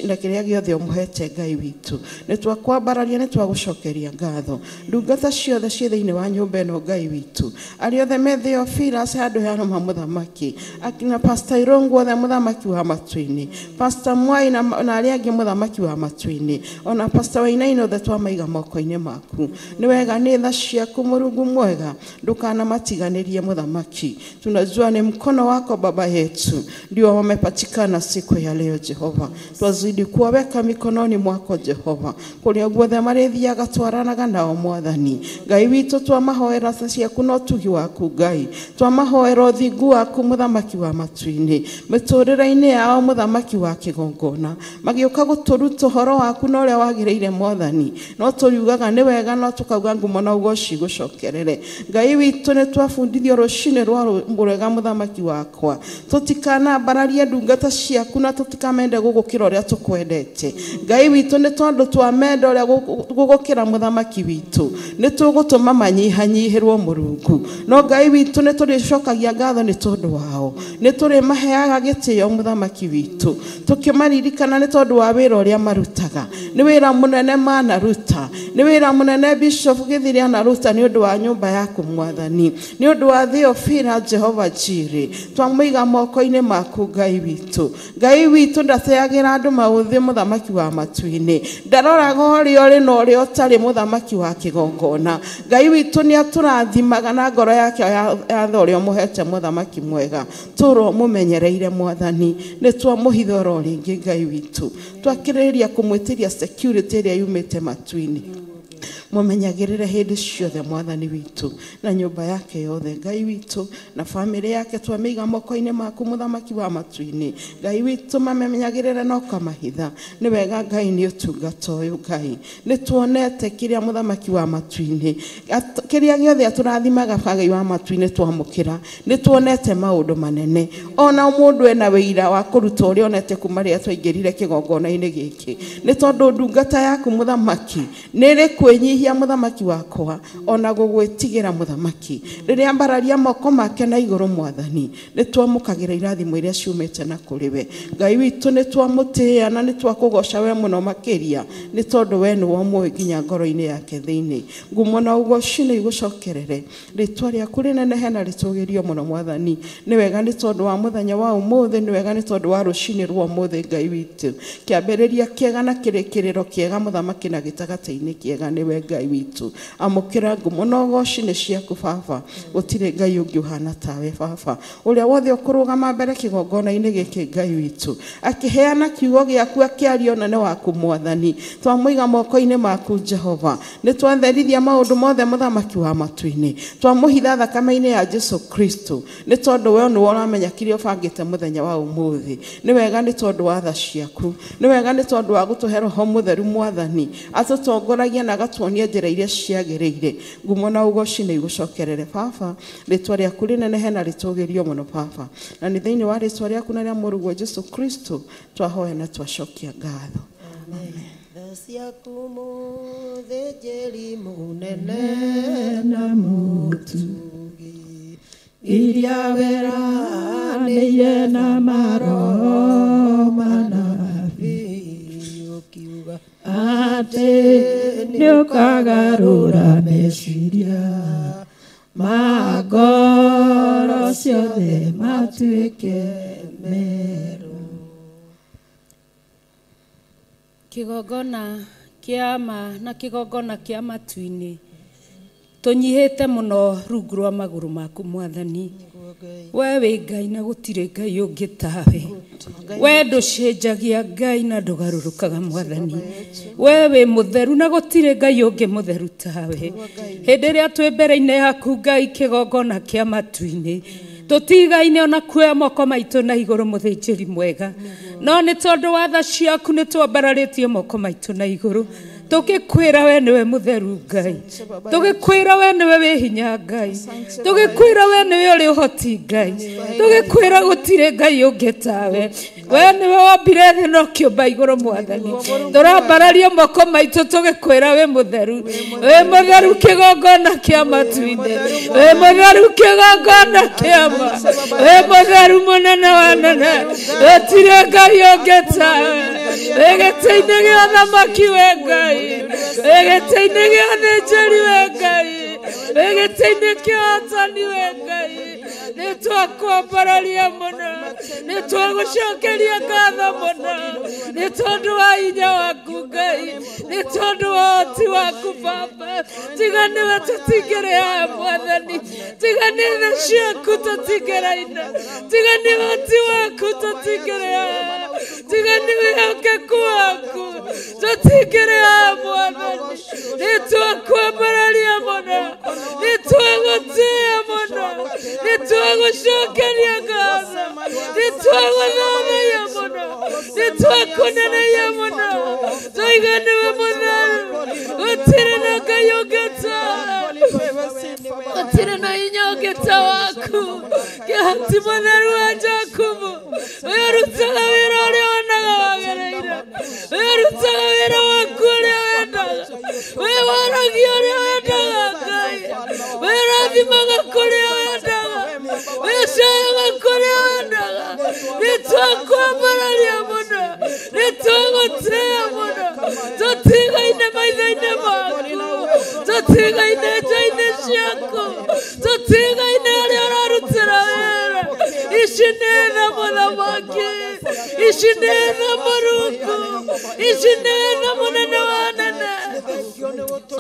na kĩrĩa gĩothe ũmũhete Ngai witũ nĩ twakwambararia nĩ twagũcokeria ngatho ndungata ciothe ciĩ thĩinĩ wa nyũmba ĩno Ngai witũ arĩa othe me Theophilus handũ ha mũthamaki akina Pastor Irungu othe mũthamaki wa matu-inĩ Pastor Mwai na arĩa angĩ mũthamaki wa matu-inĩ ona Pastor Wainaina othe twamaiga moko-inĩ maku nĩ wega nĩ tha ciaku Mũrungu mwega ndũkanamatiganĩrie mũthamaki tunajua ni mkono wako baba yetu ndio wamepatikana siku ya leo Jehova twazidi kuwaweka mikononi mwako Jehova kũrĩa guothe marĩthiaga twaranaga nao mwathani Ngai witũ twamahoera tha ciaku no tugi ũtugi waku Ngai twamahoera ũthingu waku mũthamaki wa matu-inĩ mĩtũrĩre-inĩ yao mũthamaki wa kĩgongona magĩũka gũtũruta ũhoro waku na ũrĩa wagĩrĩire mwathani no tũriugaga nĩ wega no tũkauga ngumo na ũgoci gũcokerere Ngai witũ nĩ twabundithio rũcinĩ rwa rwega mũthamaki wakwa tũtikanambararie ndungata ciaku na tũtikamende gũgũkĩra ũrĩa tũkwendete Ngai witũ nĩ tondũ twamenda ũrĩa gũgũkĩra mũthamaki witũ nĩ tũgũtũma manyihanyihĩrwo Mũrungu no Ngai witũ nĩ tũrĩcokagia ngatho nĩ tondũ wao nĩ tũrĩmaheaga gĩtĩo mũthamaki witũ tũkĩmaririkana nĩ tondũ wa wĩra ũrĩa marutaga nĩ wĩra mũnene manaruta nĩ wĩra mũnene Bishop Gĩthiri anaruta nĩ ũndũ wa nyũmba yaku mwathani nĩ ũndũ wa Theophila Jehova Jireh twamũiga moko-inĩ maku Ngai witũ Ngai witũ ndateagĩra andũ maũthĩ mũthamaki wa matu-inĩ ndaroraga ũrĩa ũrĩ na ũrĩa ũtarĩ mũthamaki wa kĩgongona Ngai witũ nĩ atũrathimaga na ngoro yake ya tha ũrĩa ũmũhete mũthamaki mwega tũrwo mũmenyereire mwathani nĩ twamũhitha oro rĩngĩ Ngai witũ twakĩrĩrĩria kũmwĩtĩria security ĩrĩa yumĩte matu-inĩ mumenyagĩrĩre hĩndĩ ciothe mwathani witũ na nyũmba yake yothe Ngai witũ na famĩlĩ yake twamĩiga moko-inĩ maku mũthamaki wa matu-inĩ Ngai witũ mamenyagĩrĩre na ũkamahitha nĩ wega Ngai nĩ ũtungata ũyũ Ngai nĩ tuonete kĩrĩa mũthamaki wa matu-inĩ kĩrĩa gĩothe atũrathimaga Ngai wa matu-inĩ twamũkĩra nĩ tuonete maũndũ manene ona mũndũ ena wĩira wa kũruta ũrĩa onete kuma rĩrĩa twaingĩrire kĩgongona-inĩ gĩkĩ nĩ tondũ ndungata yaku mũthamaki nĩ ĩrĩ kwĩnyihia mũthamaki wakwa ona gũgwĩtigĩra mũthamaki rĩrĩa ambararia moko make na igũrũ mwathani nĩ twamũkagĩra irathimo iria ciumĩte na kũrĩ we Ngai witũ nĩ twamũtĩĩa na nĩ twakũgoca we mũno makĩria nĩ tondũ we nĩwe ũmũĩ nginya ngoro-inĩ yake thĩinĩ ngumo na ũgoci nĩ igũcokerere rĩtwa rĩaku rĩnenehe na rĩtũgĩrio mũno mwathani nĩ wega nĩ tondũ wa mũthenya wa ũmũthĩ nĩ wega nĩ tondũ wa rũcinĩ rwa ũmũthĩ Ngai witũ kĩambĩrĩria kĩega na kĩrĩkĩrĩro kĩega mũthamaki na gĩtagatĩ-inĩ kĩega nĩwe Ngai witũ amũkĩra ngumo na ũgoci nĩ ciaku baba gũtirĩ Ngai ũngĩ ũhana tawe baba ũrĩa wothe ũkũrũgama mbere kĩgongona-inĩ gĩkĩ Ngai witũ akĩheana kiugo gĩaku akĩaria ũnene waku mwathani twamũiga moko-inĩ maku Jehova nĩ twatherithia maũndũ mothe mũthamaki wa matu-inĩ twamũhitha thakame-inĩ ya Jesu Kristo nĩ tondũ we nĩwe ũramenya kĩrĩa ũbangĩte mũthenya wa ũmũthĩ nĩ wega nĩ tondũ wa tha ciaku nĩ wega nĩ tondũ wa gũtũhe roho mũtheru mwathani atũtongoragia na agatuonia njĩra iria ciagĩrĩire ngumo na ũgoci nĩ igũcokerere baba rĩtwa rĩaku rĩnenehe na rĩtũgĩrio mũno baba na nĩ thĩinĩ wa rĩtwa rĩaku na rĩa mũrũguo Jesu Kristo twahoya na twacokia ngatho. Amen. Tha ciaku mũthĩnjĩri mũnene na mũtugi iria weranĩire na maroho manabii ũkiuga atĩ nĩũkagarũra meciria ma ngoro ciothe matuĩke merũ. Kĩgongona kĩa ma na kĩgongona kĩa matu-inĩ tũnyihĩte mũno rungu rwa magũrũ maku mwathani we wĩ Ngai na gũtirĩ Ngai ũngĩ tawe we ndũcenjagia Ngai na ndũgarũrũkaga mwathani we wĩ mũtheru na gũtirĩ Ngai ũngĩ mũtheru tawe hĩndĩ ĩrĩa twĩ mbere-inĩ yaku Ngai kĩgongona kĩa matu-inĩ tũtigaine ona kuoya moko maitũ na igũrũ mũthĩnjĩri mwega no nĩ tondũ wa tha ciaku nĩ twambararĩtie moko maitũ na igũrũ tũgĩkwĩra we nĩwe mũtheru Ngai tũgĩkwĩra we nĩwe wĩ hinya Ngai tũgĩkwĩra we nĩwe ũrĩ ũhoti Ngai tũgĩkwĩra gũtirĩ Ngai ũngĩ tawe we nĩwe wombire thĩ na ũkĩũmba igũrũ mwathani tũrambararia moko maitũ tũgĩkwĩra wĩ mũtheru wĩ mũtheru kĩgongona kĩa matu-inĩ wĩ mũtheru kĩgongona kĩa ma wĩ mũtheru mũnene wa nene gũtirĩ Ngai ũngĩ tawe wĩ gĩtĩ-inĩ gĩa ũthamaki we Ngai wĩ gĩtĩ-inĩ gĩa ũthĩnjĩri we Ngai wĩ gĩtĩ-inĩ kĩa ũhotani we Ngai nĩ twakwambararia mũno nĩ twagũcokeria ngatho mũno nĩ tondũ wa hinya waku Ngai nĩ tondũ wa ũhoti waku baba tiga nĩwe tũtingĩrĩ haha mwathani tiga nĩ tha ciaku tũtingĩraina tiga nĩ ũhoti waku tũtingĩrĩ haha tiga nĩ wĩhokeku waku tũtingĩrĩ haha mwathani nĩ twakwambararia mũno nĩ twagũtĩĩa mũno. Nĩtwagũcokeria ngatho, nĩtwagũthathaiya mũno, nĩtwakũneneia mũno, twaiga nĩwe mũtheru, gũtirĩ na Ngai ũngĩ tawe, gũtirĩ na hinya ũngĩ ta waku, kĩhoti mũtheru wa Jakubu, ũyũ ũrutaga wĩra ũrĩa wonaga wagĩrĩire, ũyũ ũrutaga wĩra waku ũrĩa wendaga, ũyũ waragia ũrĩa wendaga Ngai, ũyũ ũrathimaga kũrĩa wendaga, ũyũ ũcayaga kũrĩa wendaga, nĩtwakwambararia mũno, nĩtwagũtĩĩa mũno, tũtigaine maitho-inĩ maku, tũtigaine nja-inĩ ciaku, tũtigaine harĩa ũrarutĩra wĩra. Ici nĩ tha mũthamaki, ici nĩ tha Mũrungu, ici nĩ tha mũnene wa anene,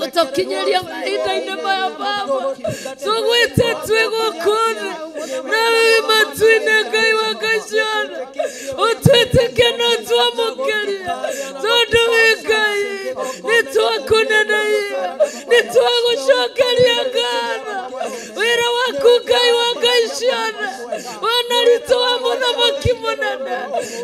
ũtũkinyĩria mahinda-inĩ maya Baba, tũgwĩte twĩ gũkũ thĩ, nawe wĩ matu-inĩ Ngai wa ngai ciothe, ũtwĩtĩkie na ũtwamũkĩrie, tondũ wĩ Ngai, nĩtwakũneneia, nĩtwagũcokeria ngatho, wĩra waku Ngai wa ngai ciothe, wana ritũ wa mũthamaki mũnene,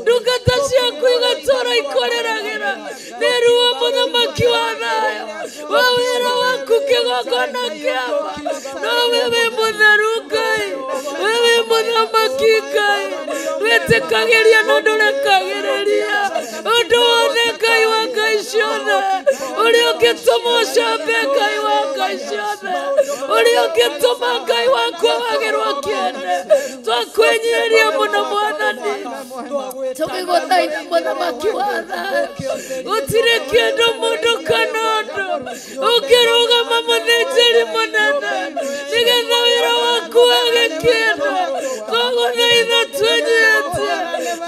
ndungata ciaku igatũũra ikũrĩragĩra, nĩ ruo mũthamaki wa thayũ, wa wĩra waku kĩgongona kĩama, no we wĩ mũtheru Ngai, we wĩ mũthamaki Ngai, wĩtĩkagĩria na ndũrekagĩrĩria ũndũ wothe Ngai wa ngai ciothe, ũrĩa ũngĩtũma ũcambe Ngai wa ngai ciothe, ũrĩa ũngĩtũma Ngai wakwa wagĩrwo kĩene, twakwĩnyiihĩria mũno Mwathani, tũgĩgũthaitha mũthamaki wa thayũ, gũtirĩ kĩndũ mũndũ kana ũndũ ũngĩrũgama mũthĩnjĩri mũnene, nĩgetha wĩra waku wage kĩene, twagũthaitha twĩnyihĩtie,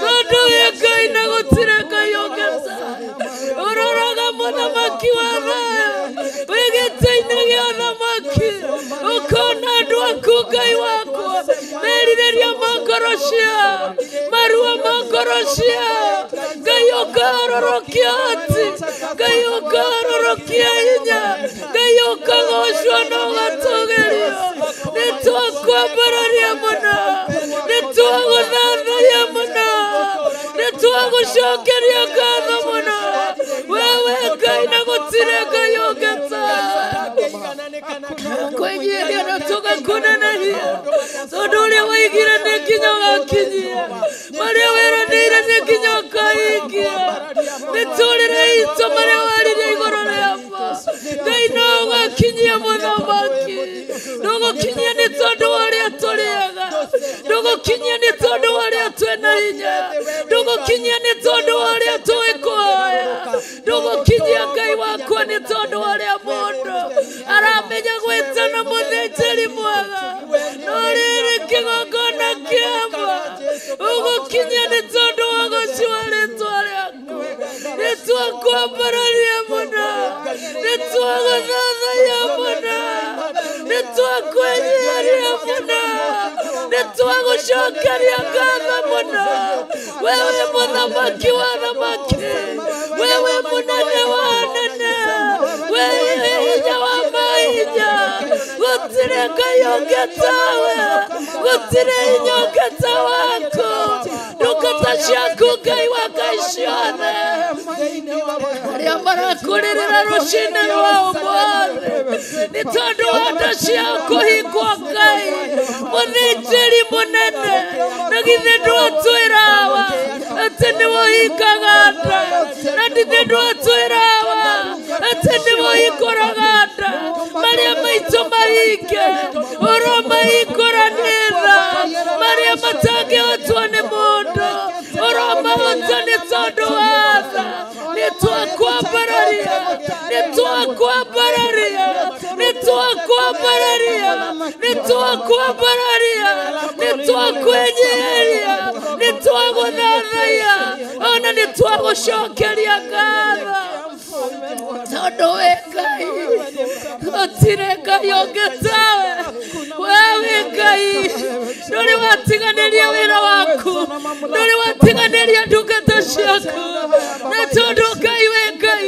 tondũ wĩ Ngai na gũtirĩ Ngai ũngĩ tawe, ũroraga mũthamaki wa thayũ, wĩ gĩtĩ-inĩ gĩa ũthamaki, ũkona andũ aku Ngai wakwa, merirĩria ma ngoro ciao, maruo ma ngoro ciao, Ngai ũkagarũrũkia hoti, Ngai ũkagarũrũkia hinya, Ngai ũkagocwo na ũgatũgĩrio, nĩtwakwambararia mũno, nĩtwagũthathaiya mũno, nĩtwagũcokeria ngatho mũno, wewe Ngai na gũtirĩ Ngai ũngĩ tawe, kwĩnyiihia na tũgakũneneria, tondũ ũrĩa waigire nĩ nginya ũgakinyia, marĩa weranĩire nĩ nginya ũkahingia, mĩtũrĩre itũ marĩa waririe igũrũ rĩakwa, Ngai no ũgakinyia mũthamaki, ndũgũkinyia nĩ tondũ wa ũrĩa tũrĩaga, ndũgũkinyia nĩ tondũ wa ũrĩa twĩna hinya, ndũgũkinyia nĩ tondũ wa ũrĩa tũĩ kũhoya, ndũgũkinyia Ngai wakwa nĩ tondũ wa ũrĩa mũndũ aramenya gwĩtana mũthĩnjĩri mwega, no rĩrĩ kĩgongona kĩama ũgũkinyia nĩ tondũ wa ũgoci wa rĩtwa rĩaku, nĩtwakwambararia mũno, nĩtwagũthathaiya mũno, nĩtwakwĩnyiihĩria mũno, nĩtwagũcokeria ngatho mũno, wewe mũthamaki wa thamaki, wewe mũnene wa anene, wewe hinya wa mahinya, gũtirĩ Ngai ũngĩ tawe, gũtirĩ hinya ũngĩ ta waku, ndungata ciaku Ngai wa ngai ciothe, arĩa marakũrĩrĩra rũcinĩ rwa ũmũthĩ, nĩ tondũ wa nda ciao kũhingwo Ngai, mũthĩnjĩri mũnene, na githĩ ndwatwĩrawa atĩ nĩwe ũhingaga nda, na githĩ ndwatwĩrawa atĩ nĩwe ũhingũraga nda, marĩa maitũ mahinge, ũromahingũra nĩ tha, marĩa matangĩhotwo nĩ mũndũ, ũromahota nĩ tondũ wa tha, nĩtwakwambararia, nĩtwakwambararia, nĩtwakwambararia, nĩtwakwambararia, nĩtwakwĩnyiihĩria, nĩtwagũthathaiya, ona nĩtwagũcokeria ngatho, tondũ wĩ Ngai, gũtirĩ Ngai ũngĩ tawe, we wĩ Ngai, ndũrĩ watiganĩria wĩra waku, ndũrĩ watiganĩria ndungata ciaku, na tondũ Ngai wĩ Ngai,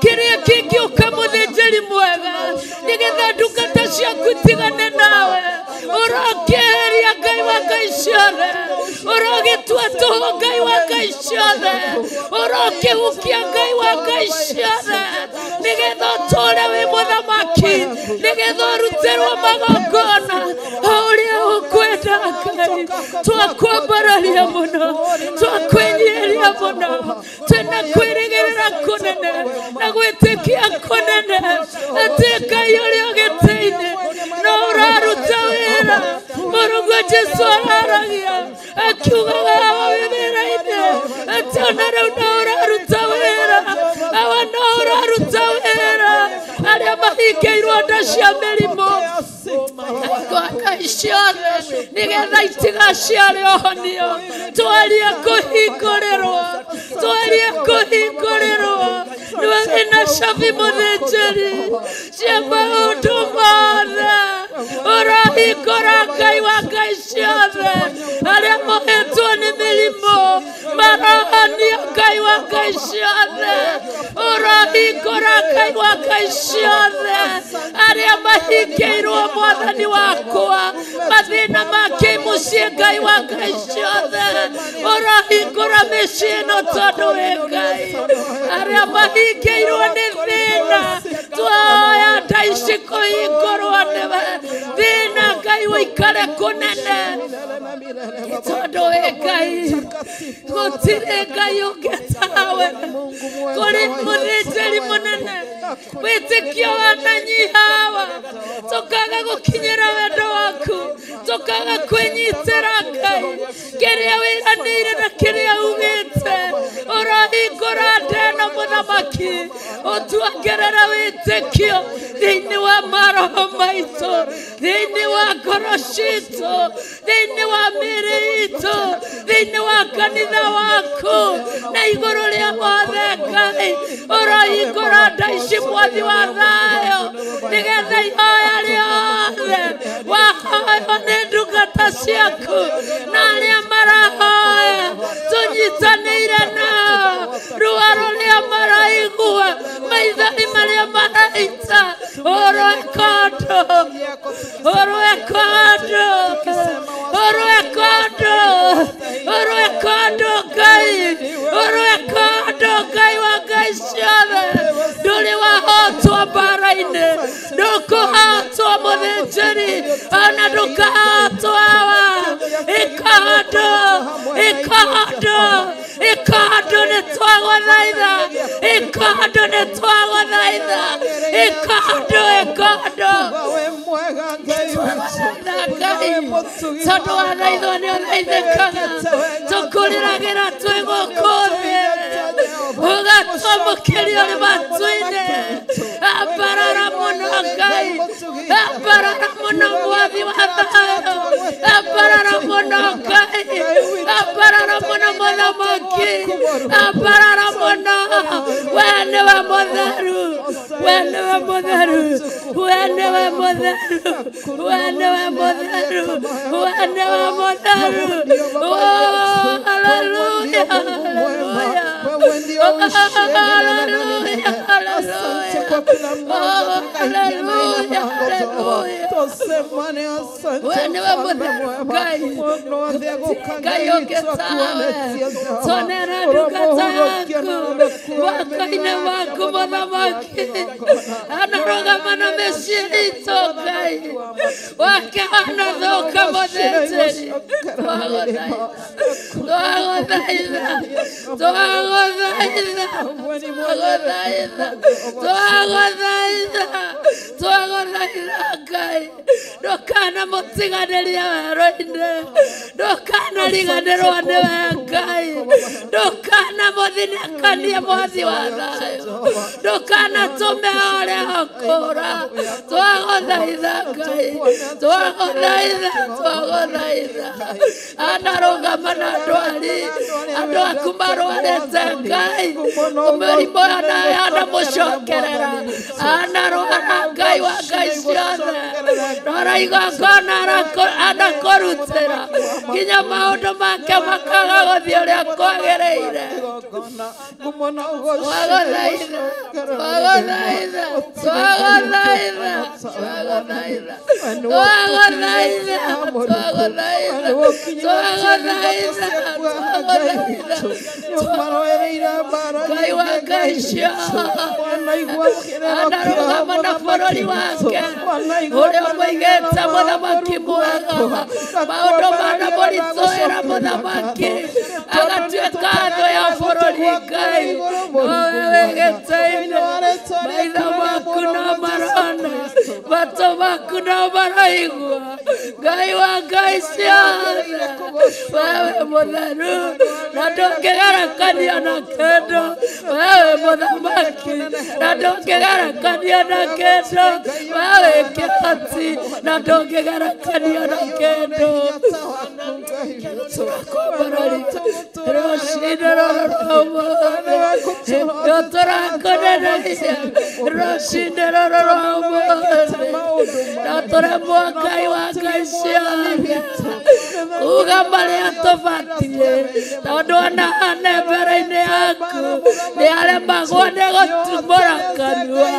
kĩrĩa kĩngĩũka mũthĩnjĩri mwega, nĩgetha ndungata ciaku itigane nawe, ũrokĩeheria Ngai wa tũhũ Ngai wa Ngai ciothe ũrokĩhukia Ngai wa Ngai ciothe nĩgetha ũtũũre wĩ mũthamaki nĩgetha ũrutĩrwo magongona o ũrĩa ũkwenda Ngai twakwambararia mũno twakwĩnyiria mũno twĩna kwĩrĩgĩrĩra kũnene na gwĩtĩkia kũnene atĩ Ngai ũrĩa ũgĩtĩ-inĩ no ũraruta wĩra mũrũguo Jesũ araragia akiugaga awa wĩ wĩra-inĩ atĩ ona rĩu no ũraruta wĩra awa no ũraruta wĩra arĩa mahingĩirwo nda cia mĩrimũ Ngai ciothe nĩgetha itigaciare ũhonio twarie kũhingũrĩrwo twarie kũhingũrĩrwo nĩwe wĩna cabi mũthĩnjĩri cia maũndũ mothe ũrahingũra Ngai wa Ngai ciothe arĩa mohetwo nĩ mĩrimũ marohonio Ngai wa Ngai ciothe ũrahingũra Ngai wa Ngai ciothe arĩa mahingĩirwo mwathani wakwa mathĩna ma kĩmũciĩ Ngai wa Ngai ciothe ũrahingũra mĩciĩ ĩno tondũ wĩ Ngai arĩa mahingĩirwo nĩ thĩna twoya nda ici kũhingũrwo nĩwe thĩna Ngai ũikare kũnene tondũ wĩ Ngai gũtirĩ Ngai ũngĩ tawe kũrĩ mũthĩnjĩri mũnene wĩtĩkio wananyihawa tũkaga gũkinyĩra wendo waku tũkaga kwĩnyitĩra Ngai kĩrĩa wĩranĩire na kĩrĩa ugĩte ũrohingũra nda ĩno mũthamaki ũtuongerere wĩtĩkio thĩinĩ wa maroho maitũ thĩinĩ wa ngoro citũ thĩinĩ wa mĩĩrĩ itũ thĩinĩ wa kanitha waku na igũrũ rĩa mothe Ngai ũrohingũra nda ici mwathi wa thayũ nĩgetha ihoya rĩothe wahoywo nĩ ndungata ciaku na arĩa marahoya tũnyitanĩire nao ruo rũrĩa maraigua maithori marĩa maraita ũrũe kondo ũrũe kondo ũrũe kondo ũrũe kondo Ngai ũrũe kondo Ngai wa Ngai ciothe ndũrĩ wahotwo mbara-inĩ ndũkũhotwo mũthĩnjĩri ona ndũkahotwo awa ikondo ikondo ikondo nĩ twagũthaitha ikondo nĩ twagũthaitha ikondo ikondo Ngai tondũ wathaithwo nĩ ũthaithĩkaga tũkũrĩragĩra twĩ gũkũ thĩ ũgatwamũkĩria ũrĩ matu-inĩ ambarara mũno Ngai ambarara mũno mwathi wa thayũ ambarara mũno Ngai ambarara mũno mũthamaki ambarara mũno we nĩwe mũtheru we nĩwe mũtheru we nĩwe mũtheru we nĩwe mũtheru we nĩwe mũtheru Oh, hallelujah, hallelujah. Hallelujah, hallelujah. Oh, hallelujah, hallelujah. We nĩwe mũtheru Ngai Ngai ũngĩ tawe tonera ndungata yaku moko-inĩ maku mũthamaki anarũgama na mĩciĩ itũ Ngai wake wanathũka mũthĩnjĩri twagũthaitha twagũthaitha twagũthaitha twagũthaitha twagũthaitha twagũthaitha Ngai ndũkanamũtiganĩrie werũ-inĩ ndũkanariganĩrwo nĩwe Ngai ndũkanamũthinĩkanie mwathi wa thayũ ndũkanatũme ore okũra twagũthaitha Ngai twagũthaitha twagũthaitha anarũgama na ndwari andũ aku marwarĩte Ngai mĩrimũ yanamũcokerera anarwara Ngai wa Ngai ciothe rora igongona anakũrutĩra nginya maũndũ make makaga gũthiĩ ũrĩa kwagĩrĩire twagũthaitha twagũthaitha twagũthaitha Twagũthaitha, twagũthaitha, twagũthaitha, twagũthaitha, twagũthaitha. Ngai wa Ngai ciothe anarũgama na bũrũri wake ũrĩa ũmũigĩte mũthamaki mwega, maũndũ manamũritũhĩra mũthamaki agatuĩka thũ ya bũrũri. Ngai nowe wĩ gĩtĩ-inĩ, maitho maku no marona, matũ maku no maraigua. Ngai wa Ngai ciothe, wewe mũtheru na ndũngĩgerekania na kĩndũ, wewe mũthamaki na ndũngĩgerekania na kĩndũ, wewe kĩhoti na ndũngĩgerekania na kĩndũ. Tũrakwambararia rũcinĩ rũrũ rwa ũmũthĩ, nĩkĩo tũrakũneneria rũcinĩ rũrũ rwa ũmũthĩ, na tũremwo Ngai wa Ngai ciothe uga marĩa tũbatiĩ, tondũ ona hane mbere-inĩ yaku nĩ aremagwo nĩ gũtumũra kanua,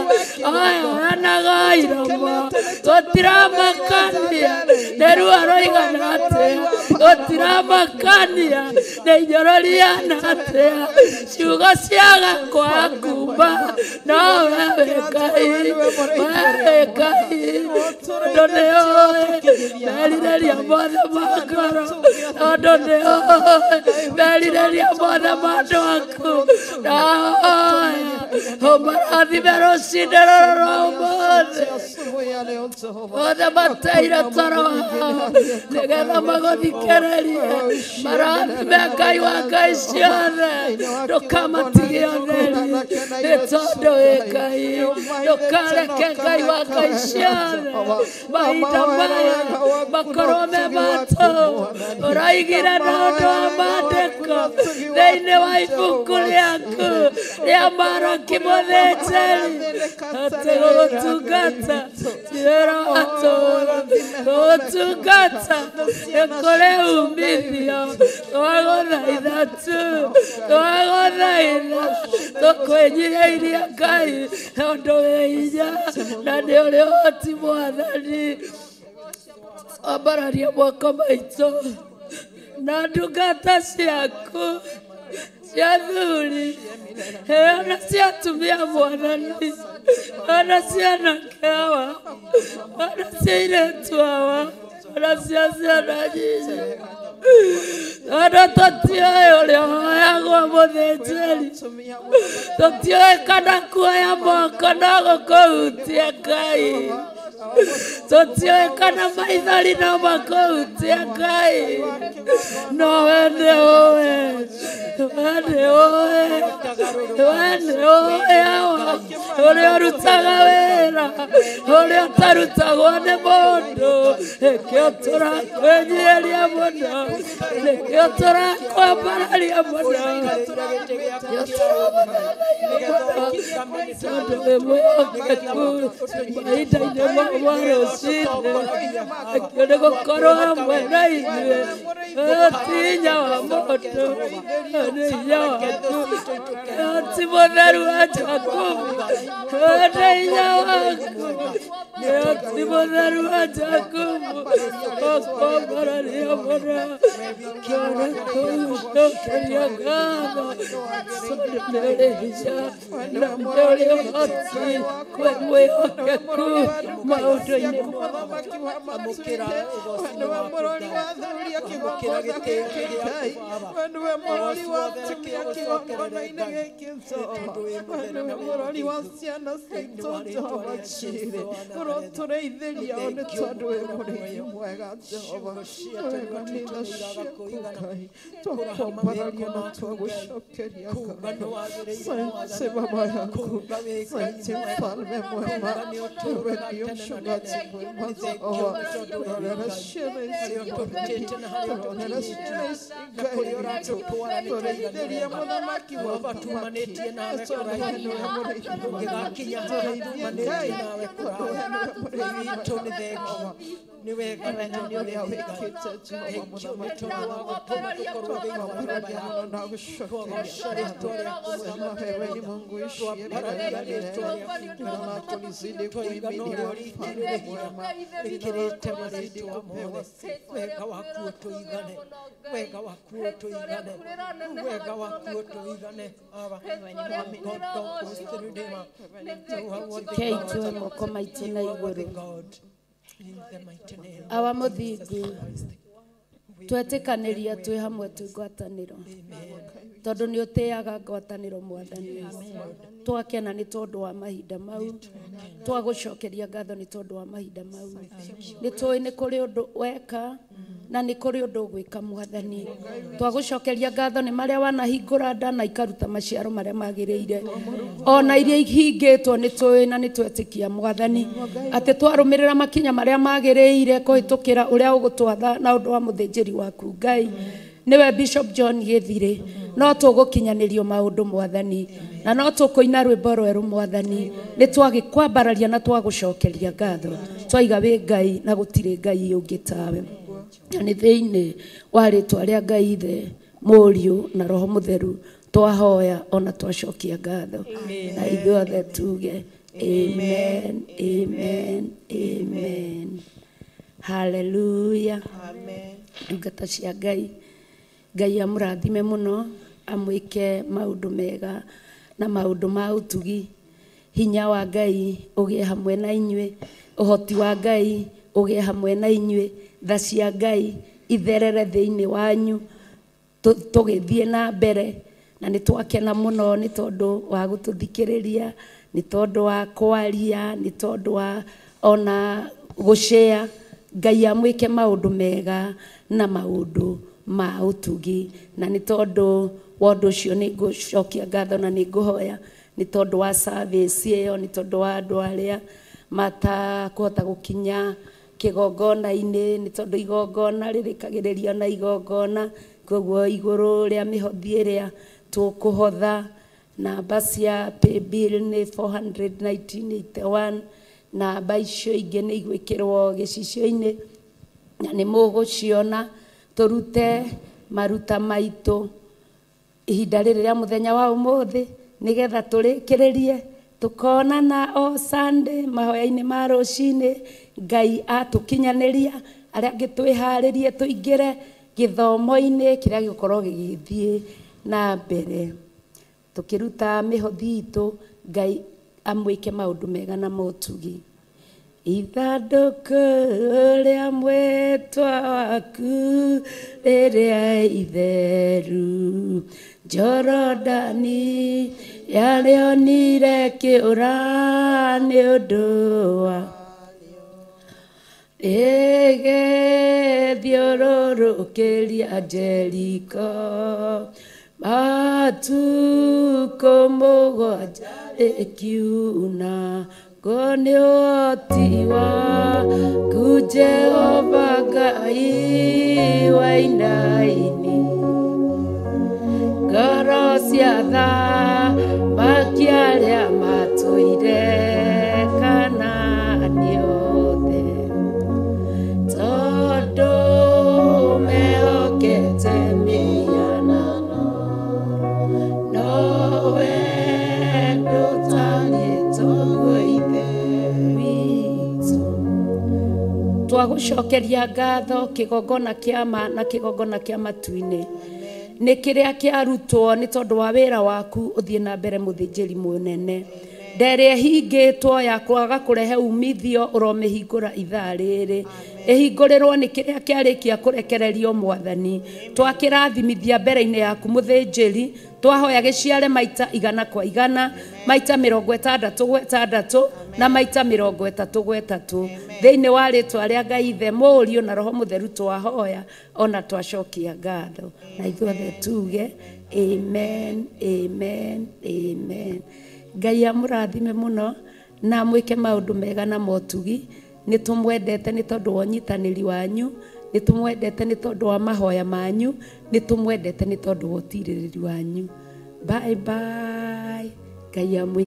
oyoyanaga iromo, gũtiramakania nĩ ruo rũigana atĩa, gũtiramakania nĩ inyoro rĩana atĩa, ciugo ciaga kwaga kuuma, no wewe Ngai, wewe Ngai, tondũ nĩ ũĩ merirĩria mothe ma ngoro, tondũ nĩ ũĩ merirĩria mothe ma andũ aku, ndahoya ũmarathime rũcinĩ rũrũ rwa ũmũthĩ, othe mateire toro wao nĩgetha magũthikĩrĩrie, marathime Ngai wa Ngai ciothe, ndũkamatige ũtheri, nĩ tondũ wĩ Ngai, ndũkareke Ngai wa Ngai ciothe mahinda maya makorwo me matũ. Ũraigire na ũndũ wa maandĩko thĩinĩ wa ibuku rĩaku rĩa Maraki mũthĩnjĩri atĩ gũgũtungata ti wĩra wa tũhũ, gũgũtungata nĩ kũrĩ umithio. Twagũthaitha tu, twagũthaitha tũkwĩnyihĩirie Ngai tondũ wĩ hinya na nĩ ũrĩ ũhoti Mwathani. Ambararia moko maitũ na ndungata ciaku cia athuri ona cia atumia Mwathani, ona cia anake awa, ona cia airĩtu awa, ona cia ciana nyinyi, tondũ tũtiũĩ ũrĩa ũhoyagwo mũthĩnjĩri, tũtiũĩ kana kuoya moko no gũkũhutie Ngai, tũtiũĩ kana maithori no makũhutie Ngai, no we nĩ ũĩ, we nĩ ũĩ, we nĩ ũĩ awa, ũrĩa ũrutaga wĩra, ũrĩa ũtarutagwo nĩ mũndũ, nĩkĩo tũrakwĩnyihĩria mũno, nĩkĩo tũrakwambararia mũno, nĩkĩo tũragũthathaiya mũno, tondũ wĩ mwĩhokeku mahinda-inĩ ma rũcinĩ, nĩkĩo nĩ gũkorwo hamwe na ithuĩ, ũyũ ti hinya wa mũndũ, ũyũ nĩ hinya waku, ũyũ ti mũtheru wa Jakubu, ũyũ nĩ hinya waku, ũyũ ti mũtheru wa Jakubu, ũkwambararia mũno, tũrakũcokeria ngatho, tondũ nĩ ũrĩ hinya na nĩ ũrĩ ũhoti, wĩ mwĩhokeku maũndũ-inĩ Amũkĩra mũrori wa athuri akĩgongona gĩkĩ Ngai, we nĩwe mũrori wa atumia kĩgongona-inĩ gĩkĩ Jehova, we nĩwe mũrori wa ciana citũ Jehova Jireh, ũrotũrĩithĩria o nĩ tondũ wĩ mũrĩithi mwega Jehova, wega nĩ tha ciaku Ngai, twakwambararia na twagũcokeria ngatho. Asante Baba yaku, asante mfalme mwema, wewe ndiye mchungaji mwema Jehova, rorera ciana ici Mwathani, rorera ciana ici Ngai witũ, tũrĩithĩrie mũthamaki wa athamaki, nĩ tondũ we nĩwe mũrĩithi mwega, tũrĩithie Ngai, tondũ we nĩwe mũrĩithi mwega Jehova. Wega nĩ ũrĩa wĩkĩte Jehova mũthamaki twakwambararia mũno na gũcokeria ngatho. Sema wewe ni Mungu uishiye milele na milele, jina lako lizidi kuhimidiwa, mfalme mwema. Rĩkĩrĩte marĩtwa mothe. Wega waku ũtũigane, wega waku ũtũigane, wega waku ũtũigane. Aba Rekei tuoe moko maitũ na igũrũ. Awa mũthingu, twetĩkanĩria twĩ hamwe twĩ ngwatanĩro, tondũ nĩ ũtĩaga ngwatanĩro mwathani. Twakena nĩ tondũ wa mahinda mau, twagũcokeria ngatho nĩ tondũ wa mahinda mau. Nĩ tũĩ nĩ kũrĩ ũndũ weka na nĩ kũrĩ ũndũ ũgwĩka mwathani. Twagũcokeria ngatho nĩ marĩa wanahingũra nda na ikaruta maciaro marĩa magĩrĩire, ona iria ihingĩtwo nĩ tũĩ na nĩ twetĩkia mwathani atĩ twarũmĩrĩra makinya marĩa magĩrĩire kũhĩtũkĩra ũrĩa ũgũtwatha na ũndũ wa mũthĩnjĩri waku Ngai nĩwe Bishop John Gĩthirĩ, no tũgũkinyanĩrio maũndũ mwathani, na no tũkũina rwĩmbo rwerũ mwathani. Nĩ twagĩkwambararia na twagũcokeria ngatho, twaiga wĩ Ngai na gũtirĩ Ngai ũngĩ tawe. Na nĩ thĩinĩ wa rĩtwa rĩa Ngai Ithe, Mũriũ na Roho Mũtheru twahoya ona twacokia ngatho, na ithuothe tuge amen, amen, amen. Hallelujah. Ndungata cia Ngai, Ngai amũrathime mũno, amwĩke maũndũ mega na maũndũ ma ũtugi. Hinya wa Ngai ũgĩe hamwe na inyuĩ, ũhoti wa Ngai ũgĩe hamwe na inyuĩ, tha cia Ngai itherere thĩinĩ wanyu tũgĩthiĩ na mbere. Na nĩ twakena mũno nĩ tondũ wa gũtũthikĩrĩria, nĩ tondũ wa kwaria, nĩ tondũ wa ona gũcea. Ngai amwĩke maũndũ mega na maũndũ ma ũtugi. Na nĩ tondũ wa ũndũ ũcio nĩ ngũcokia ngatho na nĩ ngũhoya nĩ tondũ wa service ĩyo, nĩ tondũ wa andũ arĩa matakũhota gũkinya kĩgongona-inĩ, nĩ tondũ igongona rĩrĩkagĩrĩrio na igongona. Koguo igũrũ rĩa mĩhothi ĩrĩa tũkũhotha, namba cia paybill nĩ 41981, namba icio ingĩ nĩ igwĩkĩrwo gĩcicio-inĩ na nĩ mũgũciona. Tũrute maruta maitũ ihinda rĩrĩ rĩa mũthenya wa ũmũthĩ nĩgetha tũrĩkĩrĩrie tũkonana o Sunday mahoya-inĩ ma rũcinĩ. Ngai atũkinyanĩria, arĩa angĩ twĩharĩrie tũingĩre gĩthomo-inĩ kĩrĩa gĩgũkorwo gĩgĩthiĩ na mbere. Tũkĩruta mĩhothi itũ, Ngai amwĩke maũndũ mega na motugi. Ithandũkũ rĩa mwĩtwa waku rĩrĩa itheru, Jorodani yarĩonire kĩũra nĩ ũndũ wa rĩgĩthiũrũrũkĩria Jeriko matukũ mũgwanja rĩkiuna. Ngo nĩ ũhoti waku Jehova Ngai wainaini, ngoro cia athamaki arĩa matũire Kanaani othe, tondũ mehokete mĩhianano, nowe ndũtariĩ toguo Ithe witũ. Twagũcokeria ngatho kĩgongona kĩa ma na kĩgongona kĩa matu-inĩ nĩ kĩrĩa kĩarutwo nĩ tondũ wa wĩra waku ũthiĩ na mbere mũthĩnjĩri mũnene. Nderĩa ĩhingĩtwo ya kwaga kũrehe umithio ũromĩhingũra ithaa rĩrĩ, ĩhingũrĩrwo nĩ kĩrĩa kĩarĩkia kũrekererio mwathani. Twakĩrathimithia mbere-inĩ yaku mũthĩnjĩri, twahoya gĩciare maita 100 kwa 100, maita 60 gwa 6 na maita 30 gwa 3, thĩinĩ wa rĩtwa rĩa Ngai Ithe, Mũriũ na Roho Mũtheru twahoya ona twacokia ngatho, na ithuothe tuge amen, amen, amen. Ngai amũrathime mũno na amwĩke maũndũ mega na motugi. Nĩ tũmwendete nĩ tondũ wa ũnyitanĩri wanyu, nĩ tũmwendete nĩ tondũ wa mahoya manyu, nĩ tũmwendete nĩ tondũ wa ũtirĩrĩri wanyu. Bye bye. Ngai amwĩ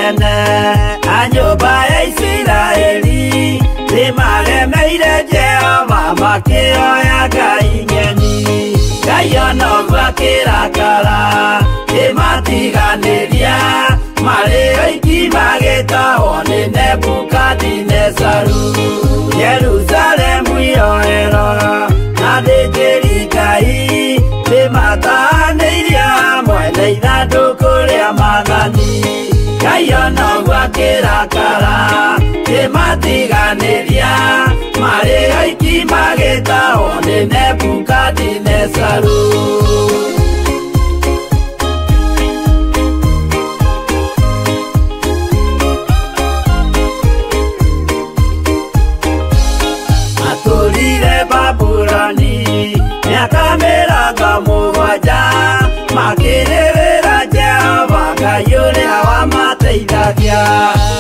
Anene a nyũmba ya Isiraeli nĩmaremeire Jehova makĩoya ngai ng'eni. Ngai ona ũguo akĩrakara kĩmatiganĩria marĩ oiki magĩtahwo nĩ Nebukadinezaru. Jerusalemu yoerwo na athĩnjĩri Ngai nĩmatahanĩirio hamwe na ithandũkũ rĩa maathani. Ngai ona ũguo akĩrakara kĩmatiganĩria marĩ oiki magĩtahwo nĩ Nebukadinezaru. Matũrire Babuloni mĩaka 70 makĩrĩrĩra Jehova Ngai ũrĩa wamateithagia.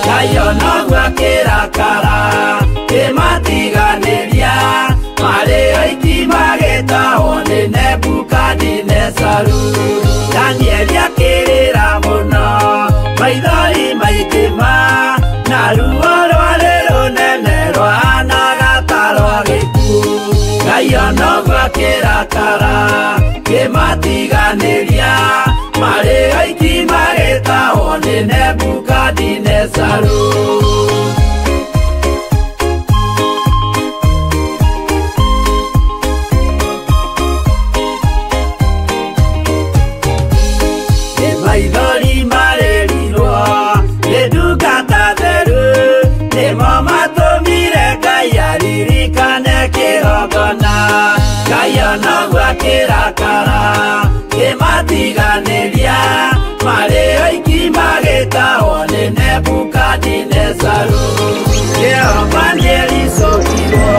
Ngai ona ũguo akĩrakara kĩmatiganĩria marĩ oiki magĩtahwo nĩ Nebukadinezaru. Danieli akĩrĩra mũno maithori maingĩ ma na ruo rwarĩ rũnene rwahanaga ta rwa gĩkuũ. Ngai ona ũguo akĩrakara kĩmatiganĩria marĩ oiki magĩtahwo nĩ Nebukadinezaru. Maithori marĩrirwo nĩ ndungata theru nĩmo matũmire Ngai aririkane kĩgongona. Ngai ona ũguo akĩrakara kĩmatiganĩria marĩ oiki magĩtahwo nĩ Nebukadinezaru. Jehova nĩericũkirwo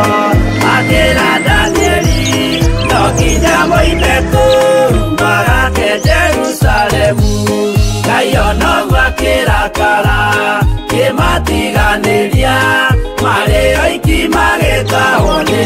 akĩra Danieli no nginya moime kũu magake Jerusalemu. Ngai ona ũguo akĩrakara kĩmatiganĩria marĩ oiki magĩtahwo nĩ